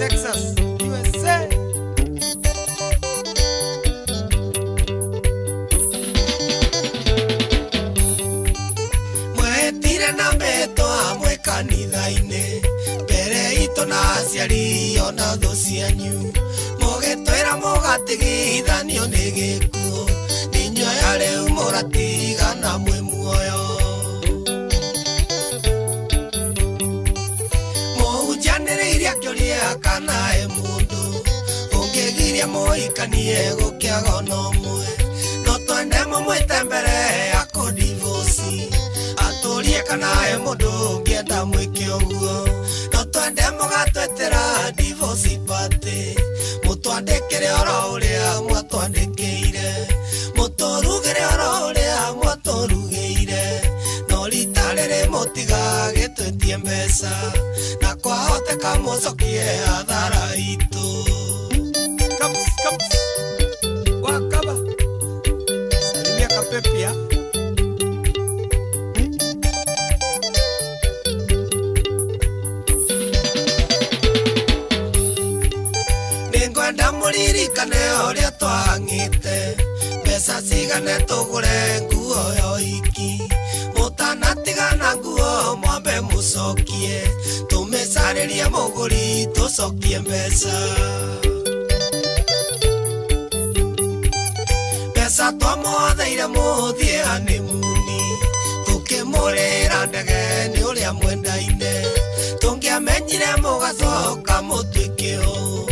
Texas, USA. Mwetire na mbeto amwe kanitha-inĩ, mbere itũ na aciari ona thũ cianyu. Mũgĩtwĩra mũgatigithanio nĩ gĩkuũ, inyuĩ aya rĩu mũratigana mwĩ muoyo. Mũhunjanĩrĩirie akĩũria kana he mũndũ ũngĩgiria mũhikanie gũkĩaga ona ũmwe. No twende mũmwĩte mbere ya kũdivosi, atũrie kana he mũndũ ũngĩenda mwĩke ũguo. No twende mũgatwĩtĩra divorce party, mũtwandĩkĩre oro ũrĩa mwatwandĩkĩire, mũtũrugĩre oro ũrĩa mwatũrugĩire. No rita rĩrĩ mũtigagĩtwĩtie mbeca, na kwahoteka mũcokie hathara itũ. Kaps, kaps. Wakaba. Salimia kapepia. Nĩngwenda mũririkane ũrĩa twahang'ĩte, mbeca cigane tũgũre nguo ya ũhiki. Mũtanatigana nguo mwambe mũcokie, tũmĩcarĩrie mũgũri tũcokie mbeca. Mbeca twamũtheire mũthiĩ honeymoon, tũkĩmũrĩra ndege nĩ ũrĩa mwendaine. Tũngĩamenyire mũgacoka mũtuĩke ũũ,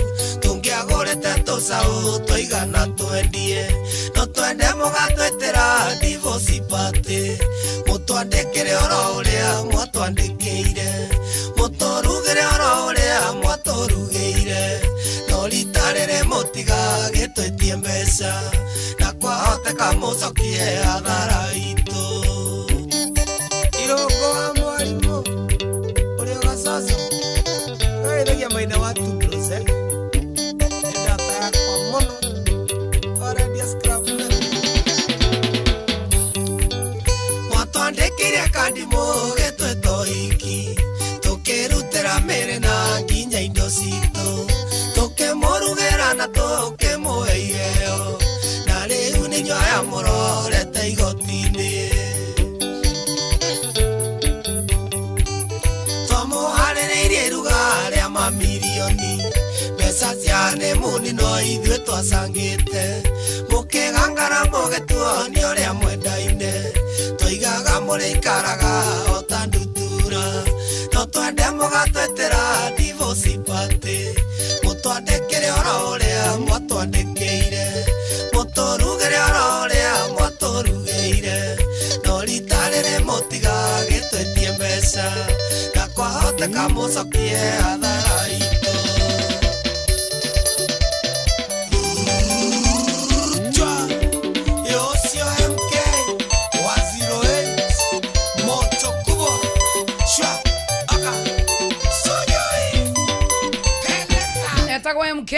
tũngĩagũrĩte tũcaũ tũigana twendie. No twende mũgatwĩtĩra divorce party, mũtwandĩkĩre oro ũrĩa mwatwandĩkĩire, mũtũrugĩre oro ũrĩa mwatũrugĩire. No rita rĩrĩ mũtigagĩtwĩtie mbeca, na kwahoteka mũcokie hathara itũ. Irũngũ wa mwarimũ ũrĩa ũgacoco nĩwageithagia maithe wa Tubros, eh? Nĩ ndata yakwa mũno, warendia scrap metal. Mwatwandĩkĩire kandi mũgĩtwĩta ũhiki, tũkĩrutĩra mĩrĩ na nginya indo citũ, tũkĩmũrugĩra na tũkĩmũhe iheo, na rĩu nĩ inyuĩ aya mũrorete igoti-inĩ. Twamũharĩrĩirie iruga rĩa mamirioni, mbeca cia honeymoon no ithuĩ twacangĩte. Mũkĩgangara mũgĩtuonia ũrĩa mwendaine, twoigaga mũrĩikaraga o ta ndutura. No twende mũgatwĩtĩra divorce party, mũtwandĩkĩre oro ũrĩa mwatwandĩkĩire, mũtũrugĩre oro ũrĩa mwatũrugĩire. No rita rĩrĩ mũtigagĩtwĩtie mbeca, na kwahoteka mũcokie hathara itũ. Yosio MK wa 08 moto kubwa shwa aka sojoi peleka Etagwo MK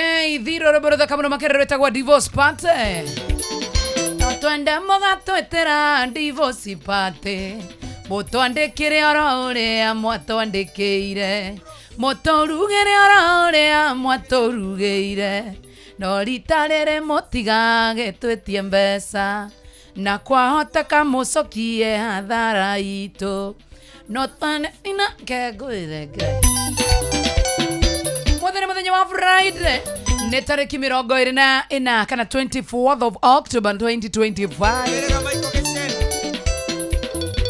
thiro rwĩmbo rũthaka mũno makĩria rwĩtagwo divorce party. No twende mũgatwĩtĩra divorce party, mũtwandĩkĩre oro ũrĩa mwatwandĩkĩire, mũtũrugĩre oro ũrĩa mwatũrugĩire. No rita rĩrĩ mũtigagĩtwĩtie mbeca, na kwahoteka mũcokie hathara itũ. No twende ina kengũire Ngai. Mũthenya mũthenya wa Friday nĩ tarĩki 24 kana 24th of October 2025. Erega Michael Geceni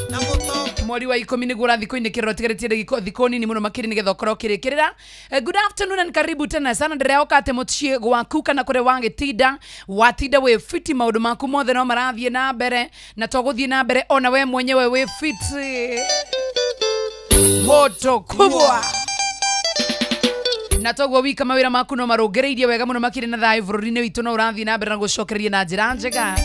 na mũtongo Mweri wa 10 nĩguo ũrathiĩ kũinĩkĩrĩra ũtigarĩtie ndagĩka thikũ nini mũno makĩria nĩgetha ũkorwo ũkĩrĩkĩrĩra. Good afternoon and karibu tena sana. Ndĩrehoka atĩ mũciĩ gwaku kana kũrĩa wagĩtinda watinda wĩ fiti, maũndũ maku mothe no marathiĩ na mbere, na to gũthiĩ na mbere ona we mwenyewe wĩ fiti. Moto kubwa na toguo wika mawĩra maku no marũngĩrĩirie wega mũno makĩria na thayũ bũrũri-inĩ witũ no ũrathiĩ na mbere na gũcokereria na njĩra njega.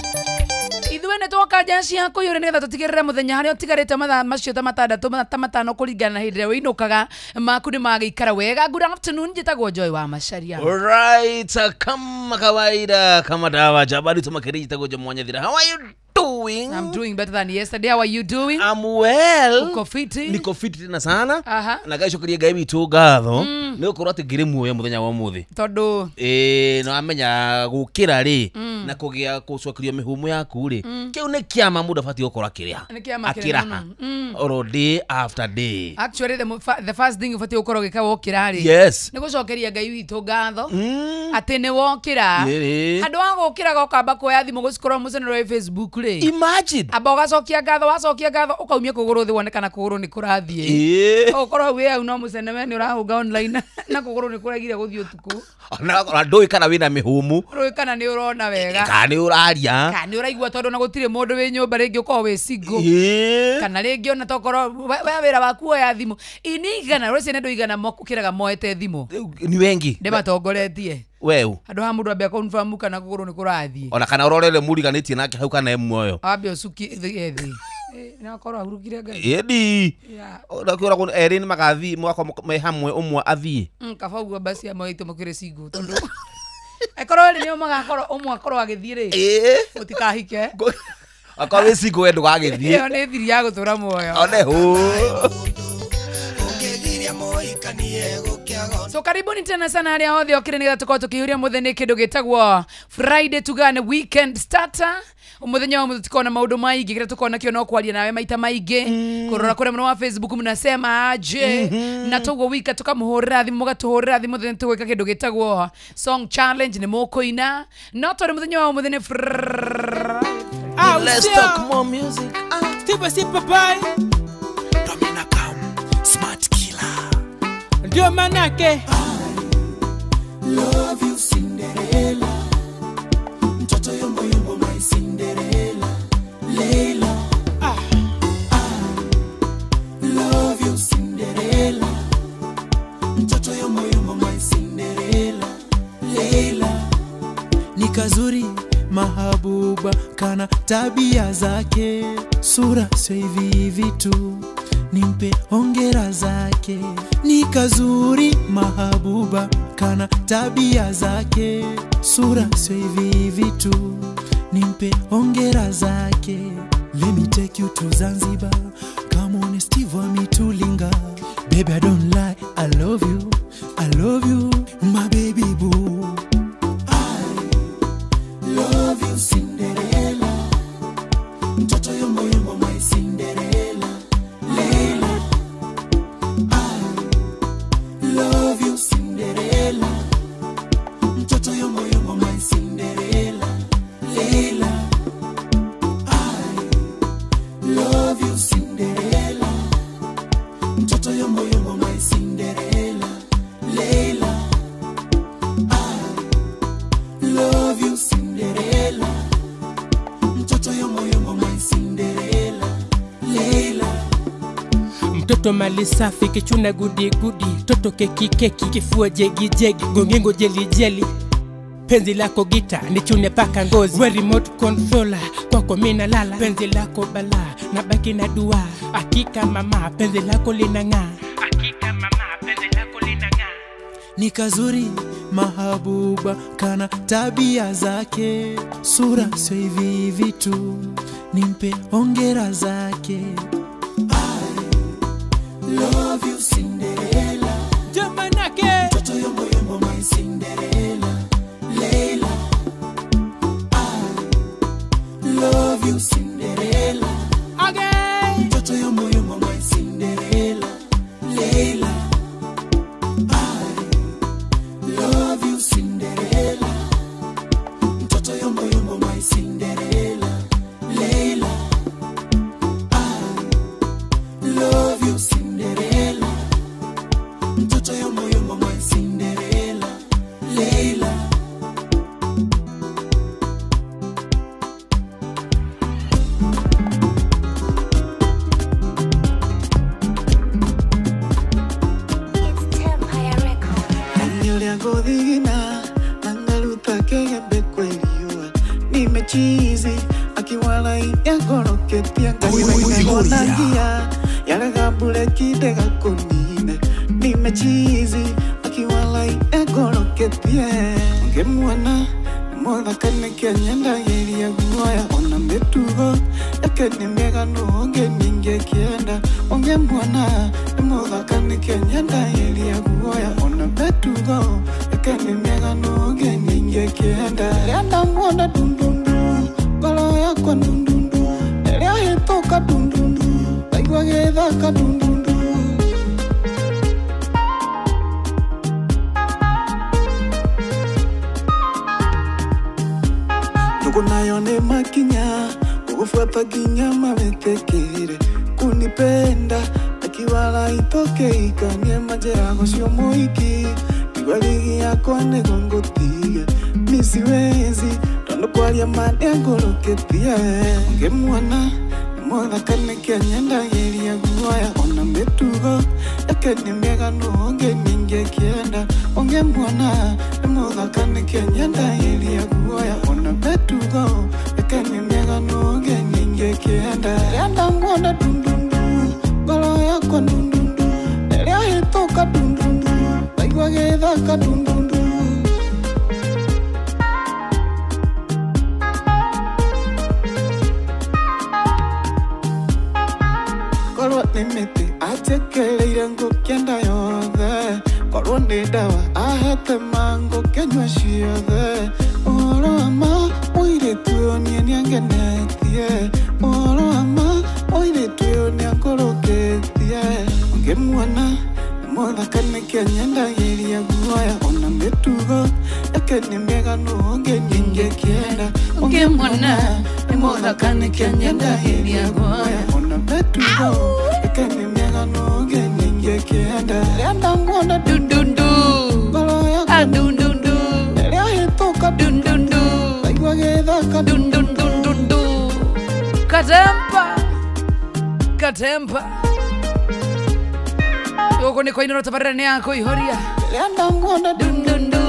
Ithuĩ nĩ twoka nja cia kũiyũra nĩgetha tũtigĩrĩre mũthenya harĩa ũtigarĩte mathaa macio ta matandatũ ta matano kũringana na hĩndĩ ĩrĩa wĩinũkaga maku nĩ magĩikara wega. Good afternoon, njĩtagwo Joy wa Macharia. Alright, kama kawaida, kama dawa jabali tumakiriji tagojo mwanyathira. How are you doing? I'm doing better than yesterday. How are you doing? I'm well. Uko fiti? Niko fiti tena sana. Aha. Na ngacokeria Ngai witũ ngatho nĩ gũkorwo atĩ ngĩrĩ muoyo mũthenya wa ũmũthĩ. Tondũ no amenya gũkĩra rĩ na kũgĩa gũcokerio mĩhũmũ yaku rĩ kĩu nĩ kĩama mũndũ abatiĩ gũkorwo akĩrĩha. Nĩ kĩama kĩnene mũno. Oro day after day. Actually the first thing ũbatiĩ gũkorwo ũgĩka wokĩra rĩ. Yes. Nĩ gũcokeria Ngai witũ ngatho atĩ nĩ wokĩra. Handũ wa gũkĩraga ũkamba kuoya thimũ gũcikorwo mũcenero wa Facebook rĩ. Imagine. Amba ũgacokia ngatho, wacokia ngatho ũkaumia kũgũrũ thĩ wone kana kũgũrũ nĩ kũrathiĩ. Ũkorwo wĩ hau no mũcene we nĩ ũrahũnga online na kũgũrũ nĩ kũregire gũthiĩ ũtukũ. Ona ndũĩ kana wĩna mĩhũmũ. Ndũĩ kana nĩ ũrona wega. Kana nĩ ũraria. Kana nĩ ũraigua tondũ na gũtirĩ mũndũ wĩ nyũmba rĩngĩ ũkorwo wĩ single. Kana rĩngĩ ona tokorwo we wĩra waku woya thimũ. Ini igana rũciũ nĩ andũ igana mokĩraga moete thimũ. Ni wengi. Ndĩmatongoretie. Weũ. Handũ ha mũndũ ambe confirm kana kũgũrũ nĩ kũrathiĩ. Ona kana ũrorere mũriganĩtie nake hau kana e muoyo. Ambe ũcuki thĩ. Na akorwo ahurũkire Ngai. Ĩni. Ona kĩũragwo erĩ nĩ magathiĩ mũgakorwo me hamwe ũmwe athiĩ. Kaba ũguo basi amwe aitũ mũkĩrĩ single tondũ akorwo erĩ nĩo magakorwo ũmwe akorwo agĩthiĩ rĩ. Mũtikahike. Akorwo wĩ single we ndũgagĩthiĩ. Ĩyo nĩ thiri ya gũtũra muoyo. One hũ. So karibuni tena sana arĩa othe okire nĩgetha tũkorwo tũkĩihũria mũthenya kĩndũ gĩtagwo Friday tugane weekend starter. Mũthenya wa mũthĩ tukona maũndũ maingĩ kĩrĩa tũkorwo nakĩo no kwaria nawe maita maingĩ kũrora kũrĩa mũno wa Facebook mnasema aje na toguo wika tũkamũhũrĩra thimũ mũgatũhũrĩra thimũ mũthenya tũgwĩka kĩndũ gĩtagwo song challenge nĩ mũkũina no tondũ mũthenya wa mũthĩ nĩ Let's talk more music. Domina Cam, smart killer. Ndio manake I love you Cinderella. Mtoto yombo yombo my Cinderella. Leila. I love you Cinderella. Mtoto yombo yombo my Cinderella. Leila. Ni kazuri mahabuba kana tabia zake, sura sio hivi hivi tu, nimpe hongera zake. Ni kazuri mahabuba kana tabia zake, sura sio hivi hivi tu, nimpe hongera zake. Let me take you to Zanzibar, come on Steve Mitulinga. Baby I don't lie, I love you, I love you my baby boo. Love you Cinderella. Mtoto yombo yombo my Cinderella. Leila. I love you Cinderella. Mtoto yombo yombo my Cinderella. Leila. I love you Cinderella. Mtoto yombo yombo my Cinderella. Leila. I love you Cinderella. Mtoto yombo yombo my Cinderella. Leila. Mtoto mali safi kichuna gudi gudi, toto keki keki, kifua jegi jegi, gongengo jeli jeli. Penzi lako gita nichune paka ngozi, we remote controller kwako mina lala. Penzi lako bala na baki na dua, hakika mama penzi lako linang'aa. Hakika mama penzi lako linang'aa. Ni kazuri mahabuba kana tabia zake, sura sio hivi hivi tu, nimpe hongera zake. I love you Cinderella. Jamanake mtoto yombo yombo my Cinderella. Leila. I love you Cinderella. Again. Mtoto yombo yombo my Cinderella. Leila. I love you Cinderella. Mtoto yombo yombo my Cinderella. Leila. I love you Cinderella. Mtoto yombo yombo my Cinderella. Leila. Godina angaluta kegembe kweliwa nimechizi akiwala yakoroketia ngaiwegonangia yaragambure kidega kunina nimechizi akiwala yakoroketia ngemwana Mũthaka nĩkĩo nyendagĩria guoya ona mĩtugo yake nĩ mĩega nũ ũngĩ ningĩkĩenda ũngĩmuona nĩ mũthaka nĩkĩo nyendagĩria guoya ona mĩtugo yake nĩ mĩega nũ ũngĩ ningĩkĩenda rĩrĩa ndamuona ndundundu ngoro yakwa ndundundu rĩrĩa ahĩtũka ndundundu ndaigua agĩthaka ndundundu. Nayo ni makinya kufuata kinya mametekire kunipenda akiwala itoke ikanie majera gocio muiki igwaligi yakwa nĩgongotige misiwezi tondu kwaria ma nĩangũrũkĩtie ũngĩmuona nĩ mũthaka nĩkĩo nyendagĩria guoya ona mĩtugo yake nĩ mĩega nũ ũngĩ ningĩkĩenda ũngĩmuona nĩ mũthaka nĩkĩo nyendagĩria guoya ona mĩtugo yake nĩ mĩega nũ ũngĩ ningĩkĩenda rĩrĩa ndamuona ndundundu ngoro yakwa ndundundu rĩrĩa ahĩtũka ndundundu ndaigua agĩthaka ndundundu. Korwo nĩ mĩtĩ anjĩkĩrĩire ngũkĩenda yothe korwo nĩ ndawa ahete mangũkĩnyua ciothe ũhoro wa ma mũirĩtu ũyũ niĩ nĩangenetie ũhoro wa ma mũirĩtu ũyũ nĩangũrũkĩtie ũngĩmuona nĩ mũthaka nĩkĩo nyendagĩria guoya ona mĩtugo yake nĩ mĩega nũ ũngĩ ningĩkĩenda ũngĩmuona nĩ mũthaka nĩkĩo nyendagĩria guoya ona mĩtugo yake nĩ mĩega nũ ũngĩ ningĩkĩenda rĩrĩa ndamuona Dundundu ngoro yakwa dundundu rĩrĩa ahĩtũka dundundu ndaigua agĩthaka dundundundundu katempa katempa gũkũ nĩ kwainĩrwo tabarĩra nĩ ya kũihũria rĩrĩa ndamuona dundundu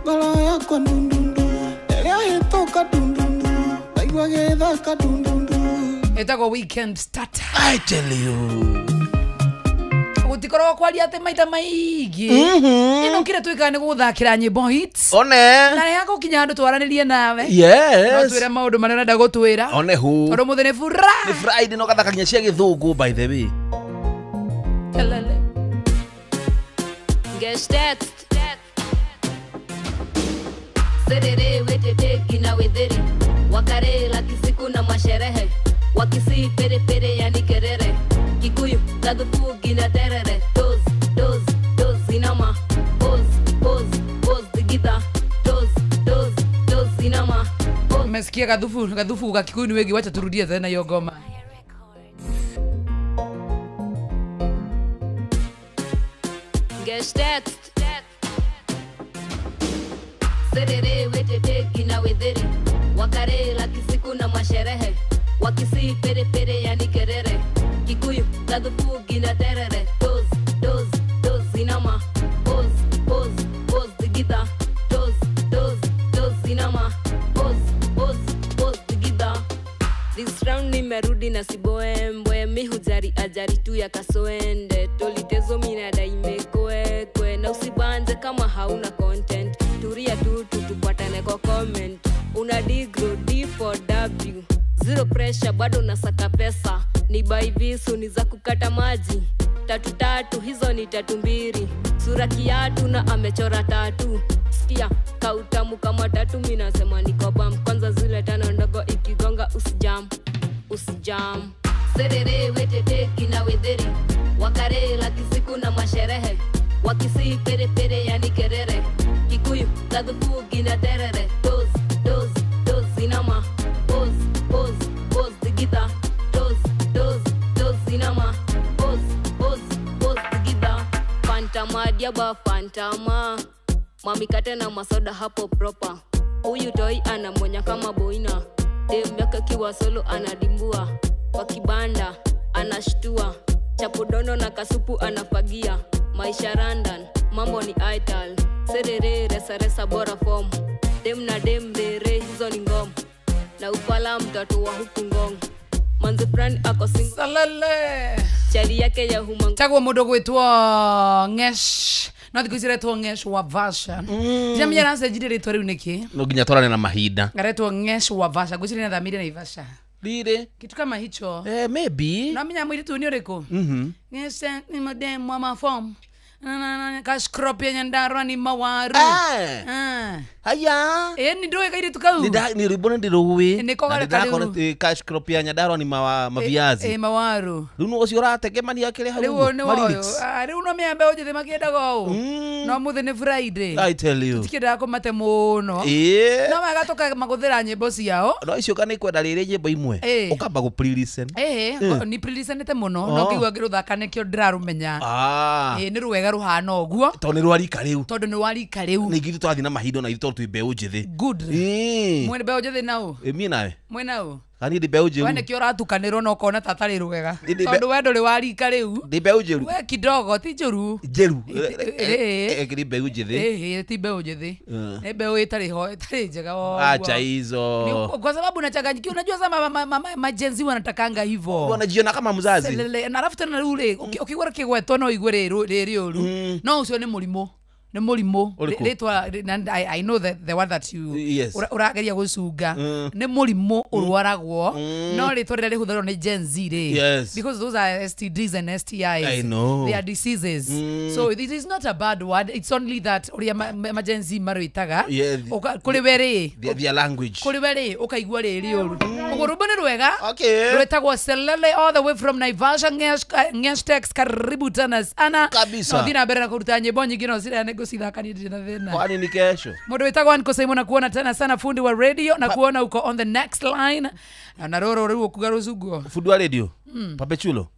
ngoro yakwa ndundundu rĩrĩa ahĩtũka ndundundu ndaigua agĩthaka ndundundu ĩtagwo weekend starter. I tell you gũtikoragwo kwaria atĩ maita maingĩ ĩno kĩrĩa twĩkaga nĩ gũgũthakĩra nyĩmbo hits one na rĩrĩa gũkinya handũ twaranĩrie nawe no yes twĩre maũndũ marĩa ũrenda gũtwĩra one hu tondũ mũthĩ nĩ fura nĩ Friday no gathaka nginya cia gĩthũngũ by the way. Kelele. Gesteckt. Serere wetete kina wetheri wakarela kisiku na masherehe wakisi pere pere yani kerere Kikuyu gathufu gina terere doz doz doz inama poz poz poz digita doz doz doz inama. Mmesikia gathufu gathufu ga Kikuyu ni wengi, wacha turudie tena hiyo ngoma. Gesteckt. Serere wetete kina wetheri wakarela kisiku na masherehe wakisi pere pere yani kerere Kikuyu gathufu gina terere doz doz doz inama poz poz poz digita doz doz doz inama poz poz poz digita. This round nimerudi na siboembwe mi hujari ajari tu ya kasoende tolitezo mina daimekwe kwe na usibanje kama hauna content turia tu tupatane kwa comment una digro D for W zero pressure bado nasaka pesa ni buy visu ni za kukata maji tatu tatu hizo ni 32 sura kiatu na amechora tatu sikia kautamu kama tatu mimi nasema niko bam kwanza zile tano ndogo ikigonga usijam usijam serere wetete kina wetheri wakarela kisiku na masherehe wakisi pere pere yani kerere Kikuyu gathufu gina terere doz doz doz inama poz poz poz digita doz doz doz inama poz poz poz digita fanta madiaba fantama mamikate na masoda hapo proper huyu toi anamonya kama boina dem yake kiwa solo anadimbua kwa kibanda anashtua chapodono na kasupu anafagia maisha randan mambo ni ital serere resa resa bora form dem na dem rere hizo ni ngom na upala mtoto wa huku ngong manzi friend ako single Salale chali yake ya humangu tagwo mundu gwitwo Ngesh No thikũ ici aretwo Ngesh wa Vasha. Jamia aracenjirie rĩtwa rĩu nĩkĩ? No nginya twarane na mahinda. Aretwo Ngesh wa Vasha. Ngwĩciria nĩathamire Naivasha. Rire. Kitu kama hicho. Maybe. No menya mũirĩtu nĩ ũrĩkũ? Ngesh ni madem wa maform. Cash crop ya Nyandarua ni mawaru. Haya. Ni ndoe kairitu kau. Ni rwimbo nĩ ndĩrũĩ. Nĩko Na gari ndĩrakora, cash crop ya Nyandarua ni maviazi. Mawaru. Rĩu nũ ũcio ũrategemania kĩrĩa hau Rĩu ũguo? nĩ Ma woyo. lyrics. Rĩu no mĩambe ũnjĩthĩ makĩendaga ũũ. No mũthĩ nĩ Friday. I tell you. Tũtikĩendaga kũmate mũno. No wega tũkamagũthĩra nyĩmbo ciao. No icio kana ikwenda rĩrĩ nyĩmbo imwe. Ũkamba gũ pre-listen. Ni pre-listenĩte mũno. No ngĩigua ngĩrũthaka nĩkĩo ndĩrarũmenya. Nĩ rwega rũhana ũguo. Tondũ nĩ rwa rika rĩu. Tondũ nĩ rwa rika rĩu. Ningĩ ithuĩ twathiĩ na mahinda ona ithuĩ tondũ twĩ mbeũ njĩthĩ. Good. Mwĩ mbeũ njĩthĩ nau? Niĩ nawe. Mwĩ nau? Kana niĩ ndĩ mbeũ njĩru? We nĩkĩo ũratukanĩrwo na ũkona ta atarĩ rwega. Ndĩ Tondũ we ndũrĩ wa rika rĩu. Ndĩ mbeũ njĩru. We kidogo ti njũru. Njĩru. Ndĩ mbeũ njĩthĩ. Ti mbeũ njĩthĩ. Nĩ mbeũ ĩtarĩ ho, ĩtarĩ njega ũguo. Acha hizo. Kwa sababu unachanganyikiwa, unajua sasa ma Gen Z wanatakanga hivyo. Wanajiona kama mzazi. Na alafu tena rĩu rĩ, ũkĩigua kĩgwetwo no ũigue rĩrĩ ũru. No ũcio nĩ mũrimũ. Nĩ mũrimũ. Ũrĩkũ? Rĩtwa, I know the one that you Yes. ũrageria gũcunga. Nĩ mũrimũ ũrwaragwo. No rĩtwa rĩrĩa rĩhũthĩrwo nĩ Gen Z rĩ. Yes. Because those are STDs and STIs. I know. They are diseases. So it is not a bad word. It's only that ũrĩa ma Gen Z marwĩtaga. Yeah, Kũrĩ we rĩ. Their language. Kũrĩ we rĩ, ũkaigua rĩrĩ ũru. Ũguo rwĩmbo nĩ rwega. Okay. Rwĩtagwo Selele all the way from Naivasha. Ngesh Tex, karibu tena sana. Kabisa. No thiĩ na mbere na kũruta nyĩmbo nyingĩ no cirĩa nĩngũcithaka niĩ ndirĩ na thĩna. Kwani ni kesho? Mũndũ wĩtagwo Anko Simon na kuona tena sana, fundi wa radio, na kuona uko on the next line. Na rũrũ rĩu ũkuga rũcunguo. Fundi wa radio? Papechulo?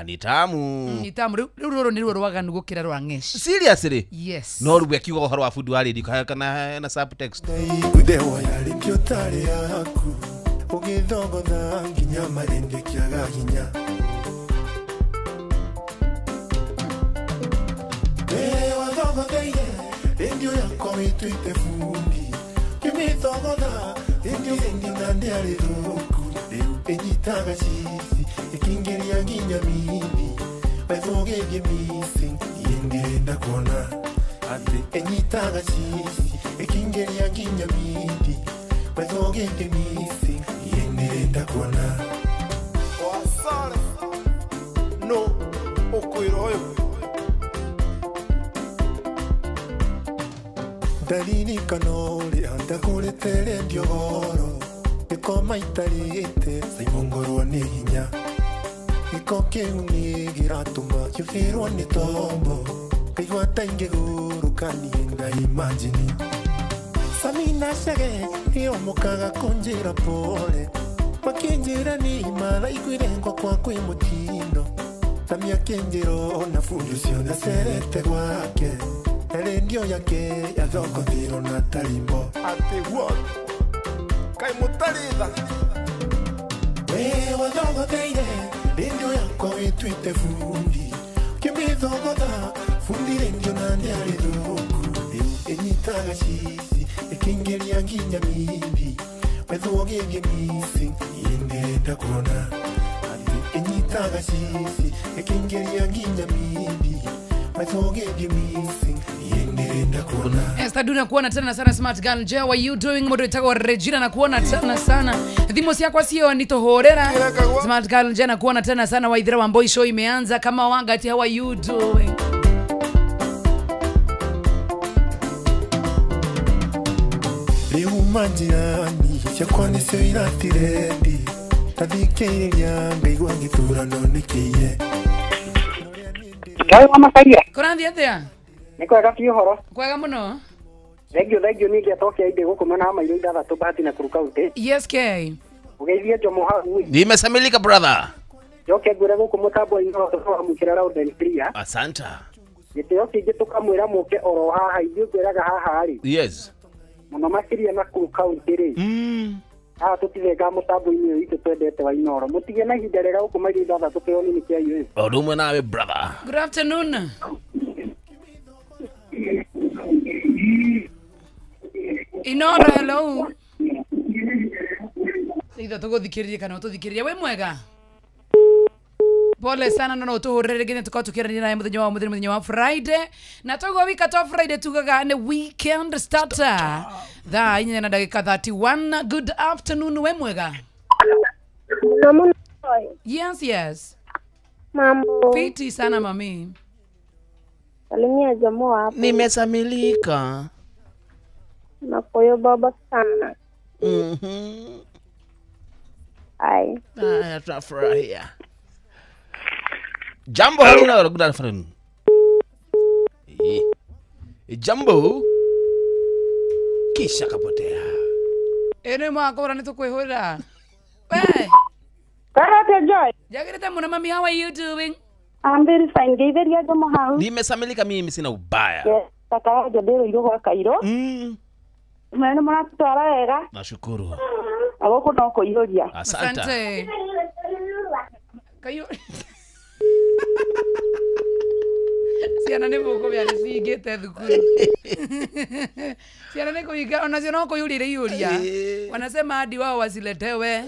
Ni tamu. Ni tamu. Rĩu rũrũ nĩ ruo rwaganu gũkĩra rwa Ngesh. Seriously? Yes. No rĩu akiuga ũhoro wa fundi wa radio kana na subtext. Ndaiguthewa yarĩ kĩũtarĩ yaku ũgĩthogotha nginya marĩndĩ kĩaga hinya. Wathogotheire rendio yakwa wĩtuĩte fundi kĩmĩthogotha rendio ĩngĩ na ndĩarĩ thũku rĩu ĩnyitaga cici ĩkĩingĩria nginya mindi maitho ũgĩthiĩ missing niĩ ndĩrenda kuona atĩ ĩnyitaga cici ĩkĩingĩria nginya mindi maitho ũgĩthiĩ missing niĩ ndĩrenda kuona. Wasare no ũkwĩra ũyũ. Ndaririkana ũrĩa ndagũrĩte rendio goro gĩkoma itarĩte Simon ngorwo nĩ hinya gĩko kĩu nĩ kĩratũma njũhĩrwo nĩ tombo ngaigua ta ingĩgũrũka niĩ ndaimagine. Samina Chege nĩomokaga kũnjĩra pole makĩnjĩra nĩ maraiguire ngwakwa kwĩ mũtindo Sami akĩnjĩra ona fundi ũcio nĩacerete gwake na rendio yake yathogothirwo na tarimbo. Atĩ what? Kaĩ mũtarĩ tha? We wathogotheire rendio yakwa wĩtuĩte fundi ũkĩmĩthogotha fundi rendio na ndĩarĩ thũku rĩu ĩnyitaga cici ĩkĩingĩria nginya mindi maitho ũgĩthiĩ missing niĩ ndĩrenda kuona atĩ ĩnyitaga cici ĩkĩingĩria nginya mindi maitho ũgĩthiĩ missing niĩ ndĩrenda kuona. Esther Duna kuona tena sana. Smart Girl J, how are you doing? Mũndũ wĩtagwo Regina na kuona tena sana. Thimũ ciakwa cio nitohorera. Smart Girl J na kuona tena sana. Waithira wa Mboi show imeanza kama wangati, how are you doing? Rĩu majirani ciakwa nĩcio iratirendi ndathikĩrĩria ngaigua gĩthurano nĩkĩiye. Ngai wa Makaria. Kũrathiĩ atĩa? Nĩ kwega biũ ũhoro. Kwega mũno. Thengiũ thengiũ ningĩ atoke ainde gũkũ mwena wa mairo ithathatũ Bahati na Nakuru County. Yes K. Ũgeithie Njomo hau. Nimesamilika brother. Njoke ngwĩre gũkũ mũtambo-inĩ wa twamũkĩra loud and clear. Asanta. Gĩtĩo kĩngĩ tũkamwĩra mũke oro haha ithuĩ ngwĩraga haha rĩ. Yes. Mũno makĩria Nakuru County rĩ. Haha tũtithengaga mũtambo-inĩ ũyũ witũ twendete wa Inooro. Mũtige na ihinda rĩega gũkũ mairo ithathatũ kĩoni-inĩ kĩa UA. Ũndũ ũmwe nawe brother. Good afternoon. Inooro, hello. Itho tũgũthikĩrĩrie kana ũtũthikĩrĩrie. Wĩ mwega? Pole sana no tuhurire rĩngĩ nĩ tũkorwo tũkĩaranĩria nawe mũthenya wa mũthenya mũthenya wa Friday na toguo wika to Friday tugaga nĩ weekend starter thaa 4 na ndagĩka 31. Good afternoon, we mwega? Yes, yes. Mambo. Fiti sana mami. Salimia jamaa hapo. Nimesamilika. Na koyo baba sana. Ai. Haya, tunafurahia. Jambo, hello, good afternoon. Jambo. Kisha kapotea. Ene mwako rani tukwihura. We. Karate Joy. Jagirite muno mami, how are you doing? I'm very fine. Geitheria jamaa hau. Nimesamilika mimi sina ubaya. Yes, takawaja ndero igo Kairo. Mwana muratwara wega. Nashukuru. Agoko no kuihuria. Asante. Kayo. Ciana nĩ mũkũmenya nĩ cihingĩte thukuru. Ciana nĩ kũhinga onacio no kũihũrire ihũria. Wanasema hadi wao wasiletewe.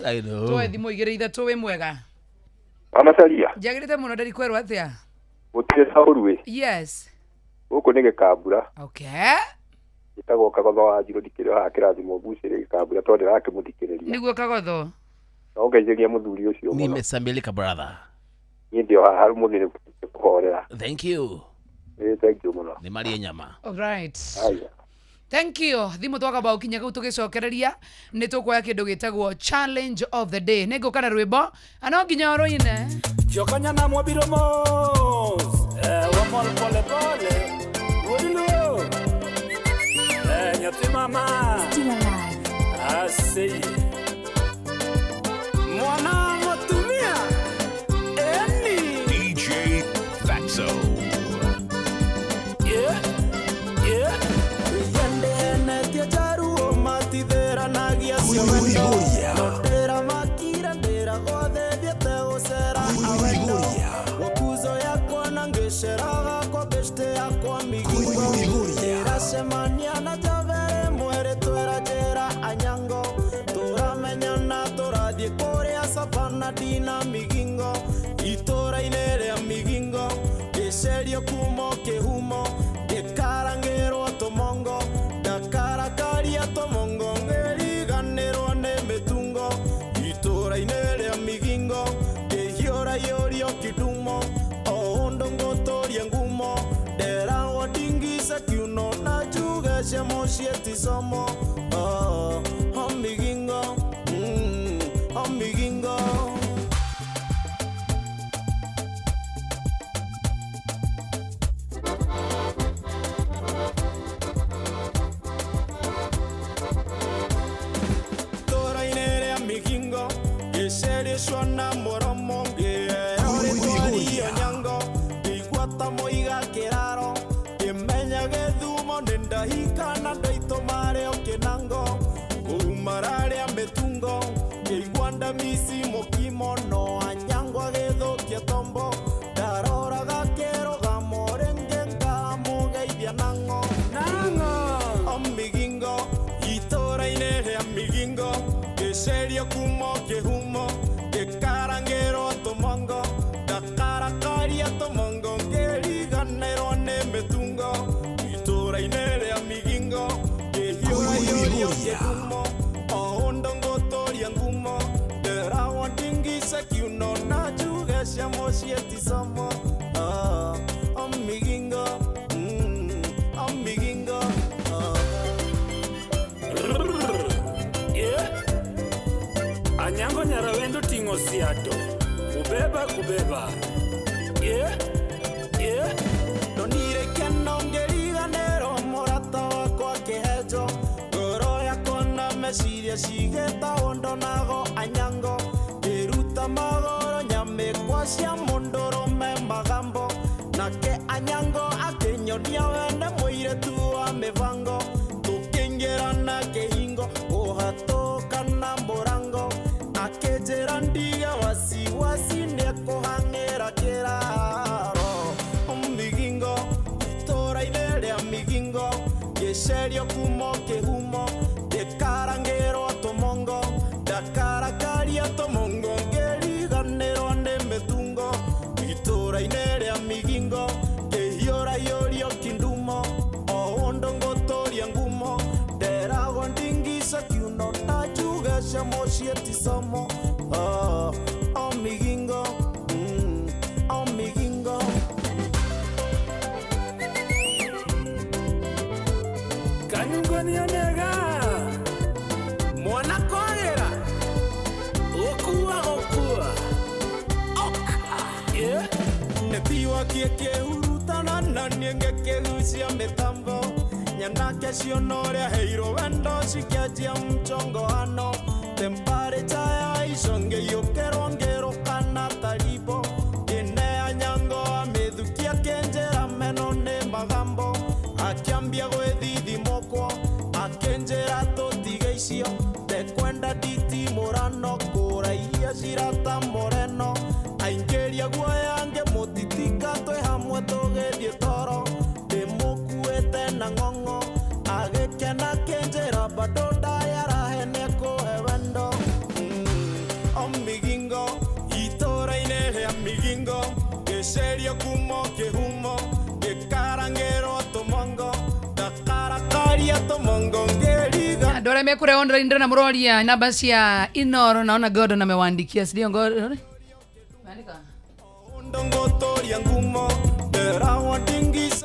Tuoe thimũ igĩrĩ ithatũ. Wĩ mwega? Mama Saria. Njagĩrĩte mũno ndari kwerwo atĩa? Gũtirĩ saũru ĩ. Yes. Gũkũ nĩ Gĩkambura. Okay. Gĩtagwo Kagotho wa Njirũ, ndikĩrĩ haha kĩrathimo mbucĩrĩ Gĩkambura tondũ ndĩrakĩmũthikĩrĩria. Nĩguo Kagotho. No ngeithĩria mũthuri ũcio mũno. Nimesamilika brother. Niĩ ndĩ o haha ũmũthĩ nĩ kũhorera. Thank you. Thank you mũno. Nĩ marĩe nyama. All right. Haya. Thank you. Thimũ twakamba gũkinya kau tũgĩcokereria nĩ tũkuoya kĩndũ gĩtagwo challenge of the day. Nĩ ngũka na rwĩmbo na no nginya ũrũine. Jokanya na mwabiro mos. Wamol pole pole. Wudilu. Nyathi mama. Still alive. Asei. Mwana motumia. Eni. DJ Fatso. Yeah. Yeah. Somo oh omigingo omigingo Tora inere amigingo esere shona moromo nge ori onyango iguata moiga keraro kimenya gethumo ndahika na ndaito mare okenango umarare ametungo igwanda misi mokimo no anyango agithukia tombo ndarora gakero gamorenge ngamugeithia nango nango omigingo itora-inĩ rĩa migingo ngĩcerio kumo kĩhumo ngĩkarangĩrwo tũmongo ndakarakaria tũmongo ngĩriganĩrwo nĩ mĩtungo itũra-inĩ rĩa migingo ngĩhiũraiũrio kĩhumo o ũndũ ngũtũria ngumo ndĩrawa ndingice kiuno na njuge cia mũciĩ ti somo omigingo omigingo. Yeah. Anyango nyarawendo tingo siato kubeba kubeba. Yeah. Yeah. Ndonire keno ngĩriganĩrwo mũrata wakwa kĩhenjo ngoro yakwa na meciria cigĩtagwo ndonago anyango ngĩruta magoro nyamĩkwa cia mũndũrũme magambo nake anyango akĩnyonia wene mũirĩtu wa mĩbango tũkĩingĩrana kĩhingo kũhatũkana mũrango akĩnjĩra ndige wasiwasi nĩekũhang'ĩra kĩraro omigingo itũra-inĩ rĩa migingo ngĩcerio kumo kĩhumo ngĩkarangĩrwo tũmongo ndakarakaria tũmongo ngĩriganĩrwo nĩ mĩtungo cia mũciĩ ti somo o migingo o migingo kanyungonia nega mwana kwagĩra gũkua gũkua oka yeah. Nĩtiwa kĩkĩhurutana na niĩ ngĩkĩgucia mĩtambo nyanake ciona ũrĩa heirwo wendo cikĩanjia mchongoano temperature ya ico ngĩiyũkĩrwo ngĩrũkana taribo ngĩnea nyango amĩthukia akĩnjĩra meno nĩ magambo akĩambia gwĩthithimũkwo akĩnjĩra tũtige icio ndekwenda nditimũrano kũraihia cirata moreno aingĩria guoya ngĩmũtitika twĩ hamwe tũgĩthiĩ toro ndĩmũkuĩte na ng'ong'o agĩkena akĩnjĩra bado ndayarahe nĩekũhe wendo o migingo itũra-inĩ rĩa migingo ngĩcerio kumo kĩhumo ngĩkarangĩrwo tũmongo ndakarakaria tũmongo ngĩriga andũ arĩa mekũrĩa online ndĩrona mũroria namba cia Inoro naona Gordon amewaandikia sindio Gordon andika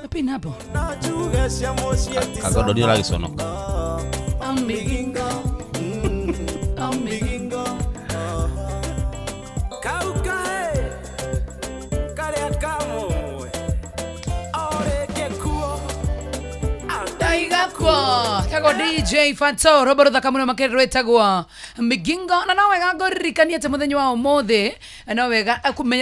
pin hapo Kagodo ndio ragiconoka Amigingo Amigingo kaukae karia kamwe oreke kuo Ndaiga kuo kago DJ Fatso Robert thaka muno makerero etagwo Migingo na no wega ngũririkanie atĩ mũthenya wa ũmũthĩ no wega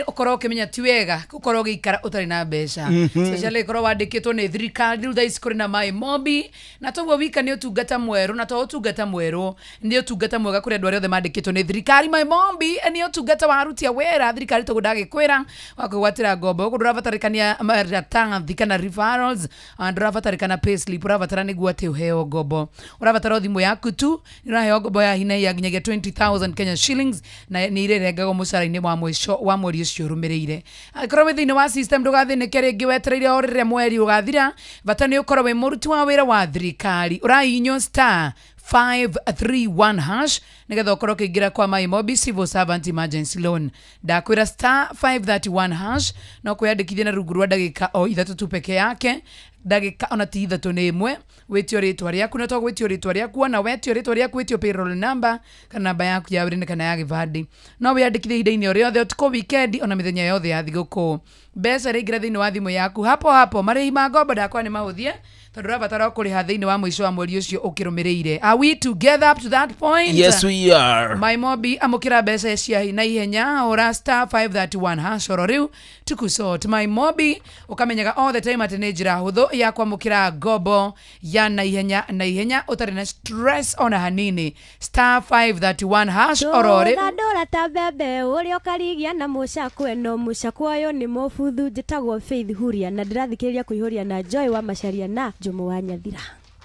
ũkorwo ũkĩmenya ti wega gũkorwo ũgĩikara ũtarĩ na mbeca especially ĩkorwo wandĩkĩtwo nĩ thirikari rĩu thaa ici kũrĩ na My Mobi na toguo wika nĩ ũtungata mwerũ na to ũtungata mwerũ nĩ ũtungata mwega kũrĩ andũ arĩa othe mandĩkĩtwo nĩ thirikari. My Mobi nĩ ũtungata wa aruti a wĩra thirikari toguo ndagĩkwĩra wa kwĩgwatĩra ngombo gũkũ ndũrabatarĩkania maratathi kana referrals ndũrabatarĩkana payslip ũrabatara nĩguo atĩ ũheo ngombo ũrabatara thimũ yaku tu nĩũraheo ngombo ya hina ya nginyagia 20,000 Kenya shillings na nĩ irĩrengagwo mũcara-inĩ wa mũico wa mweri ũcio ũrũmĩrĩire. Angĩkorwo wĩ thĩinĩ wa system ndũgathĩnĩke rĩngĩ wetereire o rĩrĩa mweri ũgathira bata nĩ ũkorwo wĩ mũruti wa wĩra wa thirikari ũrahihinywo star 531 hash nigetha ũkorwo ũkĩingĩra kwa My Mobi Civil Servant Emergency Loan ndakwĩra star 531 hash no kwĩyandĩkithia na rungu rwa ndagĩka o ithatũ tu peke yake ndagĩka ona ti ithatũ nĩ ĩmwe wĩtio rĩtwa rĩaku na to gwĩtio rĩtwa rĩaku ona wetio rĩtwa rĩaku wĩtio payroll number kana namba yaku ya wĩra kana ya gĩbandĩ no wĩyandĩkithie ihinda-inĩ o rĩothe ũtukũ weekend ona mĩthenya yothe ya thigũkũ mbeca iraingĩra thĩinĩ wa thimũ yaku hapo hapo marĩhi ma ngombo ndakwa nĩ mahũthie tondũ ũrabatara kũrĩha thĩinĩ wa mũico wa mweri ũcio ũkĩrũmĩrĩire. Are we together up to that point? Yes we are. My Mobi amũkĩra mbeca cia na ihenya hũra star 531 hash oro rĩu tukusort. My Mobi ũkamenyaga all the time atĩ nĩ njĩra hũthũ ya kwamũkĩra ngombo ya na ihenya na ihenya ũtarĩ na stress ona hanini star 531 hash oro rĩu. Ndora ta mbembe ũrĩa ũkarigia na mũcakwe no mũcakwe ũyũ nĩ mũbuthu njĩtagwo Faith Huria na ndĩrathikĩrĩria kũihũria na Joy wa Macharia na Jomo wa Nyathira.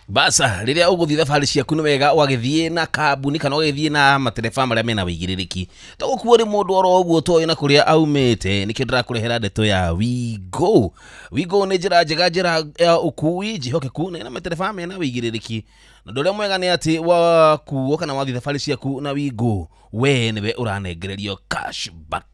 Basa rĩrĩa ũgũthiĩ thabarĩ ciaku nĩ wega ũgagĩthiĩ na kambuni kana ũgagĩthiĩ na matereba marĩa mena wĩigĩrĩrĩki to gũkuo nĩ mũndũ oro ũguo toĩ na kũrĩa aumĩte nĩkĩo ndĩrakũrehera ndeto ya Wigo. Wigo nĩ njĩra njega njĩra ya ũkui njĩhokeku na ĩna matereba mena wĩigĩrĩrĩki na ũndũ ũrĩa mwega nĩ atĩ wakuo kana wathiĩ thabarĩ ciaku na Wigo we nĩwe ũranengererio cash back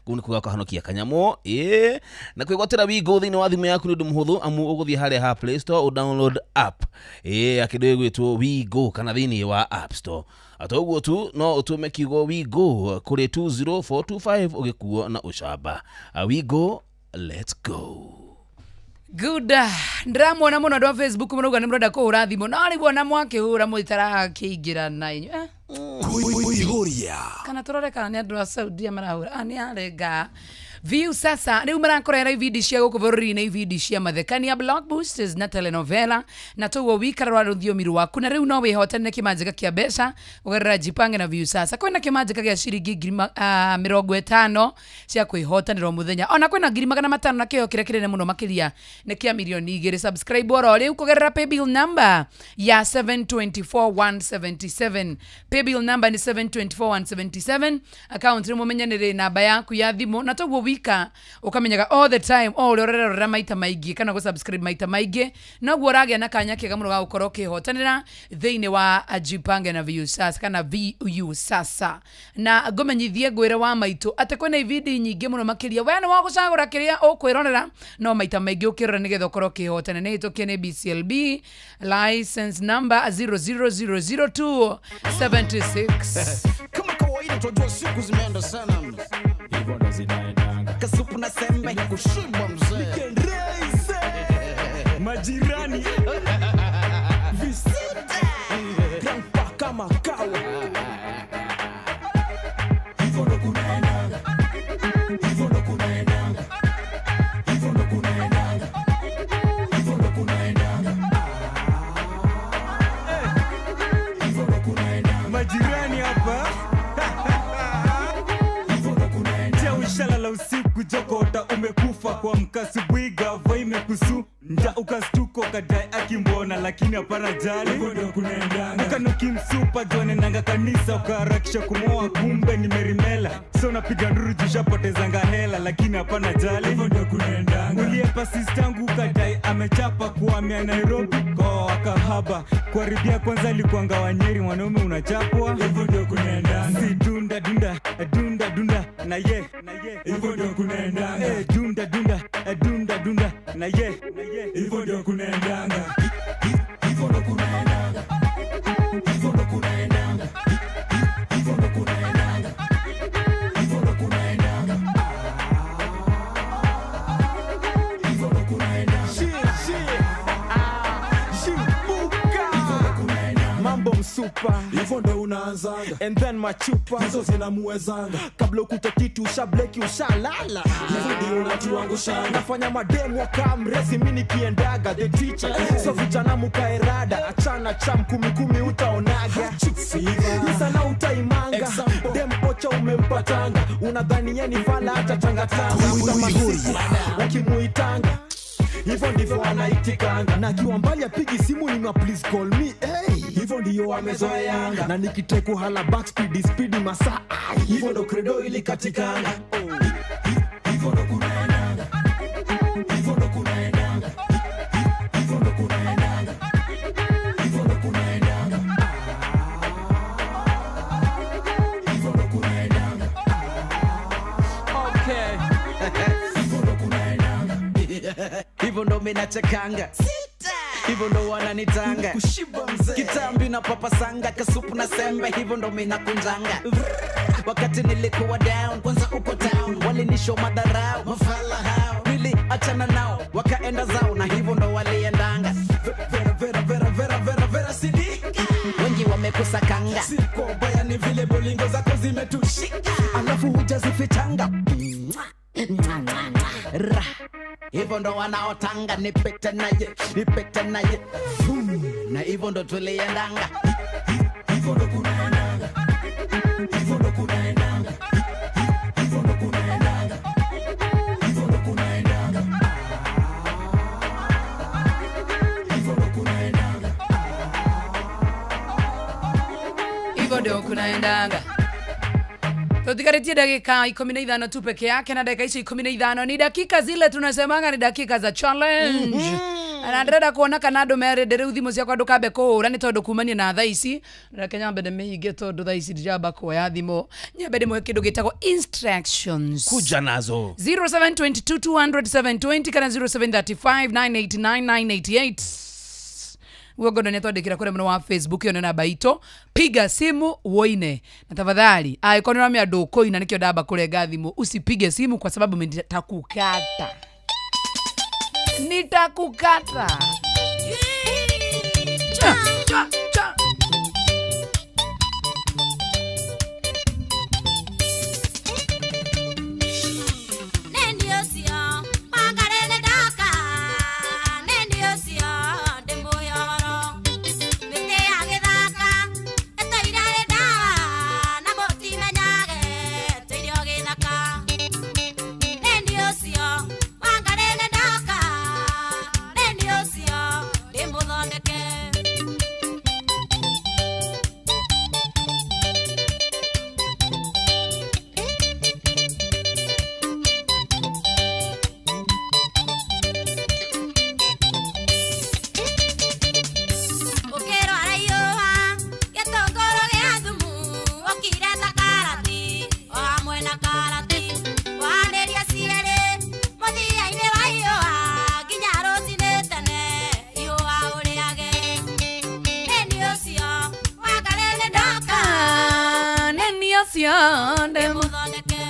kuu nĩ kuga ũkahonokia kanyamũ ĩĩ na kwĩgwatĩra Wigo thĩinĩ wa thimũ yaku nĩ ũndũ mũhũthũ amu ũgũthiĩ harĩa ha Play Store ũ download app ĩĩ ya kĩndũ gĩgwĩtwo Wigo kana thĩinĩ wa App Store ato ũguo tu no ũtũme kiugo Wigo kũrĩ 20425 ũgĩkuo na ũcamba. Wigo, let's go. Good. Ndĩramuona mũno andũ a Facebook mũrauga nĩ mũrenda kũhũra thimũ no rĩu ona mwakĩhũra mũtitarakĩingĩra na inyuĩ Kuihuria kana tũrore kana nĩ andũ a Saudia marahũra nĩ arenga View sasa rĩu marakorera ibindi cia gũkũ bũrũri-inĩ ibindi cia mathekania blockbusters na telenovela na toguo wikara rwa rũthiomi rwaku na rĩu no wĩhotanĩre kĩmanjĩka kĩa mbeca ũgerera Jipange na View sasa kwĩna kĩmanjĩka gĩa ciringi 50,000 cia kwĩhotanĩra o mũthenya ona kwĩna 500,000 na kĩheo kĩrĩa kĩnene mũno makĩria nĩ kĩa 2,000,000 subscribe oro rĩu kũgerera paybill number ya 724177 paybill number ni 724177 account rĩu mũmenye nĩ namba yaku ya thimũ na toguo wika ukamenyaga all the time o uria urerorera maita maingi kana gusubscribe maita maingi noguo uragia na kanya kega muno ga gukorwo ukihotanira thiini wa Jipange na Viusasa kana Viusasa. Na ngomenyithie ngwire wa maitu ati kwina ibindi nyingi muno makiria we ni wa gucagura kiria ukwirorera no maita maingi ukirora nigetha ukorwo ukihotana. Ni hitukie ni BCLB license number 0000276. Kama kawaida tunajua siku zimeenda sana hivyo ndo zinaendanga. Kasupu na sembe kushiba mzee. Majirani visita grandpa kama kawa. Hivyo ndo kunaendanga. Hivyo ndo kunaendanga. Hivyo ndo kunaendanga. Hivyo ndo kunaendanga. Hivyo ndo kunaendanga. Majirani hapa. Hivyo ndo kunaendanga. Ushalala usiku jokota umekufa kwa mkasubui gava imekusu nja ukastuko kadai akimbona lakini hapana jali. Ukanuki msupa jone nanga kanisa ukaharakisha kumoa kumbe ni merimela. So napiga nduru jushapotezanga hela lakini hapana jali. Uliepa sistangu ukadai amechapa kuhamia Nairobi kwa wakahaba. Kuharibia kwanza alikuanga Wanyeri mwanaume unachapwa. Si dunda dunda dunda dunda na ye. Hivyo ndio kunaendanga. Dunda dunda dunda dunda na ye. Hivyo ndio kunaendanga. Hivyo ndio kunaendanga. Hivyo ndio kunaendanga. Hivyo ndio kunaendanga. Hivyo ndio kunaendanga. Hivyo ndio kunaendanga. Shibuka. Hivyo ndio kunaendanga. Mambo msupa. Hivyo ndio unaanzanga. And then machupa hizo zinamuwezanga. Kabla ukute kitu ushableki ushalala. Hivyo ndio unatuangushanga. Nafanya mademu wakamresi mimi nikiendaga the teacher. So vijana mukaerada achana cham kumi kumi utaonaga. Sana utaimanga. Dem ocha umempatanga. Unadhani yeye ni fala hata tanga tanga. Ukimuitanga hivyo ndivyo anaitikanga. Na akiwa mbali apigi simu ni ma please call me. Hey, hivyo ndio amezoeanga. Na nikiteku hala back speed speed masaa. Hivyo ndo credo ilikatikanga. Hivyo ndo kunaendanga. Hivyo ndo kunaendanga. Hivyo ndo kunaendanga. Hivyo ndo kunaendanga. Hivyo ndo kunaendanga. Okay. Hivyo ndo kunaendanga. Hivyo ndo mimi nachekanga. Hivyo ndo wananitanga. Kushiba mzee. Kitambi na papasanga kasupu na sembe hivyo ndo mimi nakunjanga. Wakati nilikuwa down kwanza uko town walinishow madharau mafala hao. Nili achana nao wakaenda zao na hivyo ndo waliendanga. Vera vera vera vera vera vera sidika. Wengi wamekosa kanga. Siko baya ni vile bolingo zako zimetushika. Alafu hujazifichanga. Ra. Hivyo ndo wanaotanga nipite naye, nipite naye. Na hivyo ndo tuliendanga. Hivyo ndo kunaendanga. Hivyo ndo kunaendanga. Hivyo ndo kunaendanga. Hivyo ndo kunaendanga. Hivyo ndo kunaendanga. Hivyo ndo kunaendanga. Tutikaretie dakika 15 tu peke yake na dakika hizo 15 ni dakika zile tunasemanga ni dakika za challenge. Na ndĩrenda kuona kana andũ merĩndĩ rĩu thimũ ciakwa ndũkambe kũhũra nĩ tondũ kumania na thaa ici reke nyambe ndĩmĩhinge tondũ thaa ici ndĩramba kuoya thimũ nyambe ndĩmũhe kĩndũ gĩtagwo instructions. Kuja nazo 0722 200 720 kana 0735 989 988. Ugondo ni twandikira kure muno wa Facebook yo namba ito piga simu woine na tafadhali aikono na mia ndukuina nikio ndamba kurenga thimu usipige simu kwa sababu nitakukata. Nitakukata. Cha, cha, cha. Ndĩmũthondeke.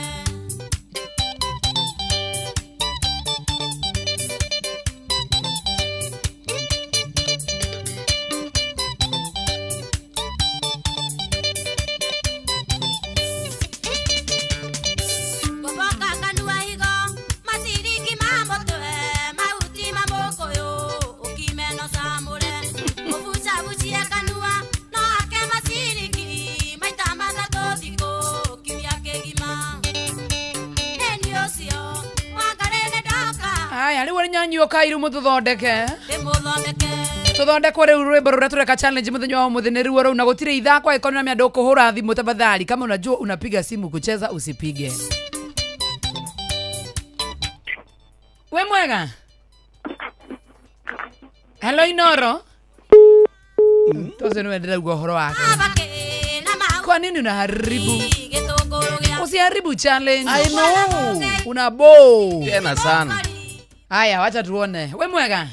Gũboka kanua higo maciriki ma mũtwe mahuti ma mũkũyũ ũkime no camũre ũbucabucie kanua no ake maciriki maita matatũ thikũ kiumia kĩgima nĩni ũcio Wangarĩ nĩ ndoka. Aya rĩu nyanyu kairu mũtũthondeke. Ndĩmũthondeke. Tuthondekwo rĩu rwĩmbo rũrĩa tũreka challenge mũthenya wa ũmũthĩ nĩ ruo rũu na gũtirĩ ithakwa ĩkorwo na mĩandũ kũhũra thimũ tafadhali. Kama unajua unapiga simu kucheza usipige. We mwega. Hello Inoro. Toze nĩ ndĩrauga ũhoro wake. Kwa nini unaharibu? Usiharibu challenge. I know. Una bo. Tena sana. Haya, wacha tuone. We mwega.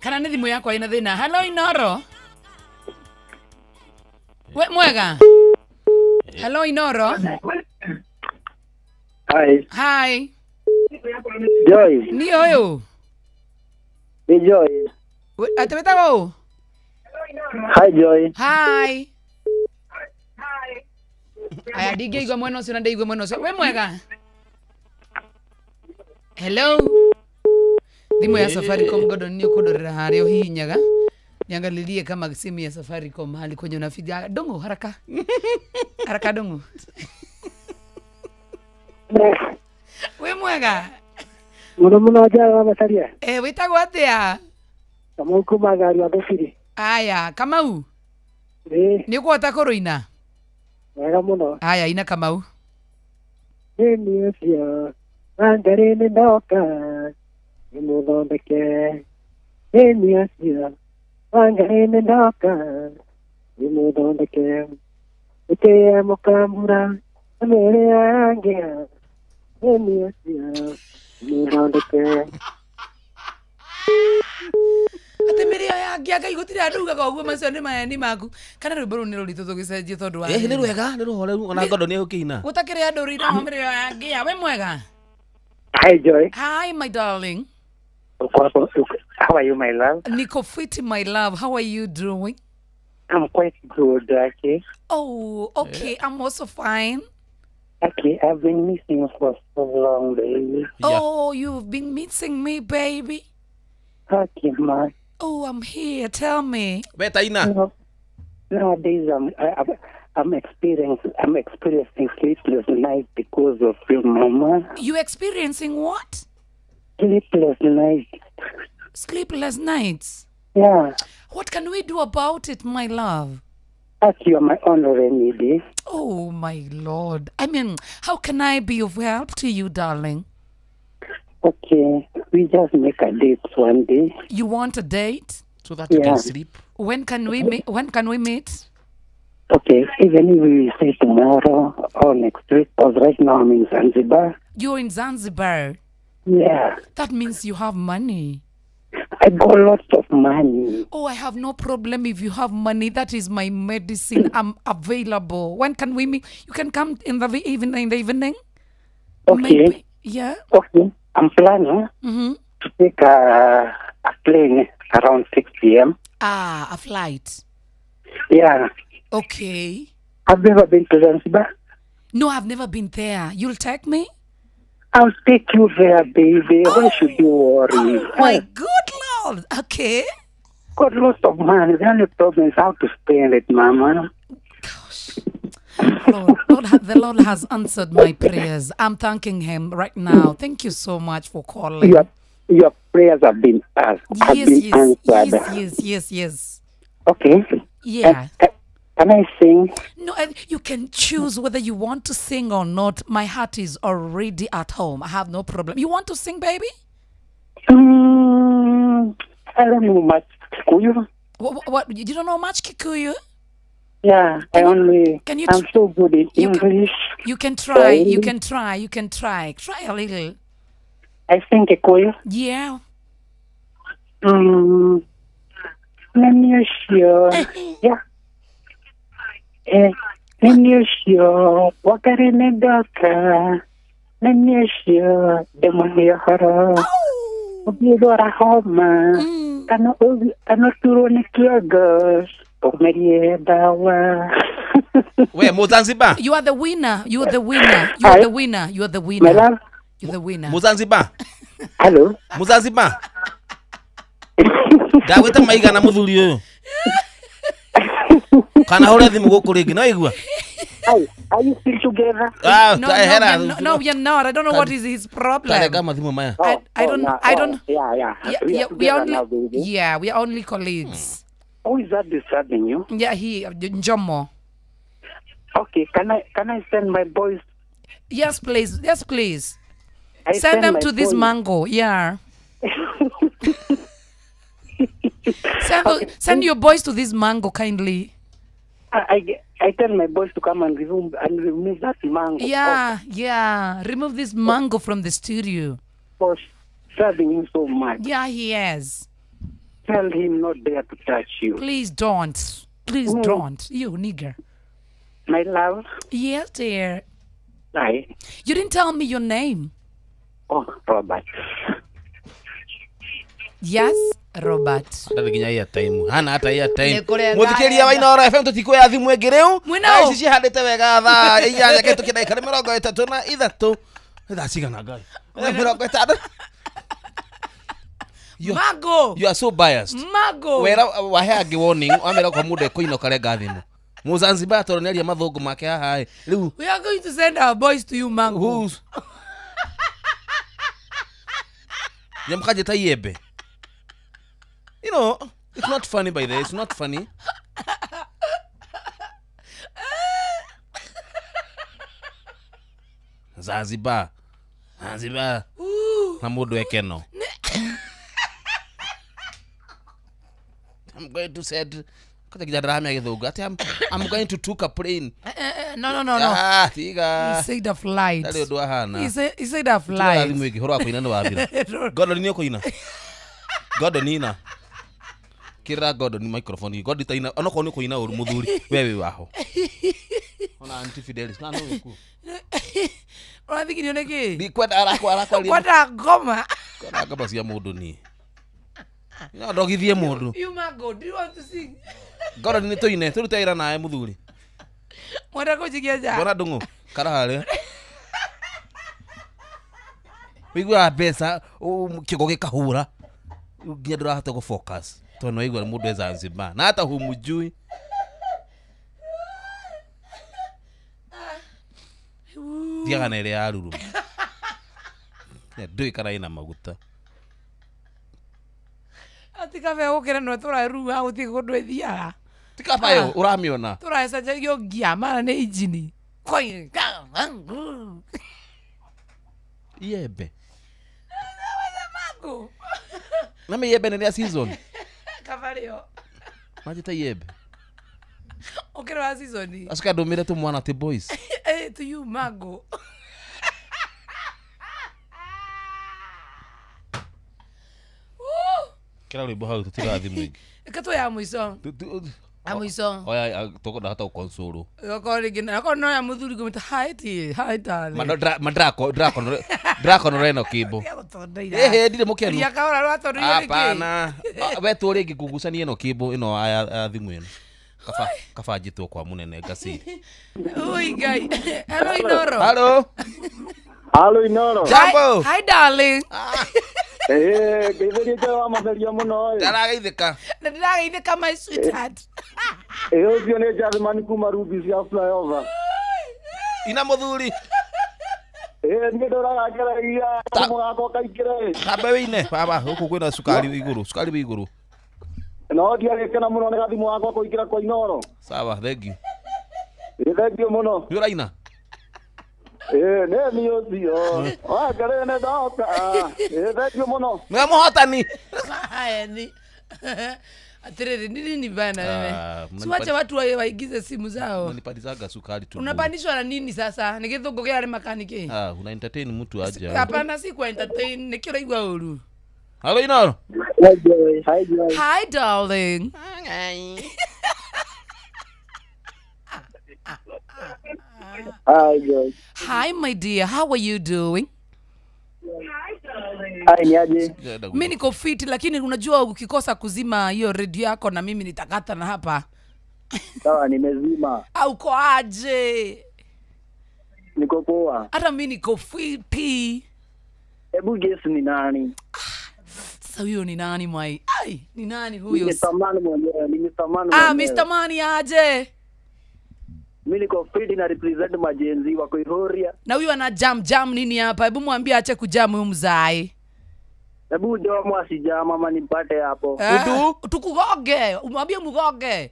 Kana nĩ thimũ yakwa ĩna thĩna. Hello Inoro. We mwega. Hello Inoro. Hi. Hi. Joy. Ni ũyũ. Ni Joy. Atĩ wĩtagwo ũ? Hi Joy. Hi. Aya ndingĩigua mwena ũcio na ndĩigue mwena ũcio. We mwega. Hello. Thimu ya Safaricom Gordon ni ukundorera haria uhihinyaga. Niangalilie kama simu ya Safaricom mahali kwenye unafidia. Dongo haraka. Haraka dongo. We mwega. Muno muno aja wa macaria. Wĩtagwo atĩa? Kamau kuma gari wa Gũbiri. Aya, Kamau. Nĩ ũkũhota kũrũina? Wega mũno. Aya, ina Kamau. Nĩ ũcio Wangarĩ nĩ ndoka ndĩmũthondeke. Nĩ ũcio Wangarĩ nĩ ndoka ndĩmũthondeke. Ĩtĩye mũkambura mĩrĩ yangĩa. Nĩ ũcio ndĩmũthondeke. Atĩ mĩrĩo yangĩa Ngai gũtirĩ andũ ugaga ũguo macio nĩ maheni maku. Kana rwĩmbo rũu nĩ rũritũ tũgĩcenjie tondũ wa Nĩ rwega, nĩ rũhoreru ona Gordon nĩ egũkĩina. Gũtakĩrĩ andũ rũinaga mĩrĩo yangĩa. We mwega. Hi Joy. Hi my darling. How are you my love? Niko fiti my love. How are you doing? I'm quite good, okay. Oh, okay. I'm also fine. Okay, I've been missing you for so long, baby. Yeah. Oh, you've been missing me, baby. Okay, ma. Oh, I'm here. Tell me. Beta ina. No, nowadays I'm experiencing sleepless nights because of you, mama. You experiencing what? Sleepless nights. Sleepless nights. Yeah. What can we do about it, my love? As you are my only remedy. Oh, my Lord. I mean, how can I be of help to you, darling? Okay, we just make a date one day. You want a date? So that you can sleep. When can we meet? When can we meet? Okay, even if we say tomorrow or next week, because right now I'm in Zanzibar. You're in Zanzibar? Yeah. That means you have money. I got lots of money. Oh, I have no problem if you have money. That is my medicine. I'm available. When can we meet? You can come in the evening. In the evening. Okay. Maybe. Yeah. Okay. I'm planning to take a plane around 6 p.m. Ah, a flight. Yeah. Okay. I've never been to Zanzibar. No, I've never been there. You'll take me? I'll take you there, baby. Why should you worry? Oh, my good Lord. Okay. Got lots of money. The only problem is how to spend it, Mama. Gosh. Lord, the Lord has answered my prayers. I'm thanking him right now. Thank you so much for calling. Your prayers have been asked. Yes, yes, yes, yes. Okay. Yeah. Can I sing? No, you can choose whether you want to sing or not. My heart is already at home. I have no problem. You want to sing, baby? I don't know much Kikuyu. What? You don't know much Kikuyu? Yeah, I'm so good in English. You can try. You can try. You can try. Try a little. I sing Kikuyu. Yeah. Let me sure. Yeah. Nĩ ũcio wakari nĩ ndoka. Nĩ ũcio ndĩmũhe ũhoro. Ũngĩrwara homa kana ũturwo nĩ kĩongo ũmerie ndawa. We Muzanzibar. You are the winner. You are the winner. You are the winner. You are the winner. You're the winner. Muzanzibar. Hello. Muzanzibar. Ndagwĩta maigana mũthuri ũyũ. Kana hũre thimũ gũkũ rĩngĩ no igua. Are you still together? No, we are not. I don't know what is his problem. I don't. Yeah. We are only colleagues. Who is that disturbing you? Yeah, he Njomo. Okay, can I send my boys? Yes, please. Yes, please. Send them to this mango. Yeah. Send your boys to this mango kindly. I tell my boys to come and remove that mango. Yeah, yeah. Remove this mango from the studio. For serving him so much. Yeah, he is. Tell him not dare to touch you. Please don't. Please don't. You nigger. My love. Yes, dear. Hi. You didn't tell me your name. Oh, Robert. Yes, Robert. Ndarĩ nginya airtime. Hana hata airtime. Mũthikĩria wa Inooro FM tũtikuoya thimũ ĩngĩ rĩu. Ici cihandĩte wega thaa inyanya kĩhĩtũkie ndagĩka 33. Thaa cigana Ngai? 60. Mago. You are so biased. Mago. Wera wahe angĩ warning wamera kwa mũndũ ekũina ũkarenga thimũ. Muzanzibar tondũ nĩaria mathũngũ make haha ĩ. Rĩu we are going to send our boys to you, Mango. Who's? Nyamũkanjĩta iembe. You know, it's not funny by the way. It's not funny. Zanzibar. Zanzibar. Na mũndũ ekeno. I'm going to send I'm going to took a plane. No. Ah, tiga. He said a flight. He said a flight. Gordon ni kuina. Gordon nina. Kira Gordon microphone. Gordon taina onokorwo ni kuina uru muthuri we wi waho. Ona Auntie Fidelis na no ku. Urathikirio niki? Ndi kwenda arakwa kwenda ngoma. Kwenda ngoma cia mundu ni. No ndogithie mundu. You Mago, do you want to sing? Gordon ni tuine turute ira nawe muthuri. Mwenda kunjikia nja. Mbona ndungu kara haria. Wiguaga mbeca kĩongo gĩkahũra nginya ndũrahota gũ focus tondũ nĩwaigua mũndũ e Zanzibar na hata humujui. Thiaga na ĩrĩa ya ruru. Ndũĩ kana ĩna maguta. Ati kabe gũkĩra nĩwe tũrarua gũtirĩ kũndũ ĩthiaga. Ti kaba ĩyo ũramĩona. Tũracenjagia ngia mara nĩ injini. Iembe. Na mĩembe nĩ rĩa season. Kaba rĩo. Manjĩta iembe. Ũkĩrĩ wa season. Acoka ndũmĩre tũmwana tĩ boys. To you Mago. Kira rwĩmbo hau tũtigaga thimũ ĩngĩ. Reke tuoye ya mũico. Ya mũico. Oya ndahota gũconsole. Okorwo rĩngĩ okorwo no ya mũthuri ngũmĩta hi tea, hi darling. Ma ndĩrakonora ĩno kĩmbo. Ĩhĩ ndirĩ mũkenu. Ria kahora rwatondoire nĩkĩ? Hapana. We tuo rĩngĩ ngugucanie ĩno kĩmbo ĩno ya thimũ ĩno. Kaba njĩtwo kwa mũnene ngaciri. Ui Ngai. Hello Inooro. Hello. Hello Inooro. Jambo. Hi darling. Ngeithĩrie Joy wa Matheria mũno ĩ. Ndarageithĩka. Ndĩrageithĩka my sweetheart. Ũcio nĩ Jasmine kuma Ruby cia flyover. Ina mũthuri. Niĩ ndoraga ngeragia mũgako kaingĩra ĩ. Kambe wĩine baba gũkũ kwĩna cukari wĩ igũrũ, cukari wĩ igũrũ. No ndiagĩkena mũno nĩ gathimũ gakwa kũingĩra kwa Inooro. Sawa, thank you. Thank you mũno. Nĩ ũraina? Nĩ niĩ ũcio. Wangarĩ nĩ ndoka. Thank you mũno. Nĩwe mũhotani. Ni. Atiriri nini bana wewe? Siwache watu waigize simu zao. Unanipandishaga sukari tu. Unapandishwa na nini sasa? Ni githungu kĩa makaniki. Ah, una entertain mtu aje. Hapana, si kwa entertain, nĩkĩo ũraigua ũru. Hello Inooro. Hi Joy. Hi Joy. ' Hi Joy. Hi my dear, how are you doing? Hi, niaje? Mimi niko fit, lakini unajua ukikosa kuzima hiyo radio yako na mimi nitakata na hapa. Sawa, nimezima. Au uko aje? Niko poa. Hata mimi niko fiti. Hebu guess ni nani? Sasa huyo ni nani mwai? Ai, ni nani huyo? Mr. Man mwenyewe, ni Mr. Man. Ah, Mr. Man aje? Mimi niko fit na represent majenzi wa Kuihoria. Na huyu ana jam nini hapa? Hebu mwambie aache kujam huyu mzai. Hebu jomo asijama mama nipate hapo. Udu tukugoge, umwambie mugoge.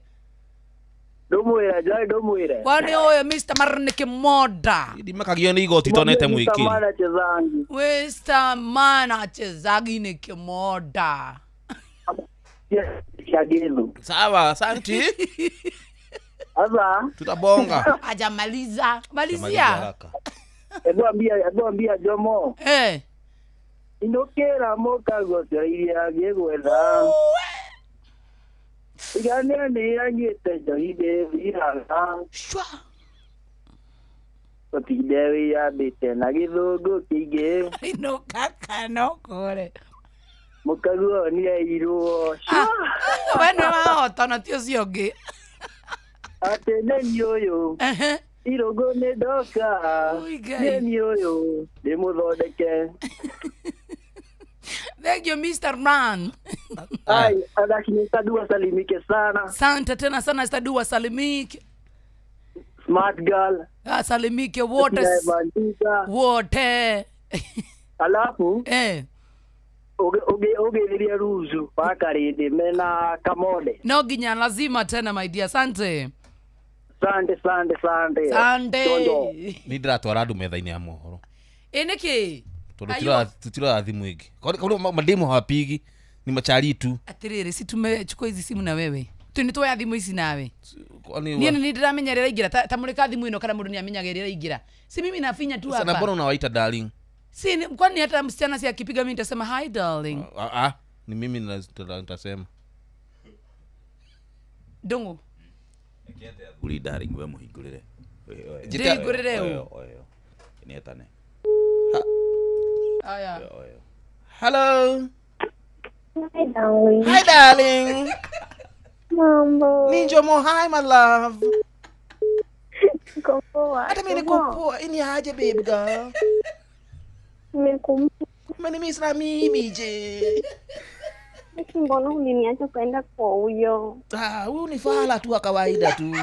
Domuira, jai domuira. Kwani oyo Mr. Marne kimoda. Ndi makagio ni igoti tonete mwiki. Mr. Man achezangi. Mr. Man achezangi ni kimoda. Yes, chagizo. Sawa, asante. Sasa tutabonga. Hajamaliza. Malizia. Hebu ambia Jomo. Eh. Indokera moka gosera iria gegwetha. Igane ni yanyite njohi thiraga. Shwa. Otinde wiyambite na githungu kĩingĩ. Inoka kana kore. Mũkaguo ni airwo. Shwa. We nĩ wahota na ti ũcio ũngĩ. Atĩ nĩ ũyũ. Irũngũ nĩ ndoka. Nĩ ũyũ ndĩmũthondeke. Thank you Mr. Man. Ai, lakini Stadu wasalimike sana. Asante tena sana Stadu wasalimike. Smart girl. Asalimike wote. Wote. Alafu ugeithiria ruzu paka rindi mena kamode. No ginya lazima tena my dear. Asante. Sante. Sante. Ni ndiratwara andu metha-inĩ ya mohoro. Ĩ nĩkĩ? Tondu tutira thimu ingi. Kwa mademu hawapigi ni machari tu. Atiriri si tumechukua hizi simu na wewe. Tu ni tuoya thimu ici nawe. Ni ni ndiramenya rĩrĩa ingĩra ta mũrĩka thimu ĩno kana mũndũ nĩamenyaga rĩrĩa ingĩra. Si mimi nafinya tu hapa. Sasa mbona unawaita darling? Si kwani hata msichana si akipiga mimi nitasema hi darling. Ni mimi nitasema. Dongo. Uri darling we muhingurire. Ndihingurire u. Ni etane. Aya. Hello. Hi darling. Hi darling. Mambo. Ninjo mo hi my love. Niko poa. Hata mimi niko poa. Ini aje baby girl. Umenimiss na mimi je. Mbona uliniacha ukaenda kwa huyo? Ah, huyu ni fala tu wa kawaida tu.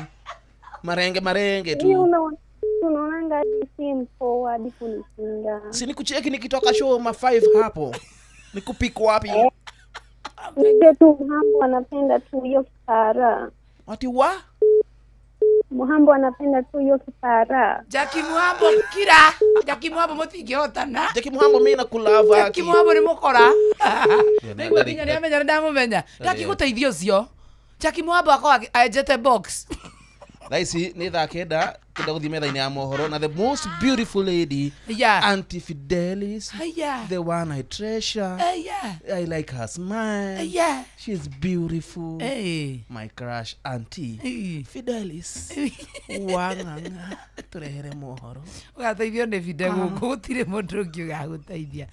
Marenge tu. Unaonanga si mpoa hadi kunishinda. Si nikucheki nikitoka show ma 5 hapo. Nikupik wapi? Ndio tu Muhambo anapenda tu hiyo kipara. Ati wa? Muhambo anapenda tu hiyo kipara. Jackie Muhambo kira. Jackie Muhambo mutingihotana. Jackie Muhambo mimi nakulava. Jackie Muhambo ni mukora. Niguo nginya ni amenya ndamumenya. Ndakiguteithia ucio. Jackie Muhambo akorwo aenjete box. Thaa ici ni thaa kenda kenda guthii metha-inĩ ya mohoro na the most beautiful lady, yeah. Auntie Fidelis, yeah. The one I treasure, yeah. I like her smile, yeah. She's beautiful, hey. My crush Auntie, hey. Fidelis wang'ang'a turehere mohoro ugateithio nĩ Fide gũkũ gũtirĩ mũndũ ũngĩ ũgagũteithia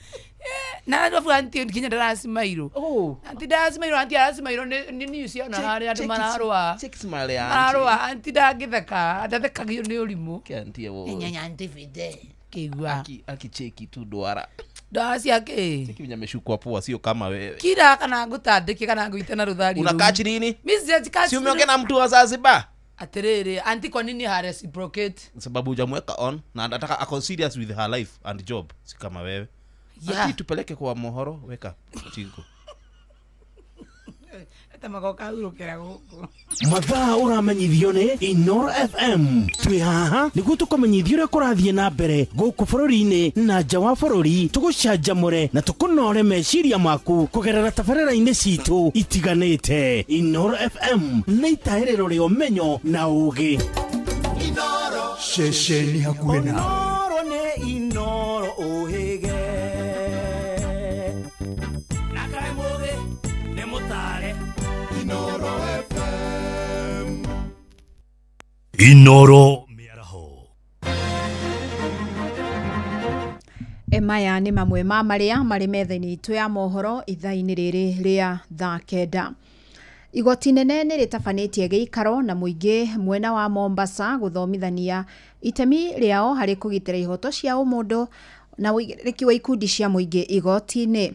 na arabu auntie nginya ndaracimairwo. Auntie ndaracimairwo, auntie aracimairwo nĩ news yona harĩa andũ mararũa. Check smile ya mararũa, auntie ndangĩtheka, ndathekagio nĩ ũrimũ. Auntie wo. Nyanya auntie Fide. Kigua. Akicheki tu ndwara. Ndwara ciake. Cheki venye ameshukwa poa sio kama wewe. Kira kana ngũtandĩke kana ngũite na rũthari. Unakaa chini nini? Mimi sijakaa. Si umeongea na mtu wa Zanzibar? Atiriri, auntie kwa nini ha reciprocate? Sababu hujamweka on na anataka ako serious with her life and job, si kama wewe. Yeah. Ati tupeleke kwa mohoro weka chingo. Ata magoka urukira guku. Mathaa uramenyithio nĩ Inoro FM. Twĩ haha nĩguo tũkũmenyithia ũrĩa kũrathiĩ na mbere gũkũ bũrũri-inĩ na nja wa bũrũri, tũgũcanjamũre na tũkũnore meciria maku kũgerera tabarĩra-inĩ citũ itiganĩte. Inoro FM nĩ itaĩrĩro rĩa ũmenyo na ũũgĩ. Ceceni hakuhĩ nawe. Inoro nĩ Inoro ũhĩge. Inoro mĩaraho. Maya nĩ mamwe ma marĩa marĩ metha-inĩ itũ ya mohoro ithaa-inĩ rĩrĩ rĩa thaa 9. Igoti nene nĩ rĩtabanĩtie gĩikaro na mũingĩ mwena wa Mombasa gũthomithania itemi rĩao harĩ kũgitĩra ihoto cia ũmũndũ na ũigĩrĩrĩki wa ikundi cia mũingĩ igoti-inĩ.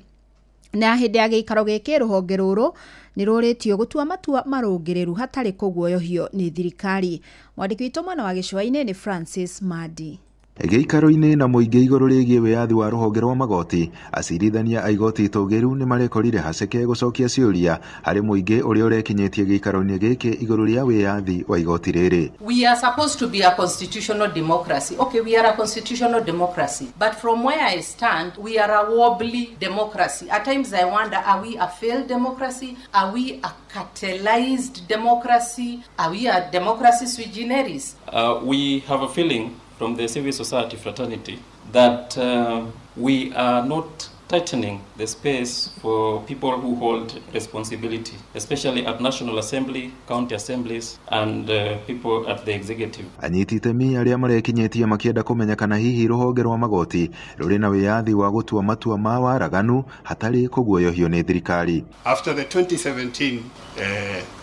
Na hĩndĩ ya gĩikaro gĩkĩ rũhonge rũrũ nĩ rũrĩtio gũtua matua marũngĩrĩru hatarĩ kũguoyohio nĩ thirikari. Mwandĩki witũ mwena wa gĩcũa-inĩ nĩ Francis Madi. Gĩikaro-inĩ na mũingĩ igũrũ rĩgiĩ wĩyathi wa rũhonge rwa magoti, acirithania a igoti itũgĩru nĩ marekorire haceke gũcokia ciũria harĩ mũingĩ ũrĩa ũrekinyĩtie gĩikaro-inĩ gĩkĩ igũrũ rĩa wĩyathi wa igoti rĩrĩ. We are supposed to be a constitutional democracy. Okay, we are a constitutional democracy. But from where I stand, we are a wobbly democracy. At times I wonder, are we a failed democracy? Are we a cartelized democracy? Are we a democracy sui generis? We have a feeling from the civil society fraternity that we are not tightening the space for people who hold responsibility, especially at National Assembly, county assemblies, and people at the executive. Anyiti itemi arĩa marekinyĩtie makĩenda kũmenya kana hihi rũhonge rwa magoti rũrĩ na wĩyathi wa gũtua matua ma waraganu hatarĩ kũguoyohio nĩ thirikari. After the 2017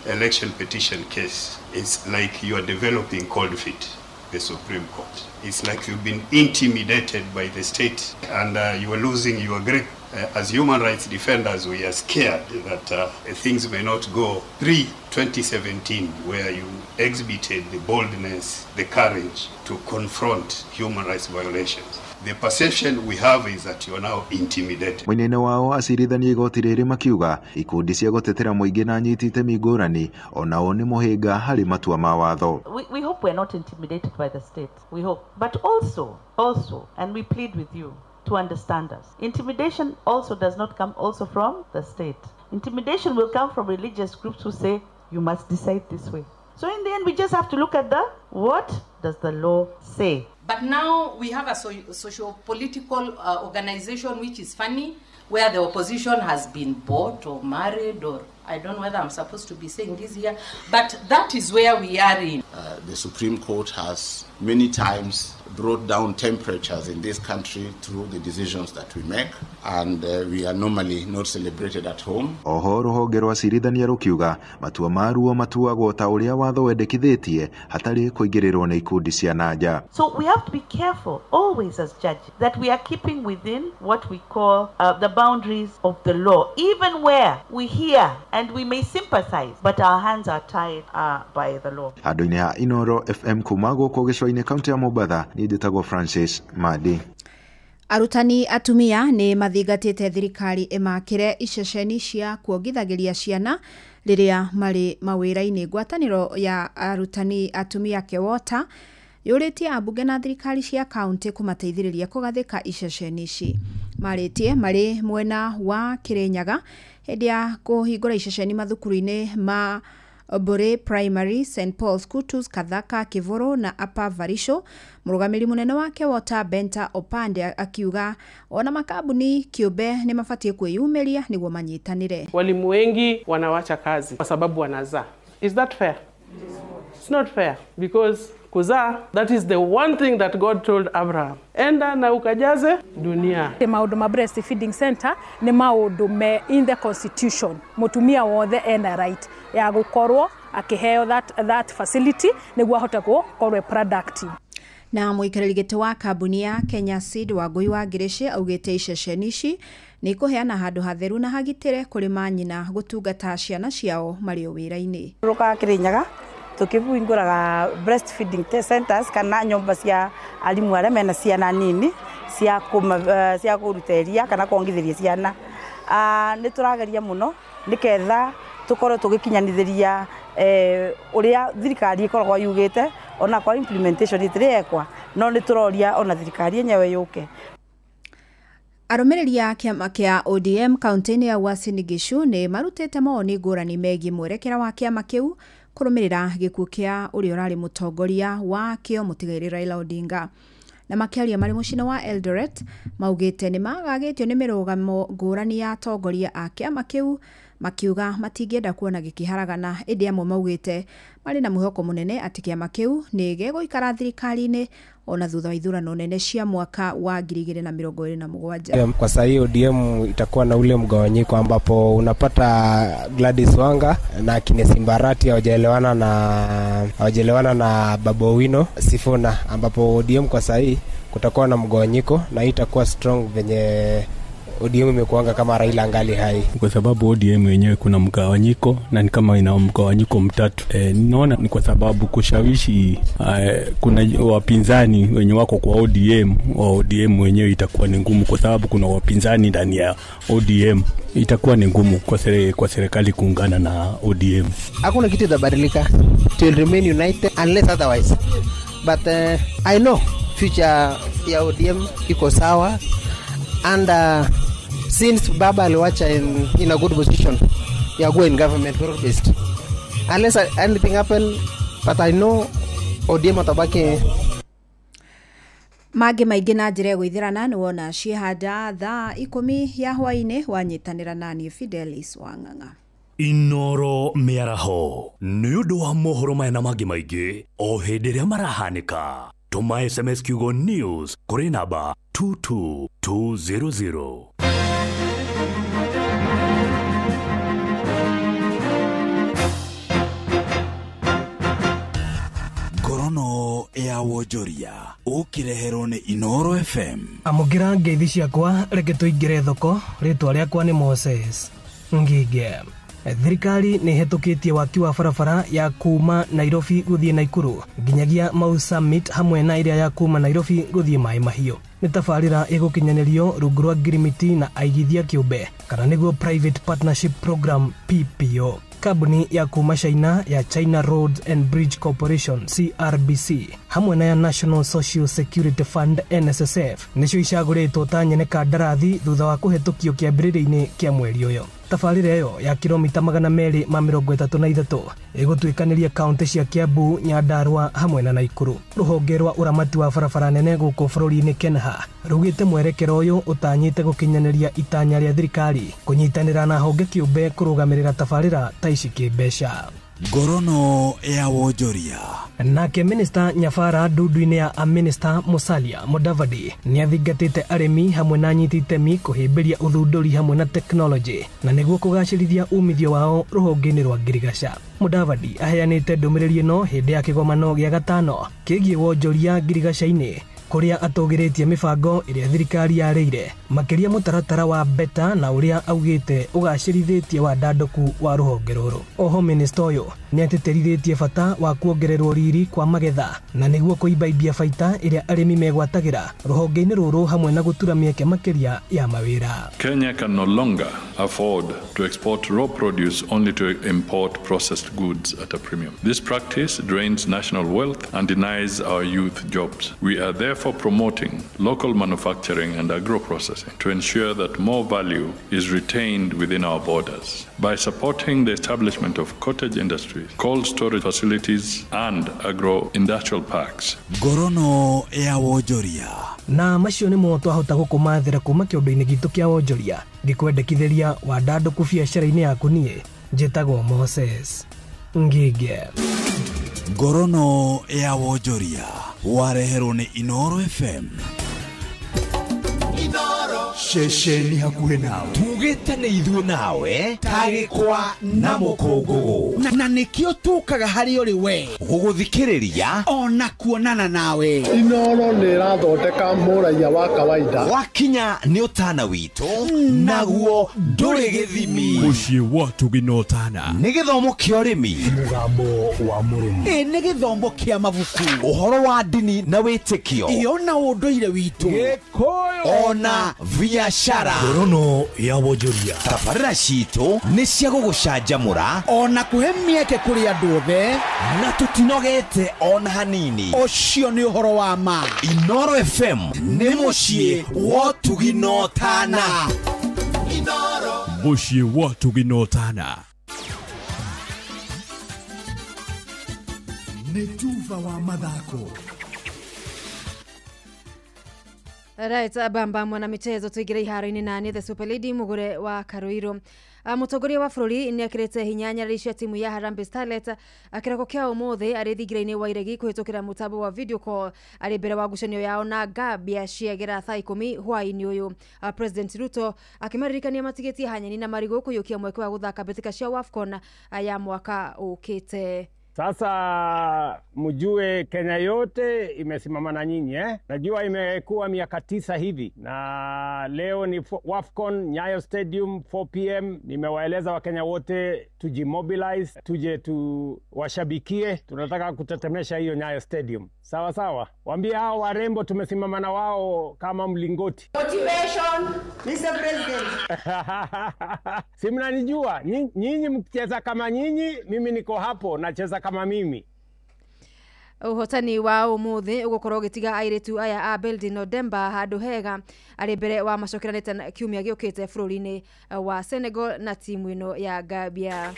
election petition case, it's like you are developing cold feet. The Supreme Court. It's like you've been intimidated by the state and you are losing your grip. As human rights defenders, we are scared that things may not go pre-2017, where you exhibited the boldness, the courage to confront human rights violations. The perception we have is that you are now intimidated. Mwena wao acirithania igoti rĩrĩ makiuga ikundi cia gũtetera mũingĩ na anyiti itemi ngũrani onao nĩ mũhĩnga harĩ matua ma watho. We hope we are not intimidated by the state. We hope. But also, and we plead with you to understand us. Intimidation also does not come also from the state. Intimidation will come from religious groups who say you must decide this way. So in the end, we just have to look at the what does the law say. But now we have a socio-political organization which is funny, where the opposition has been bought or married, or I don't know whether I'm supposed to be saying this here, but that is where we are in. The Supreme Court has many times brought down temperatures in this country through the decisions that we make, and we are normally not celebrated at home. Oho rũhonge rwa cirithania rũkiuga matua maruo matuagwo ta ũrĩa watho wendekithĩtie hatarĩ kũingĩrĩrwo nĩ ikundi cia nanja. So we have to be careful always as judges that we are keeping within what we call the boundaries of the law, even where we hear and we may sympathize, but our hands are tied by the law. Handũ-inĩ ha Inoro FM kuma gũkũ gĩcũa-inĩ kaunti ya Mombatha, niĩ njĩtagwo Francis Madi. Arutani atumia nĩ mathingatĩte thirikari ĩmakĩre iceceni cia kuongithagĩria ciana rĩrĩa marĩ mawĩra-inĩ. Ngwatanĩro ya arutani atumia KEWOTA yũrĩtie ambunge na thirikari cia kaunti kũmateithĩrĩria kũgathĩka iceceni ici. Marĩtie marĩ mwena wa Kirinyaga hĩndĩ ya kũhingũra iceceni mathukuru-inĩ ma Bore Primary, St Paul's Kutus, Kathaka, Kivoro na Upper Varisho. Mũrũgamĩrĩri mũnene wa KEWOTA Benta Opande akiuga ona makambuni kĩũmbe nĩ mabatiĩ kwĩyumĩria nĩguo manyitanĩre. Walimu wengi wanawacha kazi kwa sababu wanazaa. Is that fair? It's not fair, because kuzaa, that is the one thing that God told Abraham. Enda na ukajaze dunia. Maundu ma breastfeeding center ni maundu me in the constitution. Mutumia wothe ena right ya gukorwo akiheo that facility niguo ahote gukorwo productive. Na mũikarĩri gĩtĩ wa kambuni ya Kenya Seed Wangui wa Ngirici augĩte iceceni ici nĩ ikũheana handũ hatheru na hagitĩre kũrĩ manyina gũtungata ciana ciao marĩ o wĩra-inĩ. Rũkaga Kirinyaga tukĩhingũraga breastfeeding centers kana nyũmba cia arimũ arĩa mena ciana nini cia kũruta iria kana kuongithĩria ciana. Nĩ tũrageria mũno nĩketha tũkorwo tũgĩkinyanithĩria ũrĩa thirikari ĩkoragwo yugĩte, ona kwa implementation ĩtirĩ yekwa, no nĩ tũroria ona thirikari yenyewe yũke. Arũmĩrĩri a kĩama kĩa ODM kaunti-inĩ ya Uasin Gishu nĩ marutĩte mawoni ngũrani megiĩ mwerekera wa kĩama kĩu kũrũmĩrĩra gĩkuũ kĩa ũrĩa ũrarĩ mũtongoria wa kĩo mũtigairĩ Raila Odinga. Na makĩaria marĩ mũciĩ-inĩ wa Eldoret maugĩte nĩ magagĩtio nĩ mĩrũgamo ngũrani ya atongoria a kĩama kĩu Makiuga matingĩenda kuona gĩkĩharagana, ĩndĩ amwe maugĩte marĩ na mwĩhoko mũnene atĩ kĩama kĩu nĩ gĩgũikara thirikari-inĩ ona thutha wa ithurano nene cia mwaka wa 2027. Kwa saa hii ODM itakuwa na ule mgawanyiko ambapo unapata Gladys Wanga na kina Simbarati hawajaelewana na Babu Owino Sifuna, ambapo ODM kwa saa hii kutakuwa na mgawanyiko na itakuwa strong venye ODM imekuanga kama Raila angali hai. Kwa sababu ODM wenyewe kuna mgawanyiko na ni kama ina mgawanyiko mtatu. Naona ni kwa sababu kushawishi kuna wapinzani wenye wako kwa ODM, wa ODM wenyewe itakuwa ni ngumu kwa sababu kuna wapinzani ndani ya ODM. Itakuwa ni ngumu kwa serikali kuungana na ODM. Hakuna kitu itabadilika. It will remain united unless otherwise. But I know future ya ODM iko sawa, and since Baba aliwacha in a good position, ya go in government work based. Unless anything happen, but I know ODM atabaki. Mangĩ maingĩ na njĩra ĩgũithĩrana nĩ wona ciĩhanda thaa 10 ya hwaĩ-inĩ wanyitanĩra naniĩ Fidelis Wang'ang'a. Inoro mĩaraho nĩ ũndũ wa mohoro maya na mangĩ maingĩ o hĩndĩ ĩrĩa marahanĩka. Tũma SMS kiugo news kũrĩ namba 22200. Ngorono ya wonjoria ũkĩreherwo nĩ Inoro FM. Amũkĩra ngeithi ciakwa, reke tũingĩre thoko. Rĩtwa rĩakwa nĩ Moses Ngige. Thirikari nĩ ĩhetũkĩtie waki wa barabara ya kuma Nairobi gũthiĩ Naikuru nginyagia Mau Summit hamwe na ĩrĩa ya kuma Nairobi gũthiĩ Maĩ Mahiũ. Nĩ tabarĩra ĩgũkinyanĩrio rungu rwa ngirimiti na aigithia kĩũmbe kana nĩguo Private Partnership Program PPO. Kambuni ya kuma China ya China Roads and Bridge Corporation CRBC hamwe na ya National Social Security Fund NSSF nĩcio icagũrĩtwo ta nyene kandarathi thutha wa kũhetũkio kĩambĩrĩria-inĩ kĩa mweri ũyũ. Tabarĩra ĩyo ya kilomita 233 ĩgũtuĩkanĩria kaunti cia Kiambu, Nyandarua hamwe na Naikuru. Rũhonge rwa ũramati wa barabara nene gũkũ bũrũri-inĩ KENHA rugĩte mwerekero ũyũ ũtanyĩte gũkinyanĩria itanya rĩa thirikari kũnyitanĩra na honge kĩũmbe kũrũgamĩrĩra tabarĩra ta ici kĩmbeca. Ngorono ya wonjoria. Nake Minister Nyabara ndundu-inĩ ya Minister Musalia Mudavadi nĩathingatĩte arĩmi hamwe na anyiti itemi kũhĩmbĩria ũthundũri hamwe na tekinoronjĩ na nĩguo kũgacĩrithia umithio wao rũhonge-inĩ rwa ngirigaca. Mudavadi aheanĩte ndũmĩrĩri ĩno hĩndĩ ya kĩgomano gĩa gatano kĩgiĩ wonjoria ngirigaca-inĩ kũrĩa atũgĩrĩtie mĩbango ĩrĩa thirikari yarĩire makĩria mũtaratara wa beta na ũrĩa augĩte ũgacĩrithĩtie wandandũku wa rũhonge rũrũ. Oho minista ũyũ nĩatĩtĩrithĩtie bata wa kuongererwo riri kwa magetha na nĩguo kũimbaimbia baita ĩrĩa arĩmi megwatagĩra rũhonge-inĩ rũrũ hamwe na gũtura mĩeke makĩria ya mawĩra. Kenya can no longer afford to export raw produce only to import processed goods at a premium. This practice drains national wealth and denies our youth jobs. We are therefore promoting local manufacturing and agro-processing to ensure that more value is retained within our borders. By supporting the establishment of cottage industries, cold storage facilities and agro-industrial parks. Ngorono ya wonjoria. Na macio nĩmo twahota gũkũmathĩra kuma kĩũndũ-inĩ gitũ kĩa wonjoria ngĩkwendekithĩria wandandũku biacara-inĩ yaku. Niĩ njĩtagwo Moses Ngige. Ngorono ya wonjoria wareherwo nĩ Inoro FM. Ceceni hakuhĩ nawe tugĩte nĩ ithuĩ nawe tagĩkwa na mũkũngũgũ na nĩkĩo tũkaga harĩ ũrĩ we gũgũthikĩrĩria ona kuonana nawe. Inoro nĩ ĩrathondeka mũraiya wa kawaida. Wakinya nĩ ũtana witũ naguo ndũrĩ gĩthimi. Mũciĩ wa Tũgĩ na Ũtana nĩ gĩthomo kĩa ũrĩmi, mũgambo wa mũrĩmi, nĩ gĩthomo kĩa mabuku, ũhoro wa ndini na wĩtĩkio, iyo na ũndũire witũ, Gĩkũyũ ona biashara. Ngorono ya wonjoria. Tabarĩra citũ nĩ cia gũgũcanjamũra ona kũhe mĩeke kũrĩ andũ othe na tũtinogete ona hanini. Ũcio nĩ ũhoro wa ma. Inoro FM nĩ mũciĩ wa Ũtugi na Ũtana. Mũciĩ wa Ũtugi na Ũtana. Nĩ tuba wa mathako. Right, bamba mwana michezo tuigire iharo-inĩ na nĩ the Super Lady mugure wa Karuiru. Mũtongoria wa bũrũri nĩ ekĩrĩte hinya nyarari cia timu ya Harambee Starlets kĩroko kĩa ũmũthĩ arĩ thingira-inĩ wa iregi kũhĩtũkĩra mũtambo wa video call arĩ mbere wa ngucanio yao na Gambia ciagera thaa 10 hwaĩ-inĩ ũyũ. President Ruto akĩmaririkania matigĩtie hanyeni na marigũ kũiyũkia mweke wa gũthaka mbĩtĩka cia WAFCON ya mwaka ũkĩte. Sasa mjue Kenya yote imesimama na nyinyi eh? Najua imekuwa miaka 9 hivi na leo ni WAFCON Nyayo Stadium 4 PM. Nimewaeleza Wakenya wote tujimobilize, tuje tuwashabikie, tunataka kutetemesha hiyo Nyayo Stadium. Sawa sawa, waambie hao warembo tumesimama na wao kama mlingoti. Motivation, Mr. President. Si mnanijua, nyinyi mkicheza kama nyinyi, mimi niko hapo nacheza kama mimi. Ũhotani wa ũmũthĩ ũgũkorwo ũgĩtiga airĩtu aya a Beldin Odemba handũ hega arĩ mbere wa macokeranĩte kiumia gĩũkĩte bũrũri-inĩ wa Senegal na timu ĩno ya Gambia.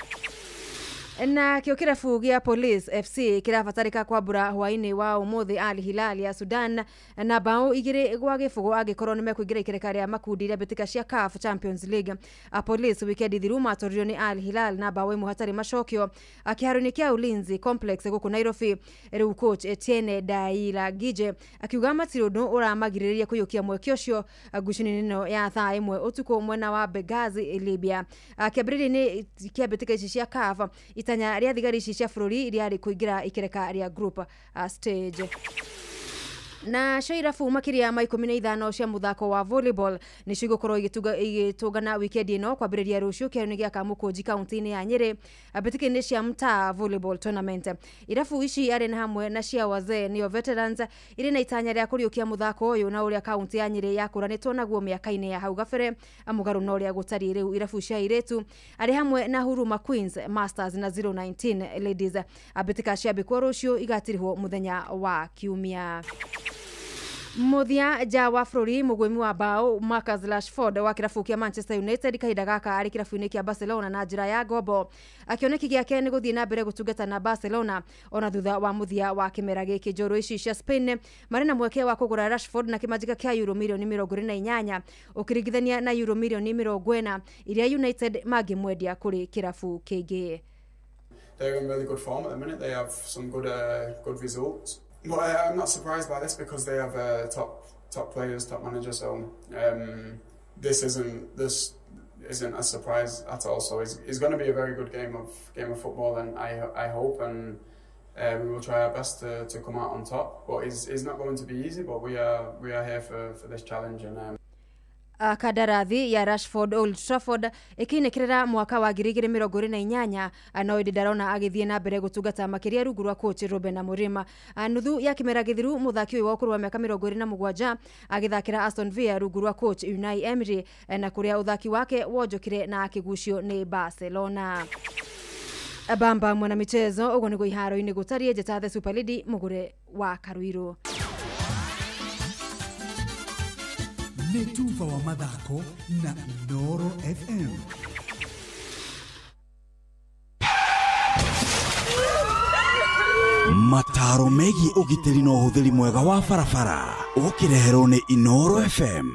Na kĩo kĩrabu gĩa Police FC kĩrabatarĩka kwambũra hwaĩ-inĩ wa ũmũthĩ Al Hilal ya Sudan na bao 2-0 angĩkorwo nĩ mekũingĩra ikereka rĩa makundi rĩa mbĩtĩka cia CAF Champions League. Police wikendi thiru matoririo nĩ Al Hilal na bao 1 hatarĩ macokio kĩharo-inĩ kĩa Ulinzi Complex gũkũ Nairobi. Rĩu coach Etienne Dailagije akiuga matirĩ ũndũ ũramagirĩrĩria kũiyũkia mweke ũcio ngucanio-inĩ ĩno ya thaa 1 ũtukũ mwena wa Benghazi, Libya. Kĩambĩrĩria-inĩ kĩa mbĩtĩka ici cia CAF itanya rĩa thigari ici cia bũrũri rĩarĩ kũingĩra ikereka rĩa group stage. Na cio irabu makĩria ma 15 cia mũthako wa volleyball nĩcio igũkorwo igĩtũngana wikendi ĩno kwambĩrĩria rũciũ kĩharo-inĩ gĩa Kamũkũnji kaunti-inĩ ya Nyĩrĩ mbĩtĩka-inĩ cia mtaa volleyball tournament. Irabu ici arĩ na hamwe na cia wazee nĩo veterans irĩ na itanya rĩa kũriũkia mũthako ũyũ na ũrĩa kaunti ya Nyĩrĩ yakũranĩtwo naguo mĩaka-inĩ ya hau gabere mũgarũ na ũrĩa gũtariĩ rĩu. Irabu cia airĩtu arĩ hamwe na Huruma Queens Masters na 019 Ladies. Mbĩtĩka ciambĩkwo rũciũ igatirihwo mũthenya wa kiumia. Muthia nja wa bũrũri mũgwĩmi wa bao Marcus Rashford wa kĩrabu kĩa Manchester United kahinda gaka arĩ kĩrabu-inĩ kĩa Barcelona na njĩra ya ngombo. Kĩoneki gĩake nĩ gũthiĩ na mbere gũtungata na Barcelona ona thutha wa mũthia wa kĩmera gĩkĩ. Njorua ici cia Spain marĩ na mweke wa kũgũra Rashford na kĩmanjĩka kĩa euro mirioni 28 ũkĩringithania na euro mirioni 40 iria United mangĩmwendia kũrĩ kĩrabu kĩngĩ. They're in really good form at the minute. They have some good results. But I'm not surprised by this because they have top players, top manager. So this isn't a surprise at all. So it's going to be a very good game of football, and I hope and we will try our best to come out on top. But it's not going to be easy. But we are here for this challenge and. Kandarathi ya Rashford Old Trafford ĩkĩinĩkĩrĩra mwaka wa 2028 no ĩndĩ ndarona agĩthiĩ na mbere gũtungata makĩria rungu rwa coach Ruben Amorim. Nuthu ya kĩmera gĩthiru mũthaki ũyũ wa ũkũrũ wa mĩaka 27 agĩthakĩra Aston Villa rungu rwa coach Unai Emery na kũrĩa ũthaki wake wonjokire na akĩgucio nĩ Barcelona. Bamba mwana michezo ũguo nĩguo iharo-inĩ gũtariĩ. Njĩta the Super Lady mũgũre wa Karuirũ. Nĩ tuba wa mathako na Inooro FM. Mataro megiĩ ũgitĩri na ũhũthĩri mwega wa barabara ũkĩreherwo nĩ Inooro FM.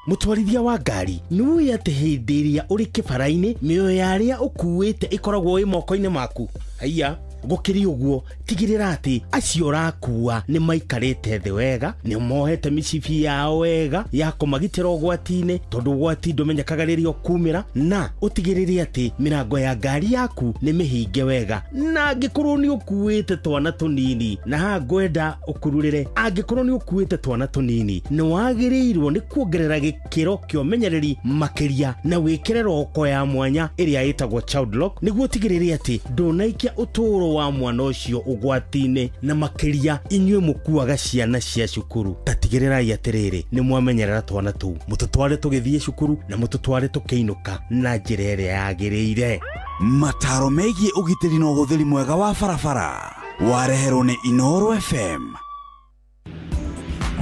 Mũtwarithia wa ngari nĩũĩ atĩ hĩndĩ ĩrĩa ũrĩ kĩbara-inĩ mĩoyo ya arĩa ũkuĩte ĩkoragwo ĩ moko-inĩ maku. Haiya, gũkĩrĩ ũguo tigĩrĩra atĩ acio ũrakua nĩ maikarĩte thĩ wega, nĩ mohete mĩcibi yao wega ya kũmagitĩra ũgwati-inĩ tondũ ũgwati ndũmenyekaga rĩrĩa ũkumĩra, na ũtigĩrĩre atĩ mĩrango ya ngari yaku nĩ mĩhinge wega, na angĩkorwo nĩ ũkuĩte twana tũnini, na haha ngwenda ũkururĩre, angĩkorwo nĩ ũkuĩte twana tũnini nĩ wagĩrĩirwo nĩ kuongerera gĩkĩro kĩa ũmenyereri makĩria na wĩkĩre roko ya mwanya ĩrĩa ĩtagwo child lock nĩguo ũtigĩrĩre atĩ ndũnaikia ũtũũro wa mwana ũcio ũgwati-inĩ, na makĩria inyuĩ mũkuaga ciana cia cukuru tatigĩrĩrai atĩrĩrĩ nĩ mwamenyerera twana tũu, mũtũtware tũgĩthiĩ cukuru na mũtũtware tũkĩinũka na njĩra ĩrĩa yagĩrĩire. Mataro megiĩ ũgitĩri na ũhũthĩri mwega wa barabara wareherwo nĩ Inooro FM.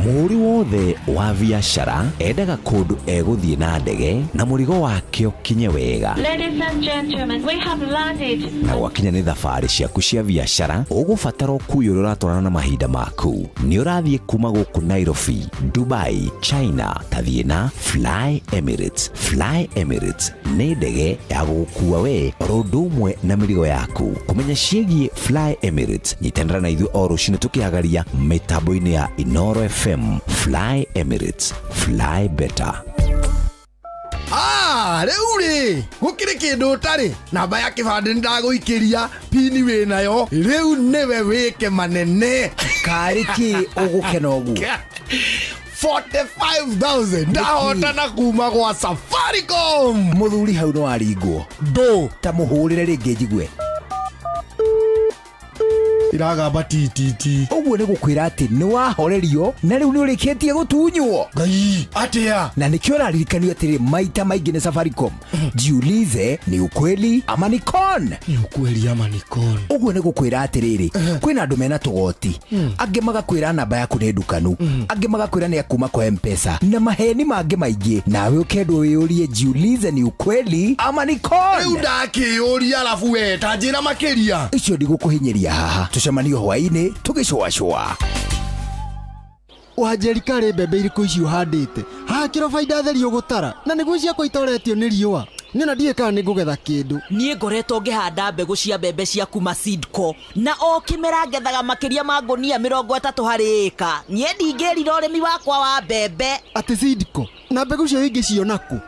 Mũhũri wothe wa biacara endaga kũndũ egũthiĩ na ndege na mũrigo wake ũkinye wega. Ladies and gentlemen, we have landed. Na gwakinya nĩ thabarĩ ciaku cia biacara ũgũbatara ũkui ũrĩa ũratwarana na mahinda maku. Nĩ ũrathiĩ kuma gũkũ Nairobi, Dubai, China, tathiĩ na Fly Emirates. Fly Emirates nĩ ndege ya gũgũkua we oro ũndũ ũmwe na mĩrigo yaku. Kũmenya ciĩgiĩ Fly Emirates, nyitanĩra na ithuĩ o rũcinĩ tũkĩhagaria mĩtambo-inĩ ya Inoro FM. Fly Emirates, fly better. Rĩu rĩ gũkĩrĩ kĩndũ ũtarĩ namba ya kĩbandĩ nĩndagũikĩria pini wĩ nayo rĩu nĩwe wĩke manene karĩ kĩ ũgũkena ũguo 45,000 ndahotana kuma gwa Safaricom. Mũthuri hau no aringwo ndũ ta mũhũrĩre rĩngĩ njigue iragamba ttt ũguo nĩ gũkwĩra atĩ nĩ wahorerio na rĩu nĩ ũrĩkĩtie gũtunywo. Ngai atĩa? Na nĩkĩo ũraririkanio atĩrĩ maita maingĩ nĩ Safaricom, jiulize ni ukweli ama ni con. Ni ukweli ama ni con. Ũguo nĩ gũkwĩra atĩrĩrĩ kwĩna andũ mena tũgoti, angĩ magakwĩra namba yaku nĩ ndukanu, angĩ magakwĩra nĩ akuma kwa M-Pesa na maheni mangĩ maingĩ, nawe ũkendwo wĩyũrie jiulize ni ukweli ama ni con. Rĩu ndakĩyũria arabu we ta njĩra makĩria. Icio ndigũkũhinyĩria haha, tũcemanio hwaĩ-inĩ tũgĩcũacũa. Wanjeri karĩ mbembe irĩkũ ici ũhandĩte haha kĩro baida theri ũgũtara na nĩguo ciakwa itoretio nĩ riũa niĩ na ndiũĩ kana nĩ ngũgetha kĩndũ. Niĩ ngoretwo ngĩhanda mbegũ cia mbembe cia kuma Seedco na o kĩmera ngethaga makĩria ma ngũnia 30 harĩ ĩka. Niĩ ndingĩrira ũrĩmi wakwa wa mbembe. Atĩ Seedco na mbegũ cio ingĩciona kũ?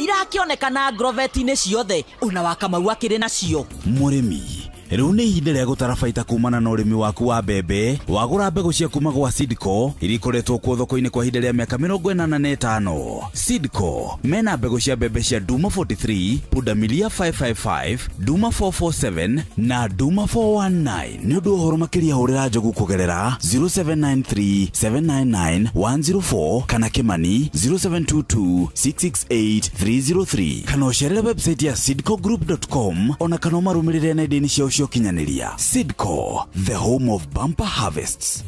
Irakĩonekana agroveti-inĩ ciothe ona wa Kamau akĩrĩ nacio. Mũrĩmi rĩu nĩ ihinda rĩa gũtara baita kumana na ũrĩmi waku wa mbembe. Wagũra mbegũ cia kuma gwa Seedco iria ikoretwo kuo thoko-inĩ kwa ihinda rĩa mĩaka 85. Seedco mena mbegũ cia mbembe cia Duma 43, Pundamilia 555, Duma 447 na Duma 419. Nĩ ũndũ ũhoro makĩria hũrĩra Njogu kũgerera 0793 799 104 kana Kimani 0722 668 303 kana ũcerere website ya seedcogroup.com ona kana ũmarũmĩrĩre nenda-inĩ ciao cia ũkinyanĩria. Seedco, the home of bumper harvests.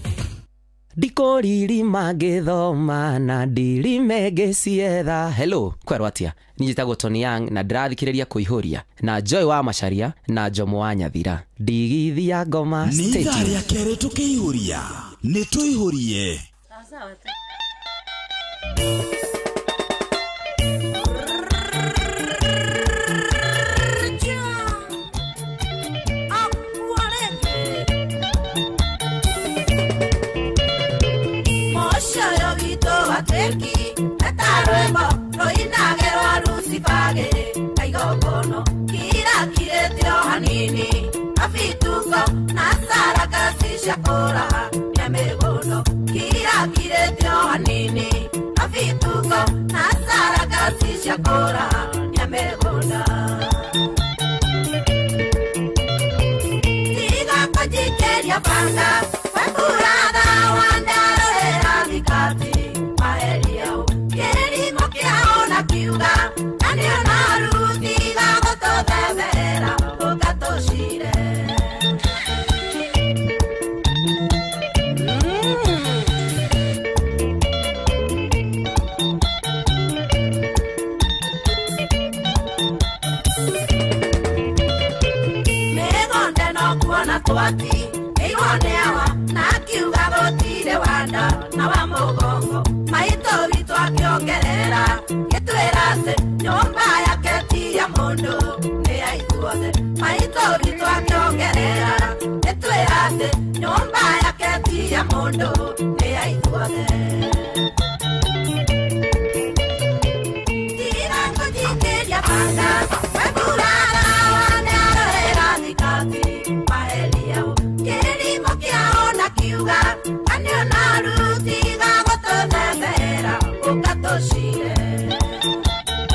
Ndikũririma ngĩthoma na ndirime ngĩcietha. Hello, kwerwo atĩa? Niĩ njĩtagwo Tony Young na ndĩrathikĩrĩria Kũihũria na Joy wa Macharia na Jomo wa Nyathira. Ndigithia ngoma. Nĩ ithaa rĩa kerĩ tũkĩihũria, nĩ tũihũrie.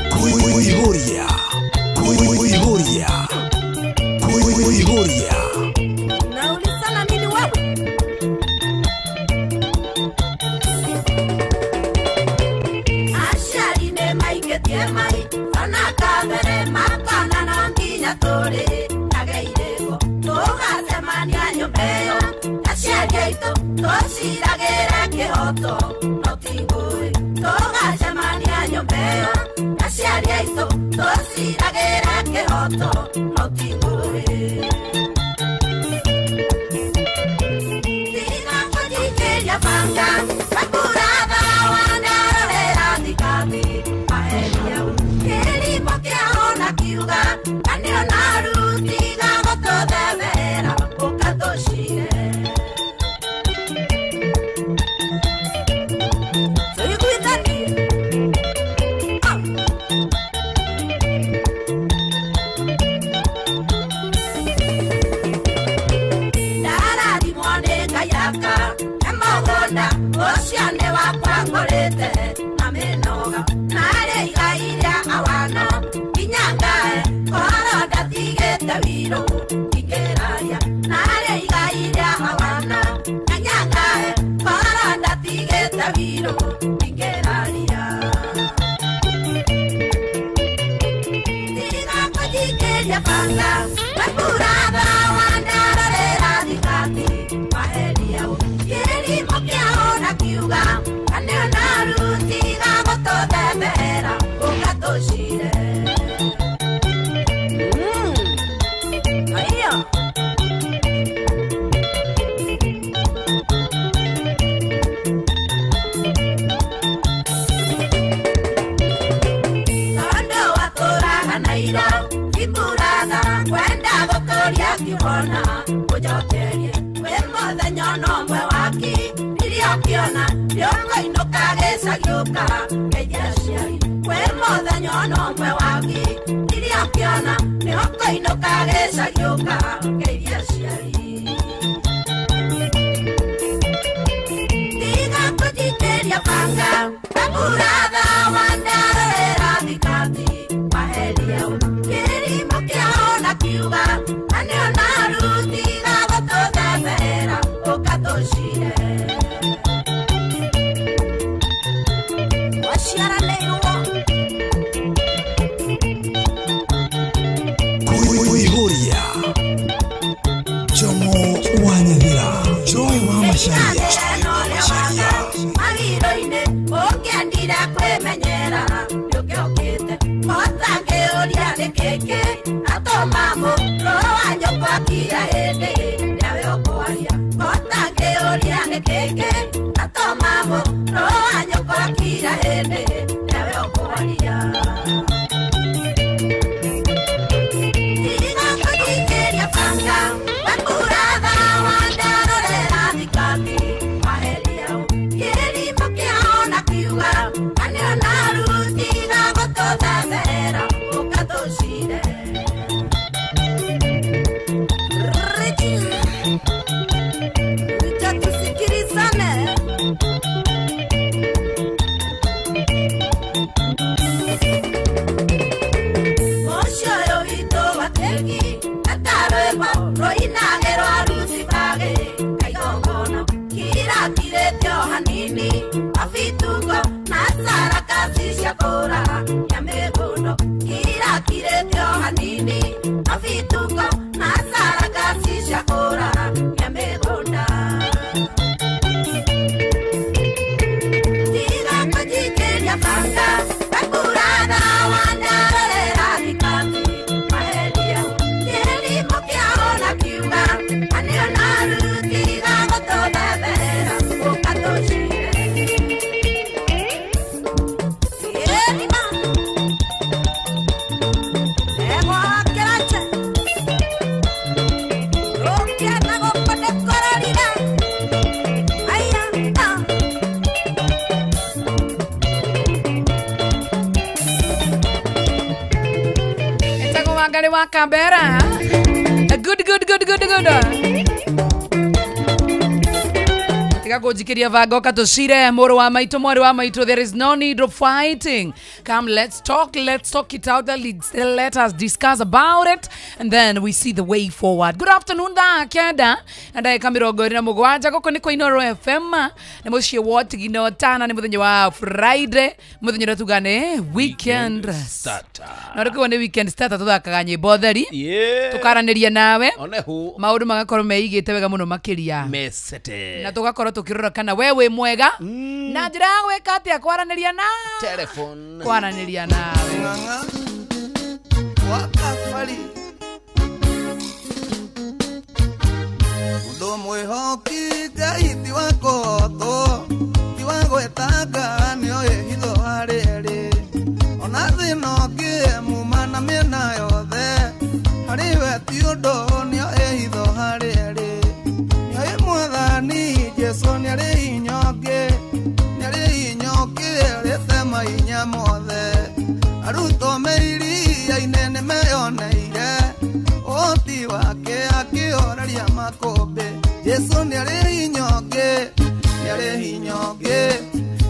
Kuihuria, kuihuria, kuihuria. Naulisana nini wewe? Ashari ne maike tie mai, anaka makana na nginya tore, ageireko, toga semania nyombeo, ashari aitũ tũciragĩre kĩhoto no ti ngũĩ tũgacemania nyũmba ĩyo na aciari aitũ tũciragĩre kĩhoto no ti ngũĩ. Tiga kũnjikĩria banga makuratha wandarorera thikathi maheria kĩrimo kĩahona kiuga na nĩona rutiga gũtũthemera ũkatũcire. Tũiguithanie. Ndarathimwo nĩ Ngai aka he mũgũnda ũcio nĩ wakwa ngũrĩte na mĩnoga narĩ igai rĩa awano nginya ngae koro ndatigĩte wiro ingĩraria narĩ igai rĩa awano nginya ngae koro ndatigĩte wiro ingĩraria. Tiga kũnjikĩria banga makuratha wandarorera thikathi maheria kĩrimo kĩahona kiuga na nĩona rutiga gũtũthemera ũkatũcire. Aiya. Tondũ watũraga na ira iburaga kwenda gũkũria kĩwona ũnjokerie wĩ mũthenya ona ũmwe waki iria ũkĩona nĩũkũinũka gĩcagi ũka ngeithia aciari wĩ mũthenya ona ũmwe waki iria ũkĩona nĩũkũinũka gĩcagi ũka ngeithia aciari. Tiga kũnjikĩria banga makuratha wandarorera thikathi maheria kĩrimo kĩahona kiuga na nĩona rutiga gũtũthemera ũkatũcire. Waciaranĩirwo. Kuihuria Jomo wa Nyathira Joy wa Macharia Magiro-inĩ ũngĩendire kwĩmenyera nĩũkĩũkĩte mũtangĩũria nĩ kĩkĩ atũma mũrũ wa nyũkwa akira hĩndĩ ĩrĩa ũkwaria mũtangĩũria nĩ kĩkĩ atũma mũrũ wa nyũkwa akira hĩndĩ ĩrĩa ũkwaria. Tiga kũnjikĩria banga makuratha wandarorera thikathi maheria kĩrimo kĩahona kiuga na nĩona rutiga gũtũthemera ũkatũcire. Richa tusikilizane. Mũciĩ ũyũ witũ wa tĩki atarwĩmbo rũinagĩrwo arusi bagĩ kaigongona kirakirĩte o hanini mabitungo na sarakasi cia kũra ya mĩgũndo kirakirĩte o hanini mabitungo na sarakasi cia kũra ya mĩgũnda. Tiga kũnjikĩria banga makuratha wandarorera thikathi maheria kĩrimo kĩahona kiuga na nĩona rutiga gũtũthemera ũkatũcire. Ĩrima. Egwa kĩrache. Rũkĩenda gũkũ nĩkũrorire. Aya, ah. Etagwo Wangari wa Kambera. Good good good good good. Tiga Tiga kunjikiria vanga ukatucire mũrũ wa maitũ mwarĩ wa maitũ. There is no need of fighting. Come, let's talk, let's talk it out, let us discuss about it and then we see the way forward. Good afternoon, thaa 9 na ndagĩka 27 gũkũ nĩ kwa Inoro FM nĩ mũciĩ wa Tigino Tana, nĩ mũthenya wa Friday, mũthenya ũrĩa tuga nĩ weekend starter. Na rĩu nĩ weekend starter tũthakaga nyĩmbo theri tũkaranĩria nawe maũndũ magakorwo meigĩte wega mũno makĩria mesete na tũgakorwo tũkĩrora kana we wĩ mwega na njĩra ya gwĩka atĩa kwaranĩria na telephone kwaranĩria nawe. Wakafari mundu mwihoki Ngai ti wa kũhotwo ti wa gwĩtanga nĩoĩ hitho harĩ ona thĩna ũngĩ muma na mĩena yothe harĩ we ti ũndũ nĩoĩ hitho harĩ nĩoĩ Mwathani Jesũ nĩarĩ hinya ũngĩ nĩarĩ hinya ũngĩ ũrĩte mahinya mothe arutwo me iria-inĩ nĩmeyoneire ũhoti wake akĩhoreria makũmbĩ. Jesũ nĩarĩ hinya ũngĩ nĩarĩ hinya ũngĩ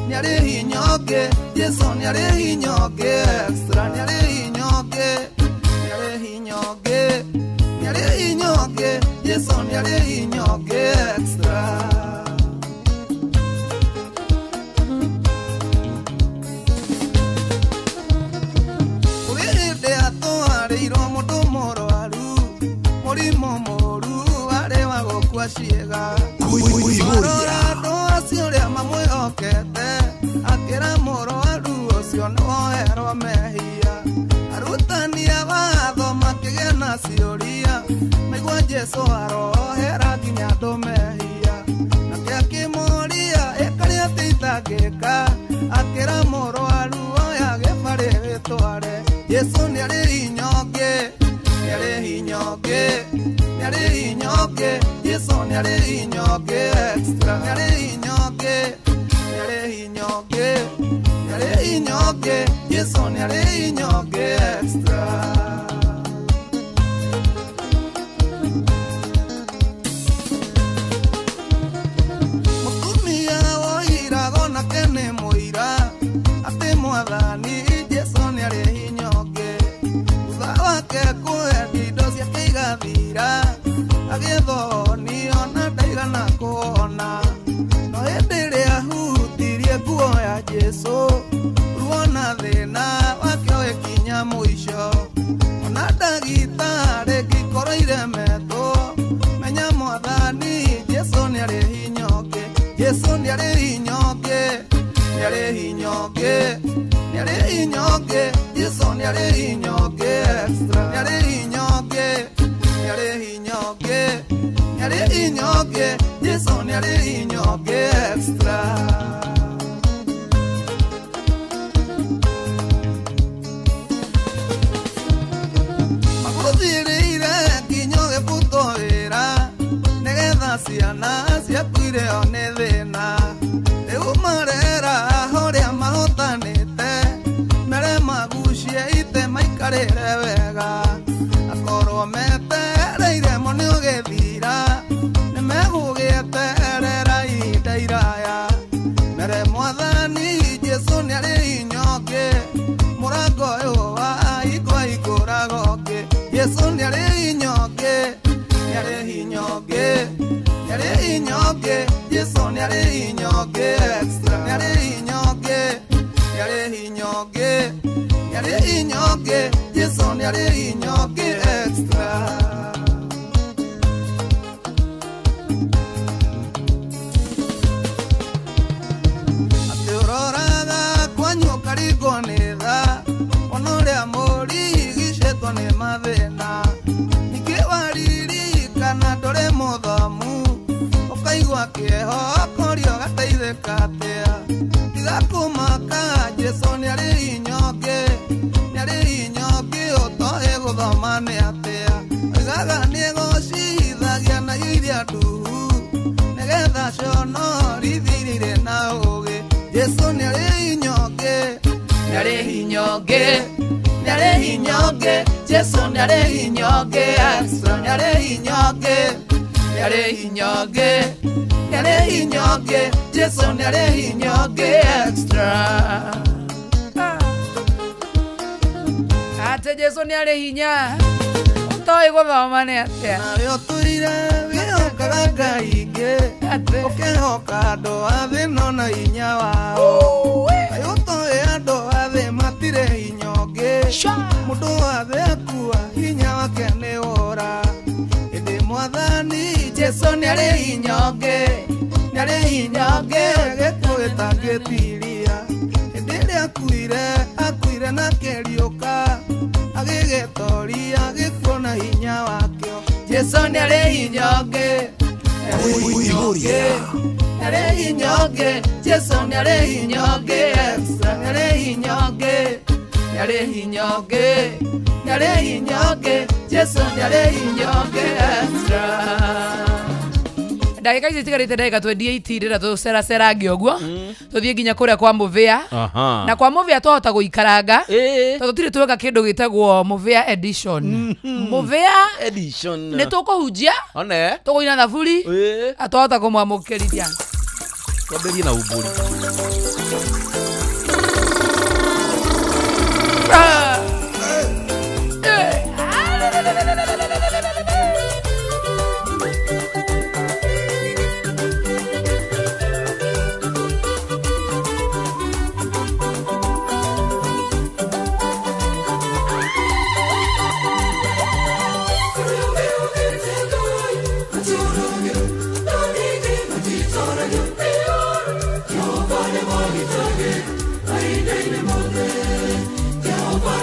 nĩarĩ hinya ũngĩ Jesũ nĩarĩ hinya ũngĩ extra nĩarĩ hinya ũngĩ nĩarĩ hinya ũngĩ nĩarĩ hinya ũngĩ Jesũ nĩarĩ hinya ũngĩ extra. Kũrĩ hĩndĩ atwarĩirwo mũndũ mũrwaru mũrimũ mũru warĩ wa gũkua ciĩga Kũihũria andũ acio ũrĩa mamwĩhokete akĩra mũrwaru ũcio nĩwoherwo mehia. Arutani a watho makĩgĩa na ciũria maigua Jesũ arohera nginya andũ mehia nake akĩmũũria ĩkarĩ atĩ itangĩka akĩra mũrwaru oya gĩbarĩ wĩtware. Jesũ nĩarĩ hinya ũngĩ nĩarĩ hinya ũngĩ nĩarĩ hinya ũngĩ Jesũ nĩarĩ hinya ũngĩ extra nĩarĩ hinya ũngĩ nĩarĩ hinya ũngĩ nĩarĩ hinya ũngĩ Jesũ nĩarĩ hinya ũngĩ extra. Mũtumia woirago nake nĩ mũira atĩ Mwathani Jesũ nĩarĩ hinya ũngĩ thutha wake kũendia indo ciake igathira agĩthonio na ndaigana kuona no hĩndĩ ĩrĩa ahutirie nguo ya Jesũ ruo na thĩna wake ũgĩkinya mũico ona ndagĩtarĩ ngĩkorwo iremetwo menya Mwathani Jesũ nĩarĩ hinya ũngĩ Jesũ nĩarĩ hinya ũngĩ nĩarĩ hinya ũngĩ nĩarĩ hinya ũngĩ Jesũ nĩarĩ hinya ũngĩ extra nĩarĩ hinya ũngĩ nĩarĩ hinya ũngĩ nĩarĩ hinya ũngĩ Jesũ nĩarĩ hinya ũngĩ extra. Magũthirĩire nginya ũgĩbutwo wĩra nĩgetha ciana ciaku irĩo nĩ thĩna rĩu marera ũrĩa mahotanĩte mere magucie ite maikarĩre wega akorwo metereire mo nĩ ũgĩthira nĩmegũgĩeterera ihinda iraya mere Mwathani Jesũ nĩarĩ hinya ũngĩ mũrango ũyũ wa igwa ikũraga ũngĩ Jesũ nĩarĩ hinya ũngĩ nĩarĩ hinya ũngĩ nĩarĩ hinya ũngĩ Jesũ nĩarĩ hinya ũngĩ extra nĩarĩ hinya ũngĩ nĩarĩ hinya ũngĩ nĩarĩ hinya ũngĩ Jesũ nĩarĩ hinya ũngĩ extra. Atĩ ũroraga kwanyu ũkarigwo nĩ tha ona ũrĩa mũrigicĩtwo nĩ mathĩna ningĩ waririkana ndũrĩ mũthomu ũkaigua kĩeho ũkoria ũgateithĩka atĩa tiga kũmaka Jesũ nĩarĩ hinya ũngĩ nĩarĩ hinya ũngĩ ũtoĩ gũthoma nĩ atĩa oigaga nĩegocithagia na iria nduhu nĩgetha conorithie irĩ na ũũgĩ. Jesũ nĩarĩ hinya ũngĩ nĩarĩ hinya ũngĩ nĩarĩ hinya ũngĩ Jesũ nĩarĩ hinya ũngĩ extra nĩarĩ hinya ũngĩ Nĩarĩ hinya ũngĩ, nĩarĩ hinya ũngĩ, Jesu nĩarĩ hinya ũngĩ extra. Ate Jesu nĩarĩ hinya. Ũtoĩ gũthoma nĩ atĩa? Nawe ũtũire wĩhokaga Ngai ingĩ, ũkehoka andũ a thĩ no na hinya wao. Kaĩ ũtoĩ andũ a thĩ matirĩ hinya ũngĩ, mũndũ wa thĩ akua hinya wake nĩ wora. Ĩndĩ Mwathani Jesu nĩarĩ hinya ũngĩ, nĩarĩ hinya ũngĩ gĩkuũ gĩtangĩtiria. Hĩndĩ ĩrĩa akuire, akuire na akĩriũka, agĩgĩtoria gĩkuũ na hinya wakĩo. Jesu nĩarĩ hinya ũngĩ, nĩarĩ hinya ũngĩ, Jesu nĩarĩ hinya ũngĩ extra, nĩarĩ hinya ũngĩ, nĩarĩ hinya ũngĩ, nĩarĩ hinya ũngĩ, Jesu nĩarĩ hinya ũngĩ extra. Ndagĩka ici itigarĩte ndagĩka 28 rĩrĩa tũceracerange ũguo tũthiĩ nginya kũrĩa kwa Mũvĩa. Na kwa Mũvĩa twahota gũikaranga tondũ tũtirĩ tweka kĩndũ gĩtagwo Mũvĩa edition. Mũvĩa edition nĩ tũkũhunjia, tũkũina thaburi, twahota kũmwamũkĩrithia. Twambĩrĩrie na umbũri. Jehova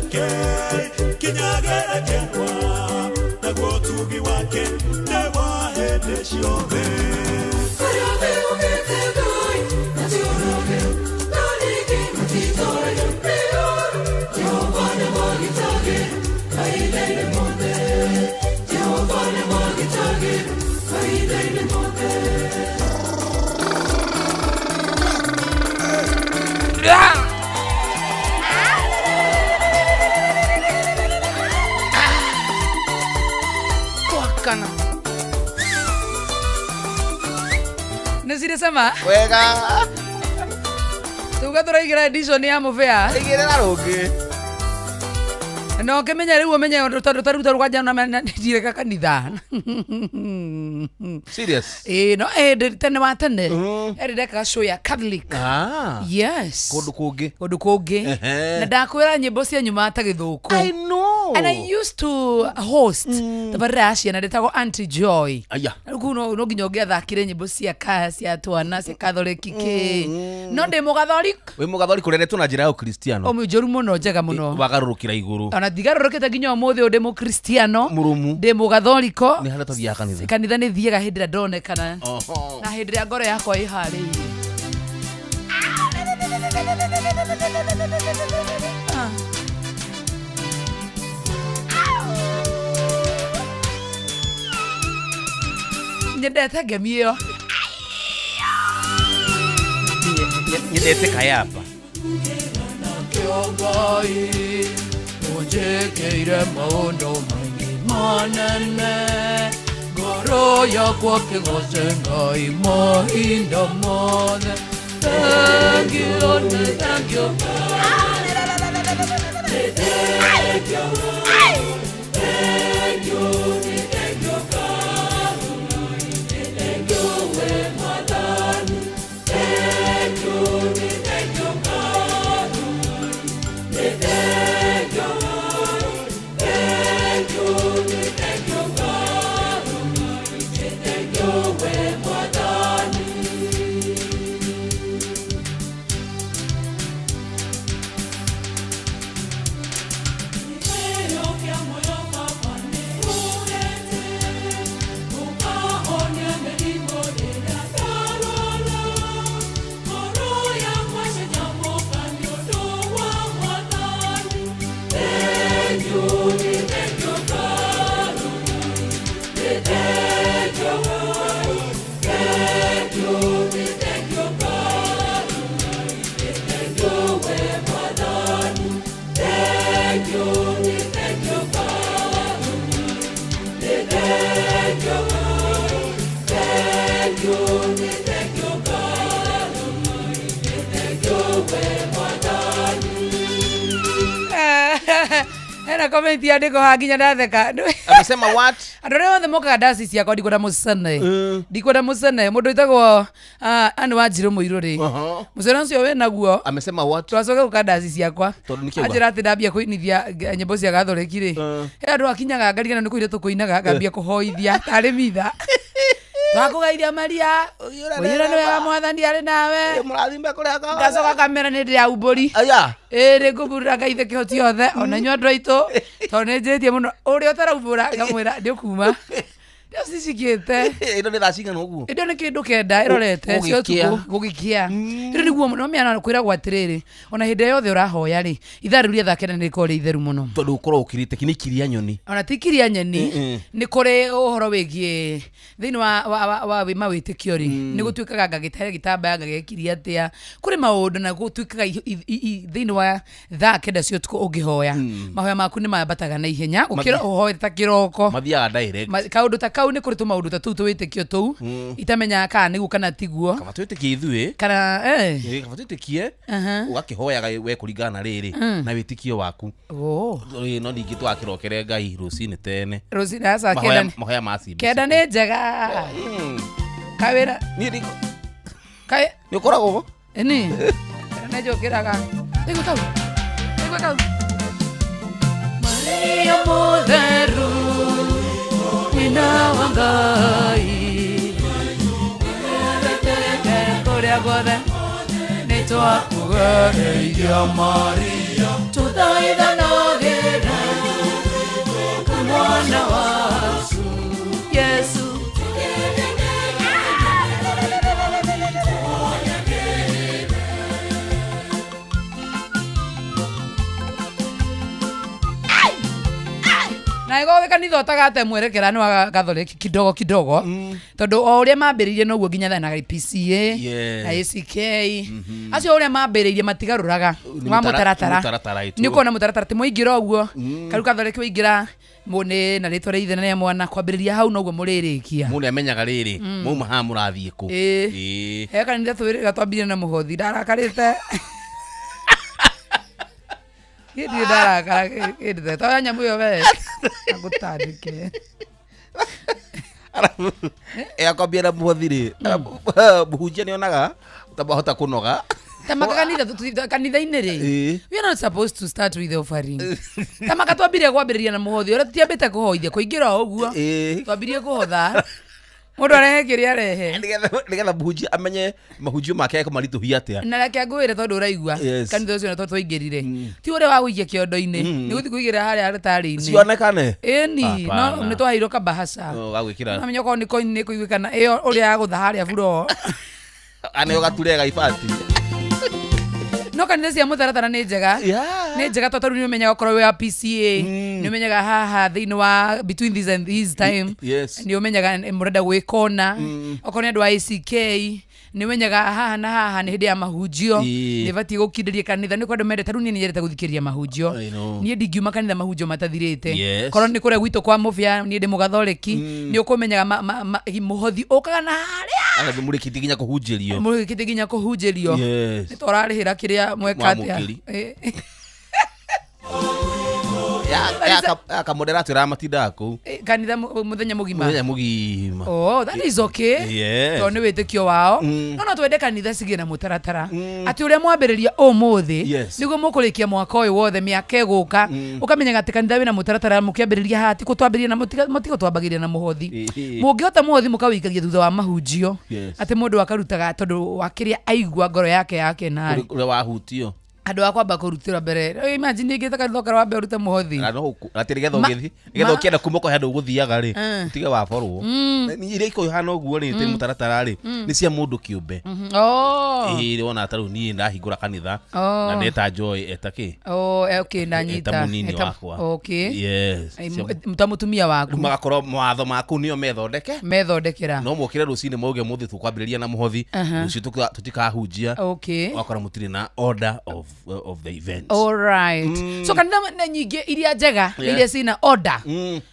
ciake kinyagĩra kĩarwa naguo ũtugi wake nĩ wa hĩndĩ ciothe. Nĩciresema wega tuga tũraigĩra edition ya mũbĩa igĩrĩra rũngĩ no ũkĩmenya rĩu ũmenye tondũ tarĩu tarũgwanja na ndireka kanitha. Serious? Ĩĩ no ĩndĩ tene wa tene ĩrĩ ndekaga show ya Catholic. Yes. Kũndũ kũngĩ. Kũndũ kũngĩ. Na ndakwĩra nyĩmbo cia nyuma ta gĩthũkũ. I know. And I used to host tabarĩra ya ciana ndĩtagwo Auntie Joy. Aya. Rĩu kũu no nginya ũngĩathakire nyĩmbo cia cia twana cia Catholic kĩ. No ndĩ mũgatholic. Wĩ mũgatholic ũreretwo na njĩra ya ũkristiano. Njũru mũno njega mũno. Wagarũrũkĩra igũrũ. Ona ndigarũrũkĩte nginya ũmũthĩ ũyũ ndĩ mũkristiano. Mũrũmu. Ndĩ mũgatholiko. Nĩ harĩa tũthiaga kanitha. Kanitha nĩ thiaga hĩndĩ ĩrĩa ndonekana. Na hĩndĩ ĩrĩa ngoro yakwa ĩharĩirie. Nyendete ngemi ĩyo. Nyendete kayaba. Ngai unjĩkĩire maũndũ maingĩ manene ngoro yakwa kĩgoce Ngai mahinda mothe. Thank you, thank you. Thank you, thank you, thank you, God. Thank you, Mwathani. Thank you, thank you, God. Thank you, thank you, thank you, God. Thank you, Mwathani. Hena comment ya ndiko haginya ndatheka. Amesema what? Andũ arĩa othe mokaga ndaci ciakwa ndikwenda mũcene. Ndikwenda mũcene. Mũndũ wĩtagwo Anne Wanjirũ Mũirũ rĩ. Mũcene ũcio wĩ naguo. Amesema what? Twacoka gũka ndaci ciakwa. Tondũ nĩkĩ auga? Anjĩra atĩ ndambia kũinithia nyĩmbo cia gatholeki rĩ. He andũ akinyaga ngarigana nĩ kũina tũkũinaga ngambia kũhoithia tarĩ mitha. Twakũgeithia Maria. Ũiyũra nĩ wega Mwathani arĩ nawe. Mũrathime kũrĩa kwa. Ngacoka ngamera nĩ ndĩraumbũri. Aya. Ĩĩ nĩ ngũmburũra Ngai ithe kĩhoti yothe ona inyuĩ andũ aitũ tondũ nĩ njĩtie mũno ũrĩa ũtaraumbũra ngamwĩra ndĩũkuma. Ndio cicikĩte. Ĩno nĩ thaa cigana ũguo? Ĩno nĩ kĩndũ kenda ĩrorete cia ũtukũ gũgĩkĩa. Rĩu nĩguo mũno mĩana kwĩragwo atĩrĩrĩ ona hĩndĩ yothe ũrahoya rĩ ithaa rĩu rĩa thaa kenda nĩ rĩkoragwo rĩ itheru mũno. Tondũ ũkoragwo ũkirĩte nĩ kiria nyoni. Ona ti kiria nyeni nĩ kũrĩ ũhoro wĩgiĩ thĩinĩ wa mawĩtĩkio rĩ nĩ gũtuĩkaga ngagĩtere gĩtambaya ngagĩkiria atĩa kũrĩ maũndũ na gũtuĩkaga thĩinĩ wa thaa kenda cia ũtukũ ũngĩhoya mahoya maku nĩ mambataga na ihenya gũkĩra ũhoete ta kĩroko. Mathiaga direct. Kaũndũ ta kau nĩ kũrĩ tũmaũndũ ta tũu tũwĩtĩkio tũu itamenyaga kana nĩguo kana tiguo. Kaba twĩtĩkie ithuĩ. Kana kaba twĩtĩkie ũgakĩhoyaga we kũringana na rĩrĩ na wĩtĩkio waku. No ningĩ twakĩrokere Ngai rũcinĩ tene. Rũcinĩ aca kenda. Mahoya ma CBC. Kenda nĩ njega. Kawĩra. Niĩ ndiko. Kaĩ. Nĩ ũkoragwo? Ĩni. Kenda nĩ njũkĩraga. Igua kau. Igua kau. Maria mũtheru nyina wa Ngai kũrĩa guothe nĩ twakũgereire Maria tũthaithana. Na ĩgo wĩ kanitha ũtagate mwerekera nĩ wa Catholic kidogo kidogo, tondũ o ũrĩa mambĩrĩirie noguo nginya thaa na PCA na ACK acio ũrĩa mambĩrĩirie matigarũraga wa mũtaratara. Nĩ ũkuona mũtaratara ti mũingĩra ũguo kariu Catholic waingĩra nĩ na rĩtwa rĩa ithe na rĩa mwana kwambĩrĩria hau noguo mũrĩrĩkia. Mũndũ amenyaga rĩrĩ mauma haha mũrathiĩ kũ. He kanitha twĩrĩga twambirie na mũhothi ndarakarĩte. Gĩthiĩ ndarakara gĩthiĩ toya nyamũ ĩyo we agũtandĩke. Akwambia na mũhothi rĩ mũhunjia nĩonaga ũtamahota kũnoga. Tamaka kanitha kanitha-inĩ rĩ, we are not supposed to start with the offering. Tamaka twambirie kwambĩrĩria na mũhothi ũrĩa tũtiambĩte kũhoithia kũingĩra o ũguo twambirie kũhotha mũndũ arehe kĩrĩa arehe nĩgetha mũhunjia amenye mahunjio make ekũmaritũhia atĩa. Na reke ngwĩre tondũ ũraigua kanitha ũcio na twaingĩrire ti ũrĩa wa gũikia kĩondo-inĩ nĩ gũthiĩ kũigĩrĩra harĩa altarĩ-inĩ cionekane. Ĩni no nĩ twaheirwo kabahaca namenya okorwo nĩ coin nĩ kũiguĩkana ĩyo ũrĩa yagũtha harĩa buro aneo gaturega ibati. No kanitha cia mũtaratara nĩ njega, nĩ njega tondũ nĩ ũmenyaga okorwo wĩ wa PCA nĩ ũmenyaga haha thĩinĩ wa between this and this time nĩ ũmenyaga mũrenda gwĩkona okorwo nĩ andũ a ACK nĩ ũmenyaga haha na haha nĩ hĩndĩ ya mahunjio nĩ batiĩ gũkindĩria kanitha nĩ kwendwo mendete rĩu niĩ nĩ nyendete gũthikĩrĩria mahunjio niĩ ndingiuma kanitha mahunjio matathirĩte korwo nĩ kũrĩa gwitũ kwa mũbĩa niĩ ndĩ mũgatholeki nĩ ũkũmenyaga mũhothi ũkaga na harĩa arabu mũrĩkĩtie nginya kũhunjĩrio mũrĩkĩtie nginya kũhunjĩrio nĩ tũrarĩhĩra kĩrĩa mweka atĩa. Akamodera atwĩraga matindaga kũu kanitha mũthenya mũgima. Mũthenya mũgima. Oh, that is okay. Tondũ nĩ wĩtĩkio wao. No twende kanitha cigĩe na mũtaratara atĩ ũrĩa mwambĩrĩria ũmũthĩ nĩguo mũkũrĩkia mwaka ũyũ wothe mĩaka ĩgũka ũkamenyaga atĩ kanitha wĩna mũtaratara mũkĩambĩrĩria haha ti kũtwambĩrĩria na mũtigũtwambagĩrĩria na mũhothi mũngĩhota mũhothi mũkawĩikagia thutha wa mahunjio atĩ mũndũ akarutaga tondũ wa kĩrĩa aigua ngoro yake yakena rĩ ũrĩa wahutio andå a kwamba kũrutĩra mbere imagine ingĩte kanitha ũkara wambe ũrute mũhothi atĩ nĩgetha ũgĩthiĩ nĩgetha ũkĩenda kuma ũkohe handũ ũgũthiaga rĩ ũtige waborwo iria ikũhana ũguo rĩ tĩ mũtaratara rĩ nĩ cia mũndũ kĩũmbe. Ĩĩ wona ta rĩu niĩ ndahingũra kanitha na ndeta Joy eta kĩ ndanyita eta mũnini wakwa ta mũtumia waku magakorwo mawatho maku nĩo methondekera no mokĩre rũcinĩ mauge mũthĩ tũkwambĩrĩria na mũhothi rũciũ tũtikahunjia wakora mũtirĩ na order of the event. All right. So kanitha nyingĩ iria njega iria cina order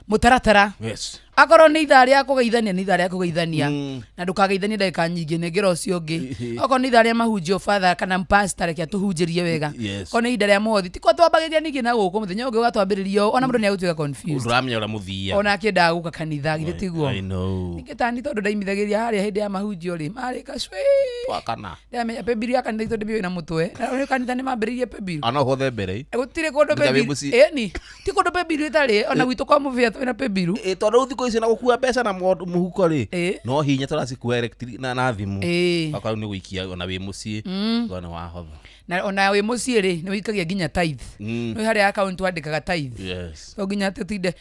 mũtaratara. Yes. Akorwo nĩ ithaa rĩa kũgeithania nĩ ithaa rĩa kũgeithania na ndũkageithanie ndagĩka nyingĩ nengera ũcio ũngĩ. Okorwo nĩ ithaa rĩa mahunjio father kana pastor reke atũhunjĩrie wega. Okorwo nĩ ihinda rĩa mũhothi ti twambagĩrĩria ningĩ na gũkũ mũthenya ũngĩ ũgatwambĩrĩria ona mũndũ nĩ agũtuĩka confused. Ndũramenya ũrĩa mũthia. Ona akĩendaga gũka kanitha githĩ tiguo. I know. Ningĩ tani tondũ ndaimithagĩria harĩa hĩndĩ ya mahunjio rĩ marĩ kacwĩ. Twakana. Ndamenya paybill ya kanitha itũ ndĩmĩũĩ na mũtwe. Na kanitha nĩ mambĩrĩirie paybill. Ana hothe mbere. Gũtirĩ kũndũ paybill. Ĩni ti kũndũ paybill ĩtarĩ ona gwitũ kwa mũbĩa twĩna paybill. Tondũ thikũ ici na gũkua mbeca na mũhuko rĩ no hinya tũracikua electric na thimũ akorwo nĩ gũikia ona wĩ mũciĩ ona wahotha na ona wĩ mũciĩ rĩ nĩ wĩikagia nginya tithe nĩ harĩa account wandĩkaga tithe to nginya tũtinde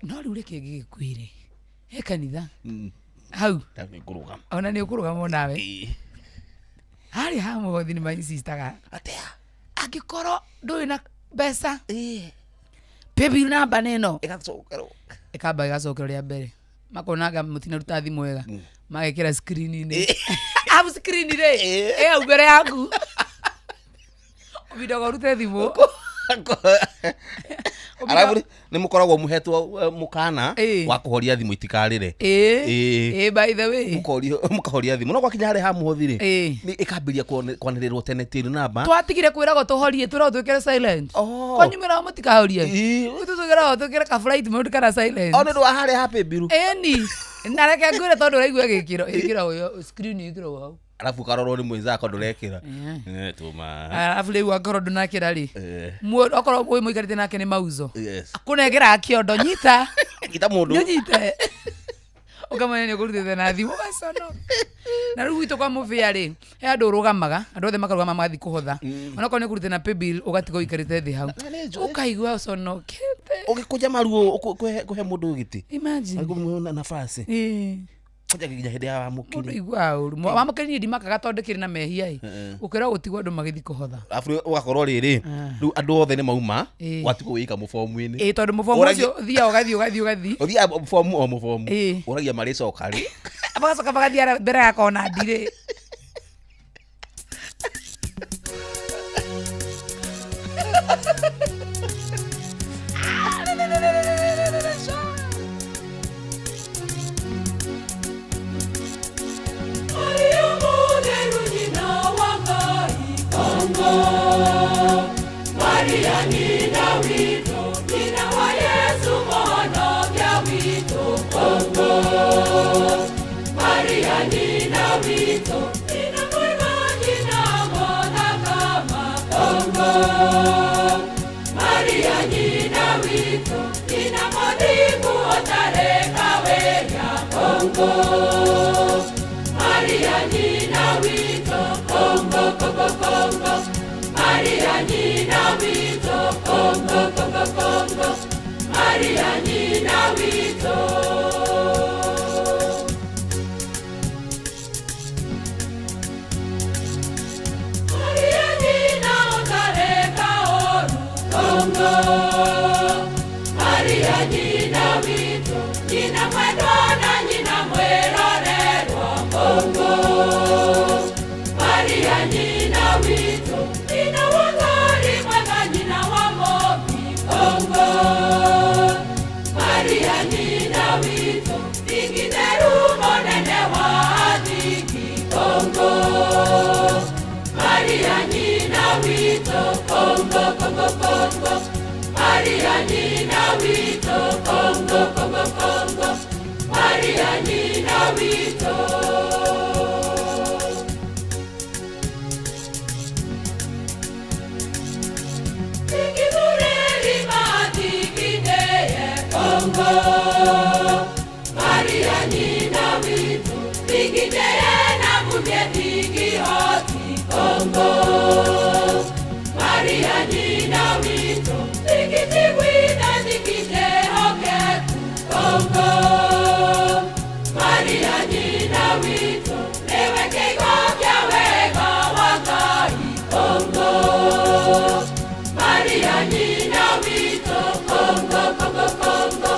no rĩu reke ngĩgĩkwĩre he kanitha hau ona nĩ ũkũrũgama onawe harĩa ha mũhothi nĩ mainsistaga atĩa angĩkorwo ndũrĩ na mbeca paybill namba nĩ ĩno ĩgacokerwo ĩkamba ĩgacokerwo rĩa mbere makonaga mũtinaruta thimũ wega magekĩra screen-inĩ hau screen rĩ ĩ hau mbere yaku ũbindaga ũrute thimũ arabu nĩ mũkoragwo mũhetwo mũkana wa kũhoria thimũ itikarĩre. Ĩĩ by the way mũkahoria thimũ no gwakinya harĩa ha mũhothi rĩ nĩ ĩkambĩrĩria kwanĩrĩrwo tene tĩri namba twatigire kwĩragwo tũhorie twĩragwo twĩkĩre silent kwanyu mwĩragwo mũtikahorie ithuĩ twĩragwo twĩkĩre ka flight mode kana silent o nĩ ũndũ wa harĩa ha paybill. Ĩni na reke ngwĩre tondũ ũraigua gĩkĩro ĩkĩragwo screen ĩkĩragwo hau arabu karorwo nĩ mwenzako ndũrekĩra tũma arabu rĩu angorwo ndũnakĩra rĩ okorwo ũyũ mũikarĩte nake nĩ mauzo akũnengera kĩondo nyita nyita mũndũ nyite ũkamenya nĩ ũkũrutĩte na thimũ ũgaconoka na rĩu gwitũ kwa mũbĩa rĩ he andũ ũrũgamaga andũ othe makarũgama magathiĩ kũhotha onokorwo nĩ ũkũrutĩte na paybill ũgatiga ũikarĩte thĩ hau ũkaigua ũconokete ũgĩkũnja maruo kũhe mũndũ gĩtĩ imagine nafasi. Kwanja nginya hĩndĩ ya wamũkĩri. Igua ũru. Wamũkĩri niĩ ndimakaga tondũ ndĩkĩrĩ na mehia ĩ. Gũkĩra gũtigwo andũ magĩthiĩ kũhotha. Arabu ũgakorwo rĩrĩ rĩu andũ othe nĩ mauma watigwo wĩika mũbomu-inĩ. Ĩ tondũ mũbomu ũcio ũthiaga ũgathiĩ ũgathiĩ ũgathiĩ. Ũthiaga mũbomu o mũbomu. Ũragia marĩcoka rĩ. Magacoka magathiĩ mbere ya kona ndirĩ. Maria nina wito, nina wa Yesu mwonokia wito Kongo. Maria nina wito, nina mwema nina mwona kama Kongo. Maria nina wito, nina mwadhiku otareka weya Kongo. Maria nina wito, Kongo, Kongo, Kongo. Maria nina wito, Kongo, Kongo, Kongo. Maria nina wito. Maria nina otareka oru, Kongo. Maria nina wito, nina mwendwa na nina mwerorerwa, Kongo. Maria nina wito, nina wangari mwema nina wa mobi, Kongo. Maria nina wito, digiteru monene wa adiki, Kongo. Maria nina wito, Kongo, Kongo, Kongo. Maria nina wito, Kongo, Kongo, Kongo. Maria nina wito. Kongo, Maria nina wito, digiteye na mumye digihoti, Kongo. Maria nina wito, digitigwina digitehokeku, Kongo. Maria nina wito, newe keigo kya wega wa Ngai, Kongo. Maria nina wito, Kongo, Kongo, Kongo.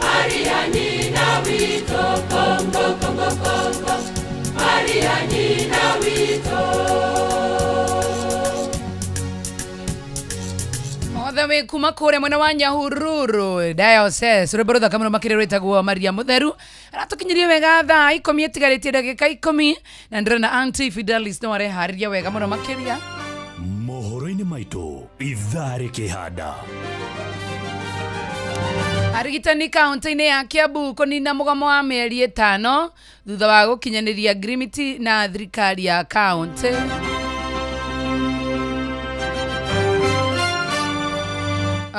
Maria nina wito, Kongo, Kongo, Kongo. Maria nina wito. Othe wĩ kuma kũrĩa mwena wa Nyahururu diocese rwĩmbo rũthaka mũno makĩria rwĩtagwo Maria Mũtheru aratũkinyirie wega thaa 10 ĩtigarĩtie ndagĩka 10 na ndĩrona Auntie Fidelis no areharĩria wega mũno makĩria. Mohoro-inĩ maitũ ithaa rĩkĩhanda. Arigitani kaunti-inĩ ya Kiambu kũnina mũgomo wa mĩeri 5 thutha wa gũkinyanĩria ngirimiti na thirikari ya kaunti.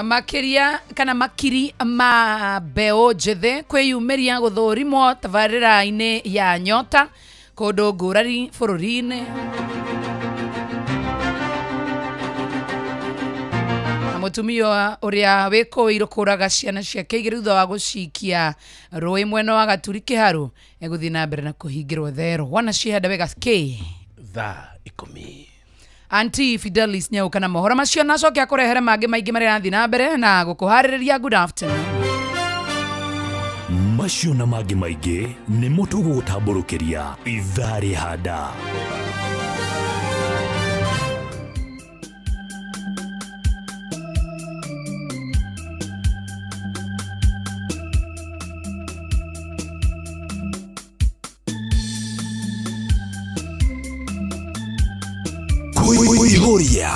Makiria kana makiri ma mbeũ njĩthĩ kwĩyumĩria gũthũrimwo tabarĩra-inĩ ya Nyota kũndũ ngũrani bũrũri-inĩ. Mũtumia ũrĩa wĩkũĩirwo kũraga ciana ciake igĩrĩ thutha wa gũcikia rũĩ mwena wa Gaturi Kĩharũ egũthiĩ na mbere na kũhingĩrwo thero. Wana cihanda wega kĩ thaa 10. Auntie Fidelis Nyauka na mohoro macio na acoke akũrehere mangĩ maingĩ marĩa arathiĩ na mbere na gũkũharĩrĩria. Good afternoon. Macio na mangĩ maingĩ nĩmo tũgũgũtambũrũkĩria ithaa rĩhanda. Kuihuria.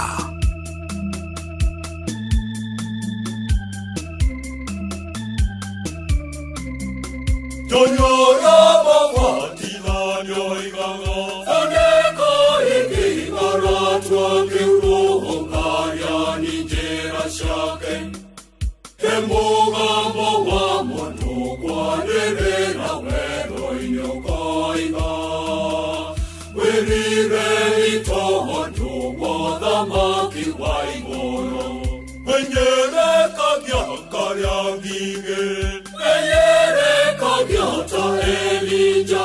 Elijah.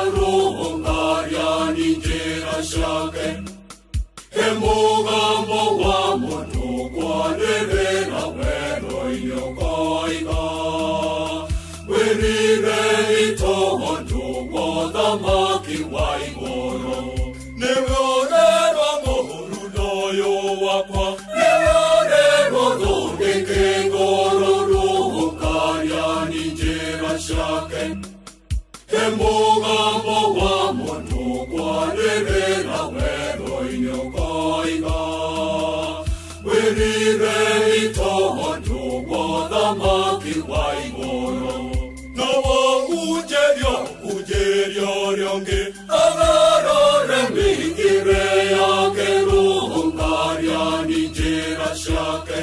Wĩrirei tondũ mũthamaki wa igũrũ nĩwe ũrerwo mũhuru ũyũ wakwa nĩwe ũrerwo thondeke ngoro rũhũkaria nĩ njĩra ciake he mũgambo wa mũndũ kwarĩrĩra werũ-inĩ ũkoiga wĩrirei tondũ mũthamaki wa igũrũ ujerio rĩongĩ agarore mĩhingĩre yake rũhũkaria nĩ njĩra ciake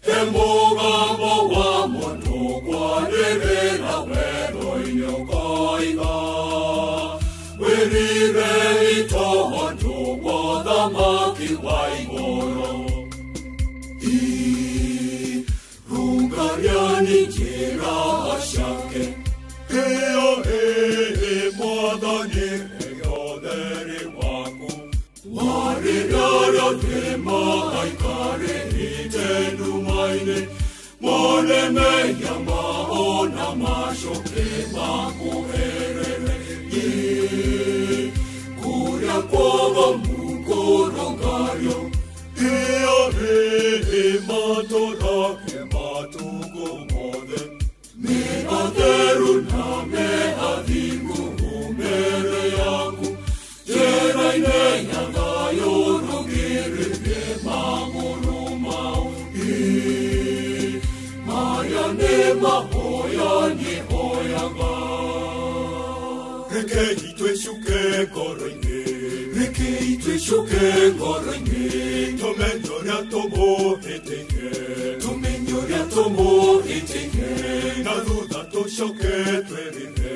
he mũgambo wa mũndũ kwarĩrĩra werũ-inĩ ũkoiga wĩrirei tondũ mũthamaki wa igũrũ rũngaria nĩ njĩra ciake Eo e mwathani eyotheri waku warĩrĩria thĩma aikarĩte nduma-inĩ mone mehia mao na macoke makuherere kũrĩa kwogomu kũrũngario ĩyo ĩ matũrake matukũ mothe Atheru na me athingu mbere yaku njĩra-inĩ ya thayũ rũgĩrĩrie magũrũ mao maya nĩ mahoya nĩhoyaga rekei twĩcuke ngoro-inĩ rekei twĩcuke ngoro-inĩ tũmenye ũrĩa tũmũhĩtĩirie tũmenye ũrĩa tũmũhĩtĩirie na thutha tũcoke twĩrire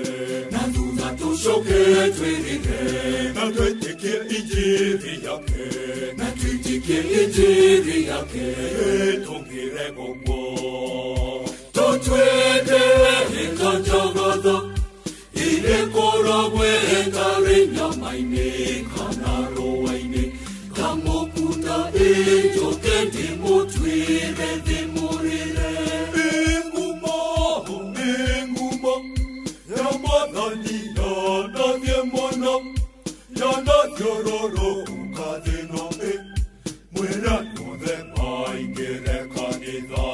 na thutha tũcoke twĩrire na twĩtĩkie injiri yake na twĩtĩkie injiri yake tũngĩre gũkwo tũtwĩke ĩkanjogotho ĩrĩkoragwo ĩtarĩ nyama-inĩ kana rũa-inĩ kamũkuta ĩnjũke ndĩmũtuĩre ndĩmũrĩre Ingumo ya mwathani yanathiĩ mũno yanathiũrũrũka thĩ-ĩno mwĩre andũ othe maingĩre kanitha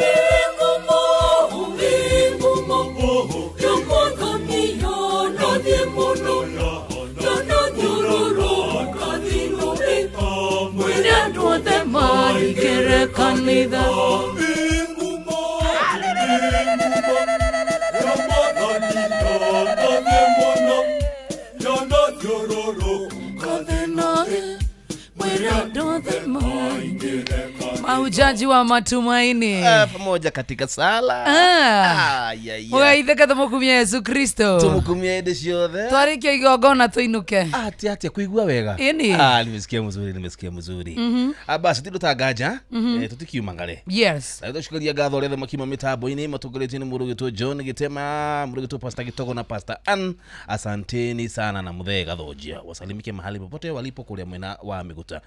Ingumo ingumo ya mwathani yanathiĩ mũno yanathiũrũrũka thĩ-ĩno mwĩre andũ othe maingĩre kanitha Mahujaji wa matumaini pamoja katika sala. Ugaitheka tumukumia Yesu Kristo tumukumia hĩndĩ ciothe twarikia igongona tuinuke ati atia kuigua wega. Nimesikia mzuri, nimesikia mzuri. Basi tindutanganja tutikiuma ngare. Yes. Na tucukaria ngatho arĩa makiuma mitambo-inĩ matongoretio nĩ mũndũ ũgĩtwo John Gitema, mũndũ ũgĩtwo Pastor Gitogo na Pastor Ann. Asanteni sana na muthee Gathonjia, wasalimike mahali popote walipo kũrĩa mwena wa Mĩgũta.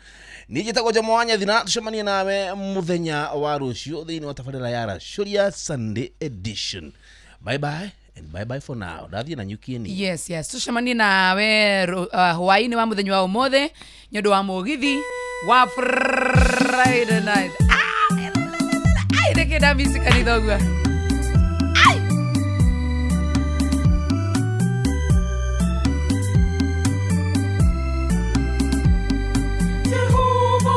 Niĩ njĩtagwo Jomo wa Nyathina, tucemanie nawe muthenya wa rũciũ thĩinĩ wa tabarĩra ya Racũria Sunday edition. Bye bye and bye bye for now. Ndathiĩ na nyuki-inĩ. Yes, yes. Tucemanie nawe hwaĩ-inĩ wa muthenya wa ũmũthĩ nĩ ũndũ wa mũgithi wa Friday night. Ai, reke ndamisi kanitha ũguo. Jehova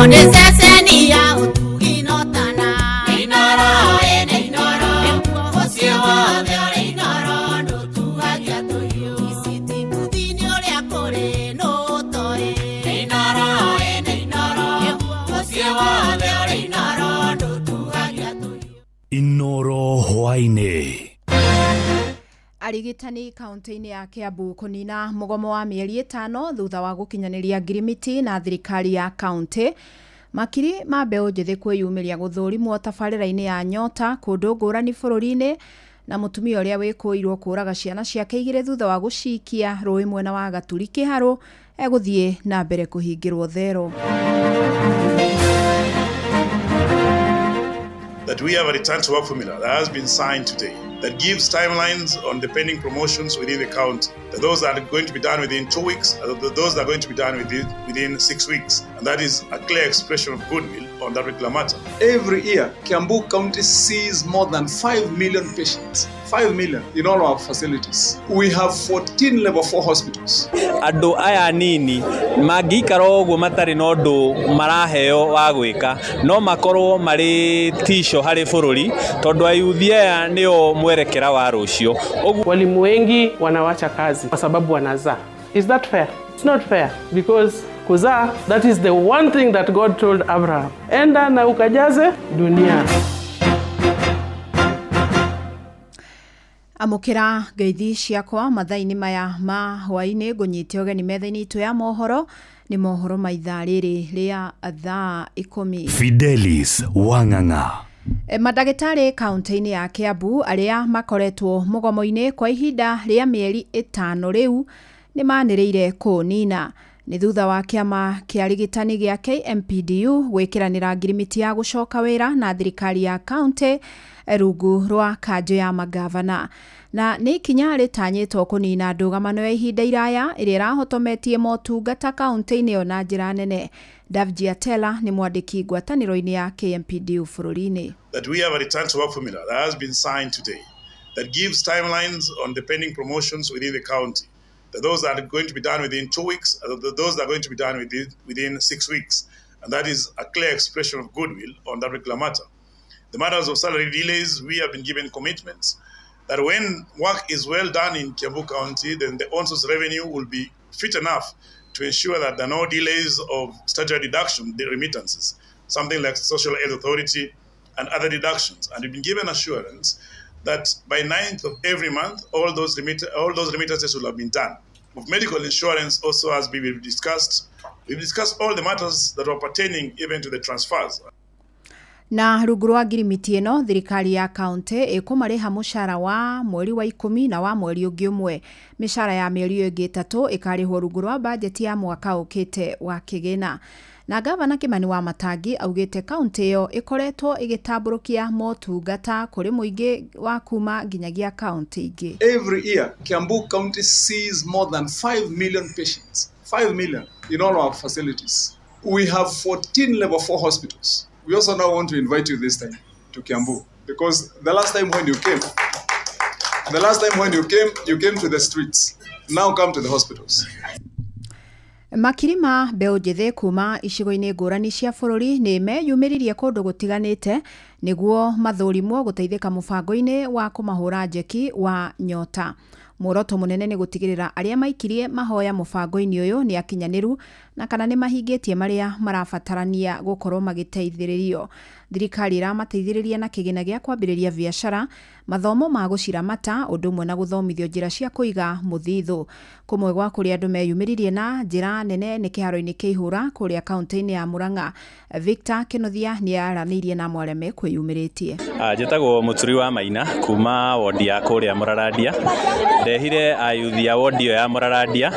Nĩ ceceni ya ũtugi no tana. Inooro ĩ Inooro, mũciĩ wothe ũrĩ Inooro ndũtuagia tũhiũ. Ici kuthini ũrĩa kũrĩ nũ ũtoĩ. Inooro ĩ Inooro, mũciĩ wothe ũrĩ Inooro ndũtuagia tũhiũ. Inooro hwaĩ-inĩ. Arigitani kaunti-inĩ ya Kiambu kũnina mũgomo wa mĩeri 5 thutha wa gũkinyanĩria ngirimiti na thirikari ya kaunti. Makiri ma mbeũ njĩthĩ kwĩyumĩria gũthũrimwo tabarĩra-inĩ ya Nyota kũndũ ngũrani bũrũri-inĩ, na mũtumia ũrĩa wĩkũĩirwo kũũraga ciana ciake 2 thutha wa gũcikia rũĩ mwena wa Gaturi Kĩharũ egũthiĩ na mbere kũhingĩrwo thero. That we have a return to work formula that has been signed today that gives timelines on the pending promotions within the county. Those that are going to be done within 2 weeks, those that are going to be done within 6 weeks. And that is a clear expression of goodwill on that particular matter. Every year, Kiambu County sees more than 5 million patients. 5 million in all our facilities. We have 14 level 4 hospitals. Andũ aya nini mangĩikara ũguo matarĩ na ũndũ maraheo wa gwĩka no makorwo marĩ tisho harĩ bũrũri tondũ ayuthi aya nĩo mwerekera wa rũciũ. Walimu wengi wanawacha kazi kwa sababu wanazaa. Is that fair? It's not fair because kuzaa, that is the one thing that God told Abraham. Enda na ukajaze dunia. Amũkĩra ngeithi ciakwa mathaa-inĩ maya ma hwaĩ-inĩ, ngũnyite ũgeni metha-inĩ itũ ya mohoro. Nĩ mohoro ma ithaa rĩrĩ rĩa thaa 10. Fidelis Wang'ang'a. Mandagĩtarĩ kaunti-inĩ ya Kiambu arĩa makoretwo mũgomo-inĩ kwa ihinda rĩa mĩeri 5 rĩu nĩ manĩrĩire kũnina. Nĩ thutha wa kĩama kĩa arigitani gĩa KMPDU gwĩkĩranĩra ngirimiti ya gũcoka wĩra na thirikari ya kaunti rungu rwa kanjũ ya magavana. Na nĩ ikinya rĩtanyĩtwo kũnina ndũgamano ya ihinda iraya ĩrĩa ĩrahotometie motungata kaunti-inĩ ĩyo na njĩra nene. Davji Atela nĩ mwandĩki ngwatanĩro-inĩ ya KMPDU bũrũri-inĩ. That we have a return to work formula that has been signed today that gives timelines on the pending promotions within the county. Those that are going to be done within 2 weeks, those that are going to be done within 6 weeks. And that is a clear expression of goodwill on that particular matter. The matters of salary delays, we have been given commitments that when work is well done in Kiambu County, then the on-source revenue will be fit enough to ensure that there are no delays of statutory deduction, the remittances, something like Social Aid Authority and other deductions. And we've been given assurance that by 9th of every month, all those remittances will have been done. Of medical insurance also has been discussed. We've discussed all the matters that were pertaining even to the transfers. Na rungu rwa ngirimiti ĩno thirikari ya kaunti ĩkũmarĩha mũcara wa mweri wa 10 na wa mweri ũngĩ ũmwe. Mĩcara ya mĩeri ĩngĩ 3 ĩkarĩhwo rungu rwa bajeti ya mwaka ũkĩte wa kĩgĩna. Na gavana Kimani wa Matangi augĩte kaunti ĩyo ĩkoretwo ĩgĩtambũrũkia motungata kũrĩ mũingĩ wa kuma nginyagia kaunti ingĩ. Every year, Kiambu County sees more than 5 million patients. 5 million in all our facilities. We have 14 level 4 hospitals. We also now want to invite you this time to Kiambu, because the last time when you came, you came to the streets. Now come to the hospitals. Makiri ma mbeũ njĩthĩ kuma icigo-inĩ ngũrani cia bũrũri nĩ meyumĩririe kũndũ gũtiganĩte nĩguo mathũrimwo gũteithĩka mũbango-inĩ wa kũmahũra njeki wa Nyota. Muoroto mũnene nĩ gũtigĩrĩra arĩa maikirie mahoya mũbango-inĩ ũyũ nĩ akinyanĩru na kana nĩ mahingĩtie marĩa marabatarania gũkorwo magĩteithĩrĩrio. Thirikari ĩramateithĩrĩria na kĩgĩna gĩa kwambĩrĩria biacara, mathomo ma gũciramata, ũndũ ũmwe na gũthomithio njĩra cia kũiga mũthithũ. Kũmwe gwa kũrĩa andũ meyumĩririe na njĩra nene nĩ kĩharo-inĩ kĩa Ihũra kũrĩa kaunti-inĩ ya Murang'a. Victor Kĩnuthia nĩ aranĩirie na amwe arĩa mekwĩyumĩrĩtie. Njĩtagwo Mũturi wa Maina kuma wondi ya kũrĩa Mũrarandia. Ndehire ayuthi a wondi ĩyo ya Mũrarandia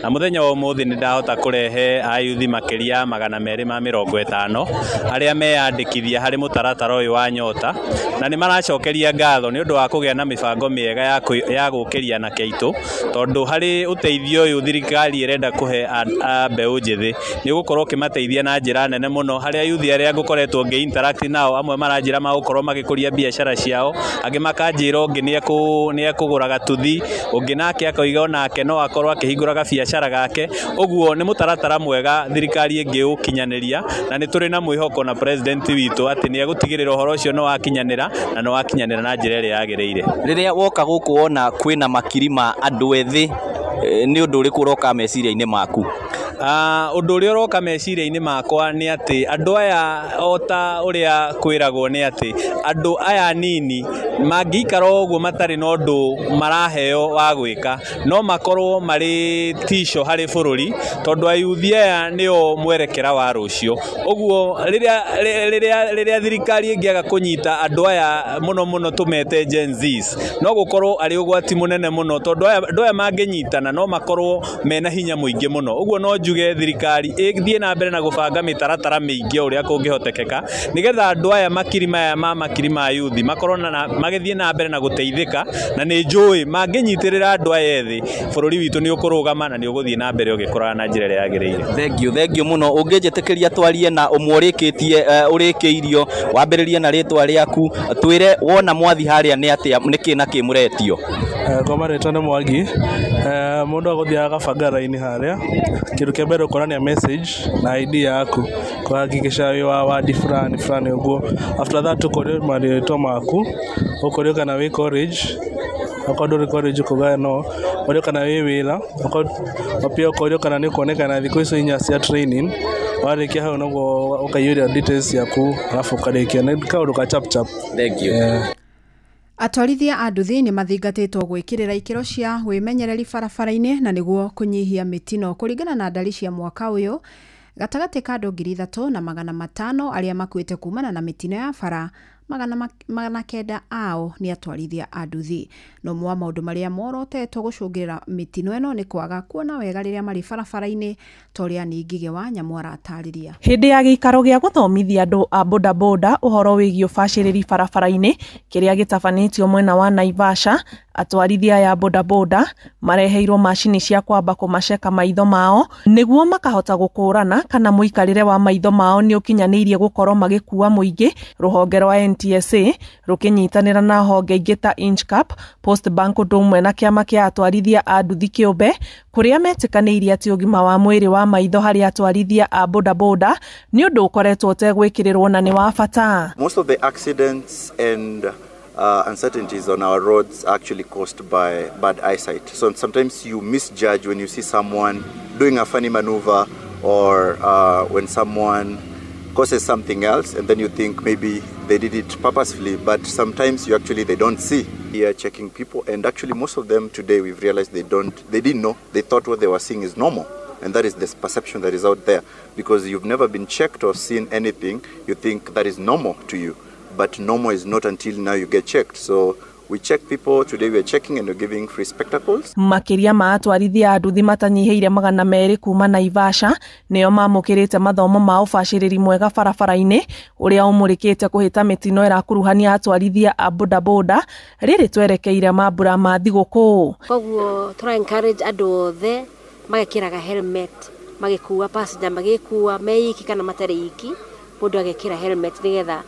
na mũthenya wa ũmũthĩ nĩ ndahota kũrehe ayuthi makĩria 250 arĩa meyandĩkithia kũmateithĩrĩria harĩ mũtaratara ũyũ wa Nyota, na nĩ maracokeria ngatho nĩ ũndũ wa kũgĩa na mĩbango mĩega ya gũkĩria anake aitũ, tondũ harĩ ũteithio ũyũ thirikari ĩrenda kũhe a mbeũ njĩthĩ nĩ ũgũkorwo ũkĩmateithia na njĩra nene mũno. Harĩ ayuthi arĩa ngũkoretwo ngĩ interact nao, amwe maranjĩra magũkorwo magĩkũria biacara ciao, angĩ makanjĩra ũngĩ nĩ ekũgũra gatuthi, ũngĩ nake akoiga onake no akorwo akĩhingũra gabiacara gake. Ũguo nĩ mũtaratara mwega thirikari ĩngĩũkinyanĩria, na nĩ tũrĩ na mwĩhoko na president witũ atĩ nĩ egũtigĩrĩra ũhoro ũcio nĩ wakinyanĩra, na nĩ wakinyanĩra na njĩra ĩrĩa yagĩrĩire. Rĩrĩa woka gũkũ wona kwĩna makiri ma andũ ethĩ, nĩ ũndũ ũrĩkũ ũroka meciria-inĩ maku? Ũndũ ũrĩa ũroka meciria-inĩ makwa nĩ atĩ andũ aya, o ta ũrĩa kwĩragwo, nĩ atĩ andũ aya anini mangĩikara ũguo matarĩ na ũndũ maraheo wa gwĩka, no makorwo marĩ tisho harĩ bũrũri, tondũ ayuthi aya nĩo mwerekera wa rũciũ. Ũguo rĩrĩa thirikari ĩngĩaga kũnyita andũ aya mũno mũno tũmete Gen Zs, no gũkorwo arĩ ũgwati mũnene mũno, tondũ andũ aya mangĩnyitana no makorwo mena hinya mũingĩ mũno. Ũguo no njuge thirikari ĩthiĩ na mbere na gũbanga mĩtaratara mĩingĩ o ũrĩa kũngĩhotekeka, nĩgetha andũ aya makiri maya ma makiri ma yuthi makorwo na magĩthiĩ na mbere na gũteithĩka, na nĩ njũĩ mangĩnyitĩrĩra andũ aya ethĩ, bũrũri witũ nĩ ũkũrũgama na nĩ ũgũthiĩ na mbere ũgĩkũraga na njĩra ĩrĩa yagĩrĩire. Thengio mũno. Ũngĩnjĩtĩkĩria twarie na ũmwe ũrĩkĩtie ũrĩkĩirio, wambĩrĩrie na rĩtwa rĩaku, twĩre wona mwathi harĩa nĩ atĩa, nĩkĩ na kĩ mũretio? Kwa marĩtwa nĩ Mwangi. Mũndũ agũthiaga agabanga raini harĩa, kĩndũ kĩa mbere ũkonania message na ID yaku kũhakikisha wĩ wa wadi fulani fulani ũguo. After that ũkorio marĩtwa maku, ũkorio kana wĩ college, okorwo ndũrĩ college ũkauga no, ũkorio kana wĩ wĩra, pia ũkorio kana nĩ ũkuonekana thikũ icio inya cia training. Warĩkia hau noguo ũkaiyũria details ciaku alafu ũkarĩkia. Nĩ kaũndũ ka chap chap. Thank you. Atwarithia a nduthi nĩ mathingatĩtwo gwĩkĩrĩra ikĩro cia wĩmenyereri barabara-inĩ na nĩguo kũnyihia mĩtino. Kũringana na ndari cia mwaka ũyũ, gatagatĩ ka andũ 3,500 arĩa makuĩte kumana na mĩtino ya bara, 900 ao nĩ atwarithia a nduthi. No mwa maũndũ marĩa morotetwo gũcũngĩrĩra mĩtino ĩno nĩ kwaga kuona wega rĩrĩa marĩ barabara-inĩ, ta ũrĩa nĩ Ngigĩ wa Nyamũ aratarĩria. Hĩndĩ ya gĩikaro gĩa gũthomithia andũ a bodaboda ũhoro wĩgiĩ ũbacĩrĩri barabara-inĩ kĩrĩa gĩtabanĩtio mwena wa Naivasha, atwarithia aya bodaboda mareheirwo macini cia kwamba kũmaceka maitho mao nĩguo makahota gũkũrana kana mũikarĩre wa maitho mao nĩ ũkinyanĩirie gũkorwo magĩkua mũingĩ. Rũhonge rwa NTSA rũkĩnyitanĩra na honge ingĩ ta Inchcap, Post Bank ũndũ ũmwe na kĩama kĩa atwarithia a nduthi kĩũmbe, kũrĩa metĩkanĩirie atĩ ũgima wa mwĩrĩ wa maitho harĩ atwarithia a bodaboda nĩ ũndũ ũkoretwo ũtegwĩkĩrĩrwo na nĩ wa bata. Most of the accidents and uncertainties on our roads are actually caused by bad eyesight. So sometimes you misjudge when you see someone doing a funny maneuver, or when someone causes something else, and then you think maybe they did it purposefully, but sometimes you actually they don't see. We are checking people, and actually most of them today we've realized they didn't know. They thought what they were seeing is normal. And that is this perception that is out there. Because you've never been checked or seen anything, you think that is normal to you. But normal is not until now you get checked. So we check people. Today we are checking and we're giving free spectacles. Makĩria ma atwarithia a nduthi matanyihĩire 200 kuma Naivasha nĩo mamũkĩrĩte mathomo ma ũbacĩrĩri mwega barabara-inĩ ũrĩa ũmũrĩkĩte kũhĩta mĩtino ĩrakuruhania atwarithia a bodaboda rĩrĩ twerekeire mambura ma thigũkũ. Koguo tũra encourage andũ othe magekĩraga helmet, magĩkua passenger, magĩkua me iki kana matarĩ iki, mũndũ agekĩra helmet nĩgetha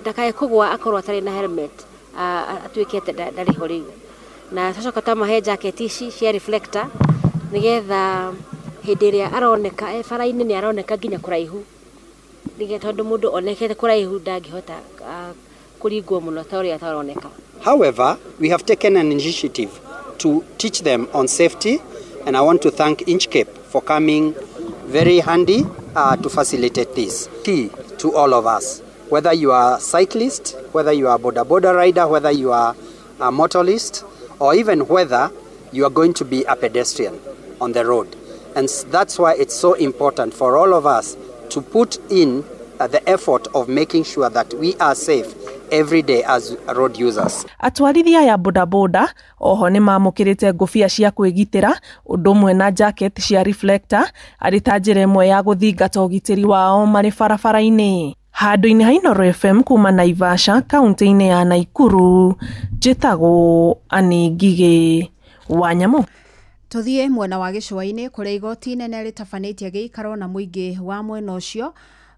ndakae kũgwa akorwo atarĩ na helmet, atuĩke atĩ ndarĩ ho rĩu. Na tũcoka twamahe jacket ici cia reflector nĩgetha hĩndĩ ĩrĩa aroneka bara-inĩ nĩ aroneka nginya kũraihu, nĩgetha tondũ mũndũ onekete kũraihu ndangĩhota kũringwo mũno ta ũrĩa ataroneka. However, we have taken an initiative to teach them on safety, and I want to thank Inchcape for coming very handy to facilitate this. Key to all of us, whether you are a cyclist, whether you are a boda boda rider, whether you are a motorist, or even whether you are going to be a pedestrian on the road. And that's why it's so important for all of us to put in the effort of making sure that we are safe every day as road users. Atwarithia aya bodaboda oho nĩ mamũkĩrĩte ngũbia cia kwĩgitĩra ũndũ ũmwe na jacket cia reflector arĩ ta njĩra ĩmwe ya gũthingata ũgitĩri wao marĩ barabara-inĩ. Handũ-inĩ ha Inooro FM kuma Naivasha kaunti-inĩ ya Naikuru, njĩtagwo Anĩ Ngigĩ wa Nyamũ. Tũthiĩ mwena wa gĩcũa-inĩ kũrĩa igoti inene rĩtabanĩtie gĩikaro na mũingĩ wa mwena ũcio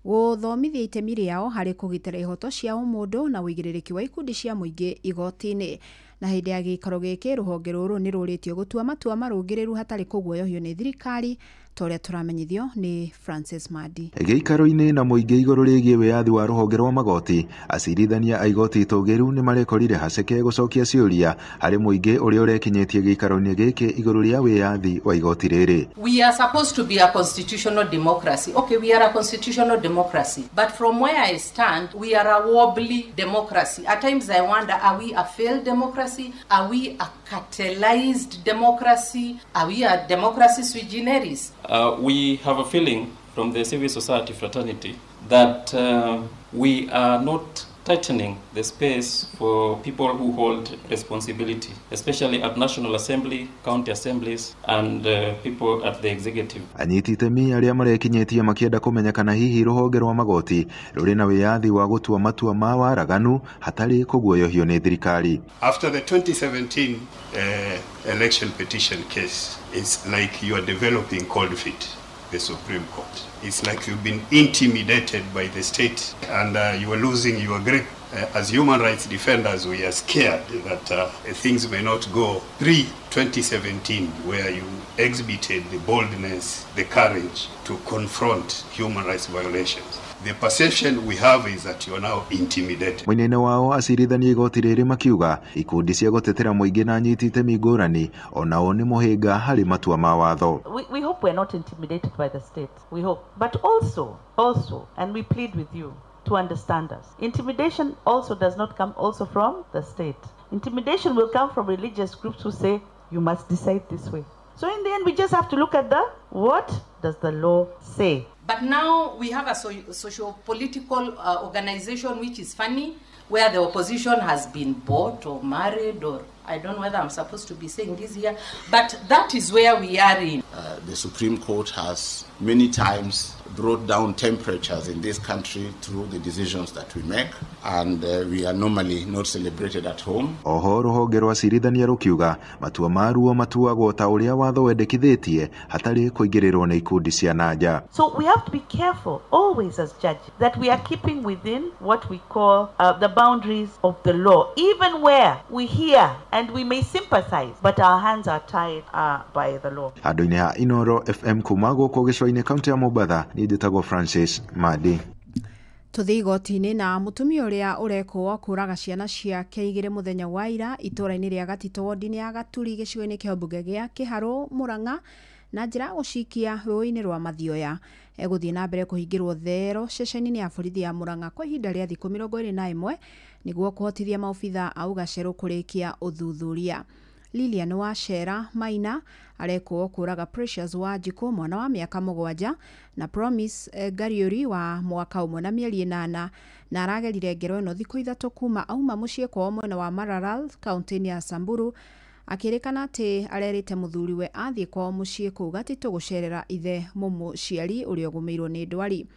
gũthomithia itemi rĩao harĩ kũgitĩra ihoto cia ũmũndũ na ũigĩrĩrĩki wa ikundi cia mũingĩ igoti-inĩ. Na hĩndĩ ya gĩikaro gĩkĩ rũhonge rũrũ nĩ rũrĩtio gũtua matua marũngĩrĩru hatarĩ kũguoyohio nĩ thirikari ta ũrĩa tũramenyithio nĩ Francis Madi. Gĩikaro-inĩ na mũingĩ igũrũ rĩgiĩ wĩyathi wa rũhonge rwa magoti, acirithania a igoti itũgĩru nĩ marekorire haceke gũcokia ciũria harĩ mũingĩ ũrĩa ũrekinyĩtie gĩikaro-inĩ gĩkĩ igũrũ rĩa wĩyathi wa igoti rĩrĩ. We are supposed to be a constitutional democracy. Okay, we are a constitutional democracy. But from where I stand, we are a wobbly democracy. At times I wonder, are we a failed democracy? Are we a cartelized democracy? Are we a democracy sui generis? We have a feeling from the civil society fraternity that we are not tightening the space for people who hold responsibility, especially at National Assembly, county assemblies, and people at the executive. Anyiti itemi arĩa marekinyĩtie makĩenda kũmenya kana hihi rũhonge rwa magoti rũrĩ na wĩyathi wa gũtua matua ma waraganu hatarĩ kũguoyohio nĩ thirikari. After the 2017 election petition case, it's like you are developing cold feet. The Supreme Court. It's like you've been intimidated by the state and you are losing your grip. As human rights defenders, we are scared that things may not go pre-2017, where you exhibited the boldness, the courage to confront human rights violations. The perception we have is that you are now intimidated. Mwena-inĩ wao acirithania igoti rĩrĩ makiuga ikundi cia gũtetera mũingĩ na anyiti itemi ngũrani onao nĩ mũhĩnga harĩ matua ma watho. We hope we're not intimidated by the state. We hope. But also, and we plead with you to understand us. Intimidation also does not come also from the state. Intimidation will come from religious groups who say, you must decide this way. So in the end, we just have to look at what does the law say? But now we have a socio-political organization which is funny, where the opposition has been bought or married, or I don't know whether I'm supposed to be saying this here, but that is where we are in. The Supreme Court has many times brought down temperatures in this country through the decisions that we make, and we are normally not celebrated at home. Oho rũhonge rwa cirithania rũkiuga matua maruo matuagwo ta ũrĩa watho wendekithĩtie hatarĩ kũingĩrĩrwo nĩ ikundi cia nanja. So we have to be careful always as judges that we are keeping within what we call the boundaries of the law, even where we hear and we may sympathize, but our hands are tied by the law. Handũ-inĩ ha Inooro FM kuma gũkũ gĩcũa-inĩ kaunti ya Mombatha, niĩ njĩtagwo Francis Madi. Tũthiĩ igoti-inĩ na mũtumia ũrĩa ũrekwo kũraga ciana ciake igĩrĩ mũthenya wa ira itũũra-inĩ rĩa Gatitũ wodi-inĩ ya Gaturi gĩcigo-inĩ kĩa mbunge gĩa Kĩharũ Mũrang'a na njĩra ya gũcikia rũĩ-inĩ rwa Mathioya. Egũthiĩ na mbere kũhingĩrwo thero ceceni-inĩ ya borithi ya Mũrang'a kwa ihinda rĩa thikũ 21 nĩguo kũhotithia maobitha a ũgacerũ kũrĩkia ũthuthuria. Lilian Wachera Maina arekwo kũraga Precious Wanjikũ mwana wa mĩaka 7 na Promise Ngariũri wa mwaka 1 na mĩeri 8 na aragerire ngero ĩno thikũ 3 kuma auma mũciĩ kwao mwena wa Maralal kaunti-inĩ ya Samburu akĩrĩkana atĩ arerĩte mũthuriwe athiĩ kwao mũciĩ kũu Gatitũ gũcerera ithe mũmũciari ũrĩa ũgũmĩirwo nĩ ndwari.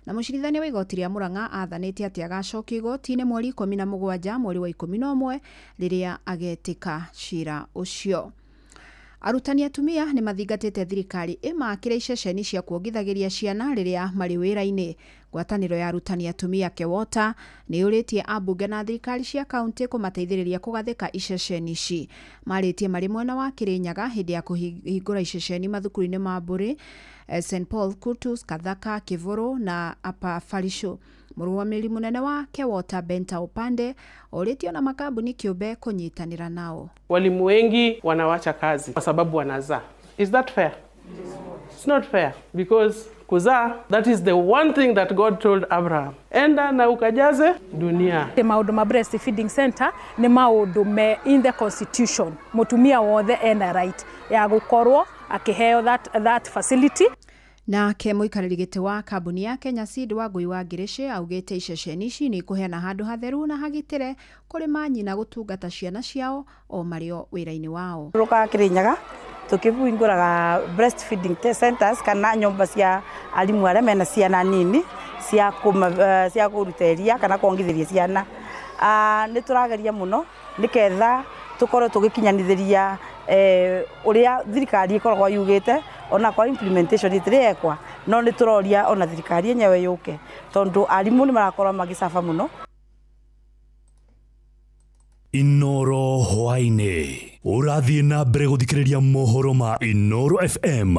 Na mũcirithania wa igoti rĩa Murang'a athanĩte atĩ agacokio igoti-inĩ mweri 17 mweri wa 11 rĩrĩa agetĩka cira ũcio. Arutani atumia nĩ mathingatĩte thirikari ĩmakĩre iceceni cia kuongithagĩria ciana rĩrĩa marĩ wĩra-inĩ. Ngwatanĩro ya arutani atumia KEWOTA nĩ yũrĩtie ambunge na thirikari cia kaunti kũmateithĩrĩria kũgathĩka iceceni ici. Marĩtie marĩ mwena wa Kĩrĩnyaga hĩndĩ ya kũhingũra iceceni mathukuru-inĩ ma Mbũrĩ, St Paul Kutus, Kathaka, Kĩvũrũ na Upper Farisho. Mũrũgamĩrĩri mũnene wa KEWOTA Benta Opande orĩtio na makambuni kĩũmbe kũnyitanĩra nao. Walimu wengi wanawacha kazi kwa sababu wanazaa. Is that fair? It's not fair because kuzaa, that is the one thing that God told Abraham. Enda na ukajaze dunia. Maundu ma breastfeeding center ni maundu me in the constitution. Mutumia wothe ena right ya gukorwo akiheo that facility. Nake mũikarĩri gĩtĩ wa kambuni ya Kenya Seed Wangui wa Ngĩrĩcĩ augĩte iceceni ici nĩ ikũheana handũ hatheru na hagitĩre kũrĩ manyina gũtungata ciana ciao o marĩ o wĩra-inĩ wao. Rũkaga Kĩrĩnyaga tũkĩhingũraga breastfeeding centers kana nyũmba cia arimũ arĩa mena ciana nini cia cia kũruta iria kana kuongithĩria ciana. Nĩ tũrageria mũno nĩketha tũkorwo tũgĩkinyanithĩria ũrĩa thirikari ĩkoragwo yugĩte, ona kwa implementation ĩtirĩ yekwa, no nĩ tũroria ona thirikari yenyewe yũke tondũ arimũ nĩ marakorwo magĩcaba mũno. Inoro hwaini ũrathiĩ na mbere gũthikĩrĩria mohoro ma Inoro FM.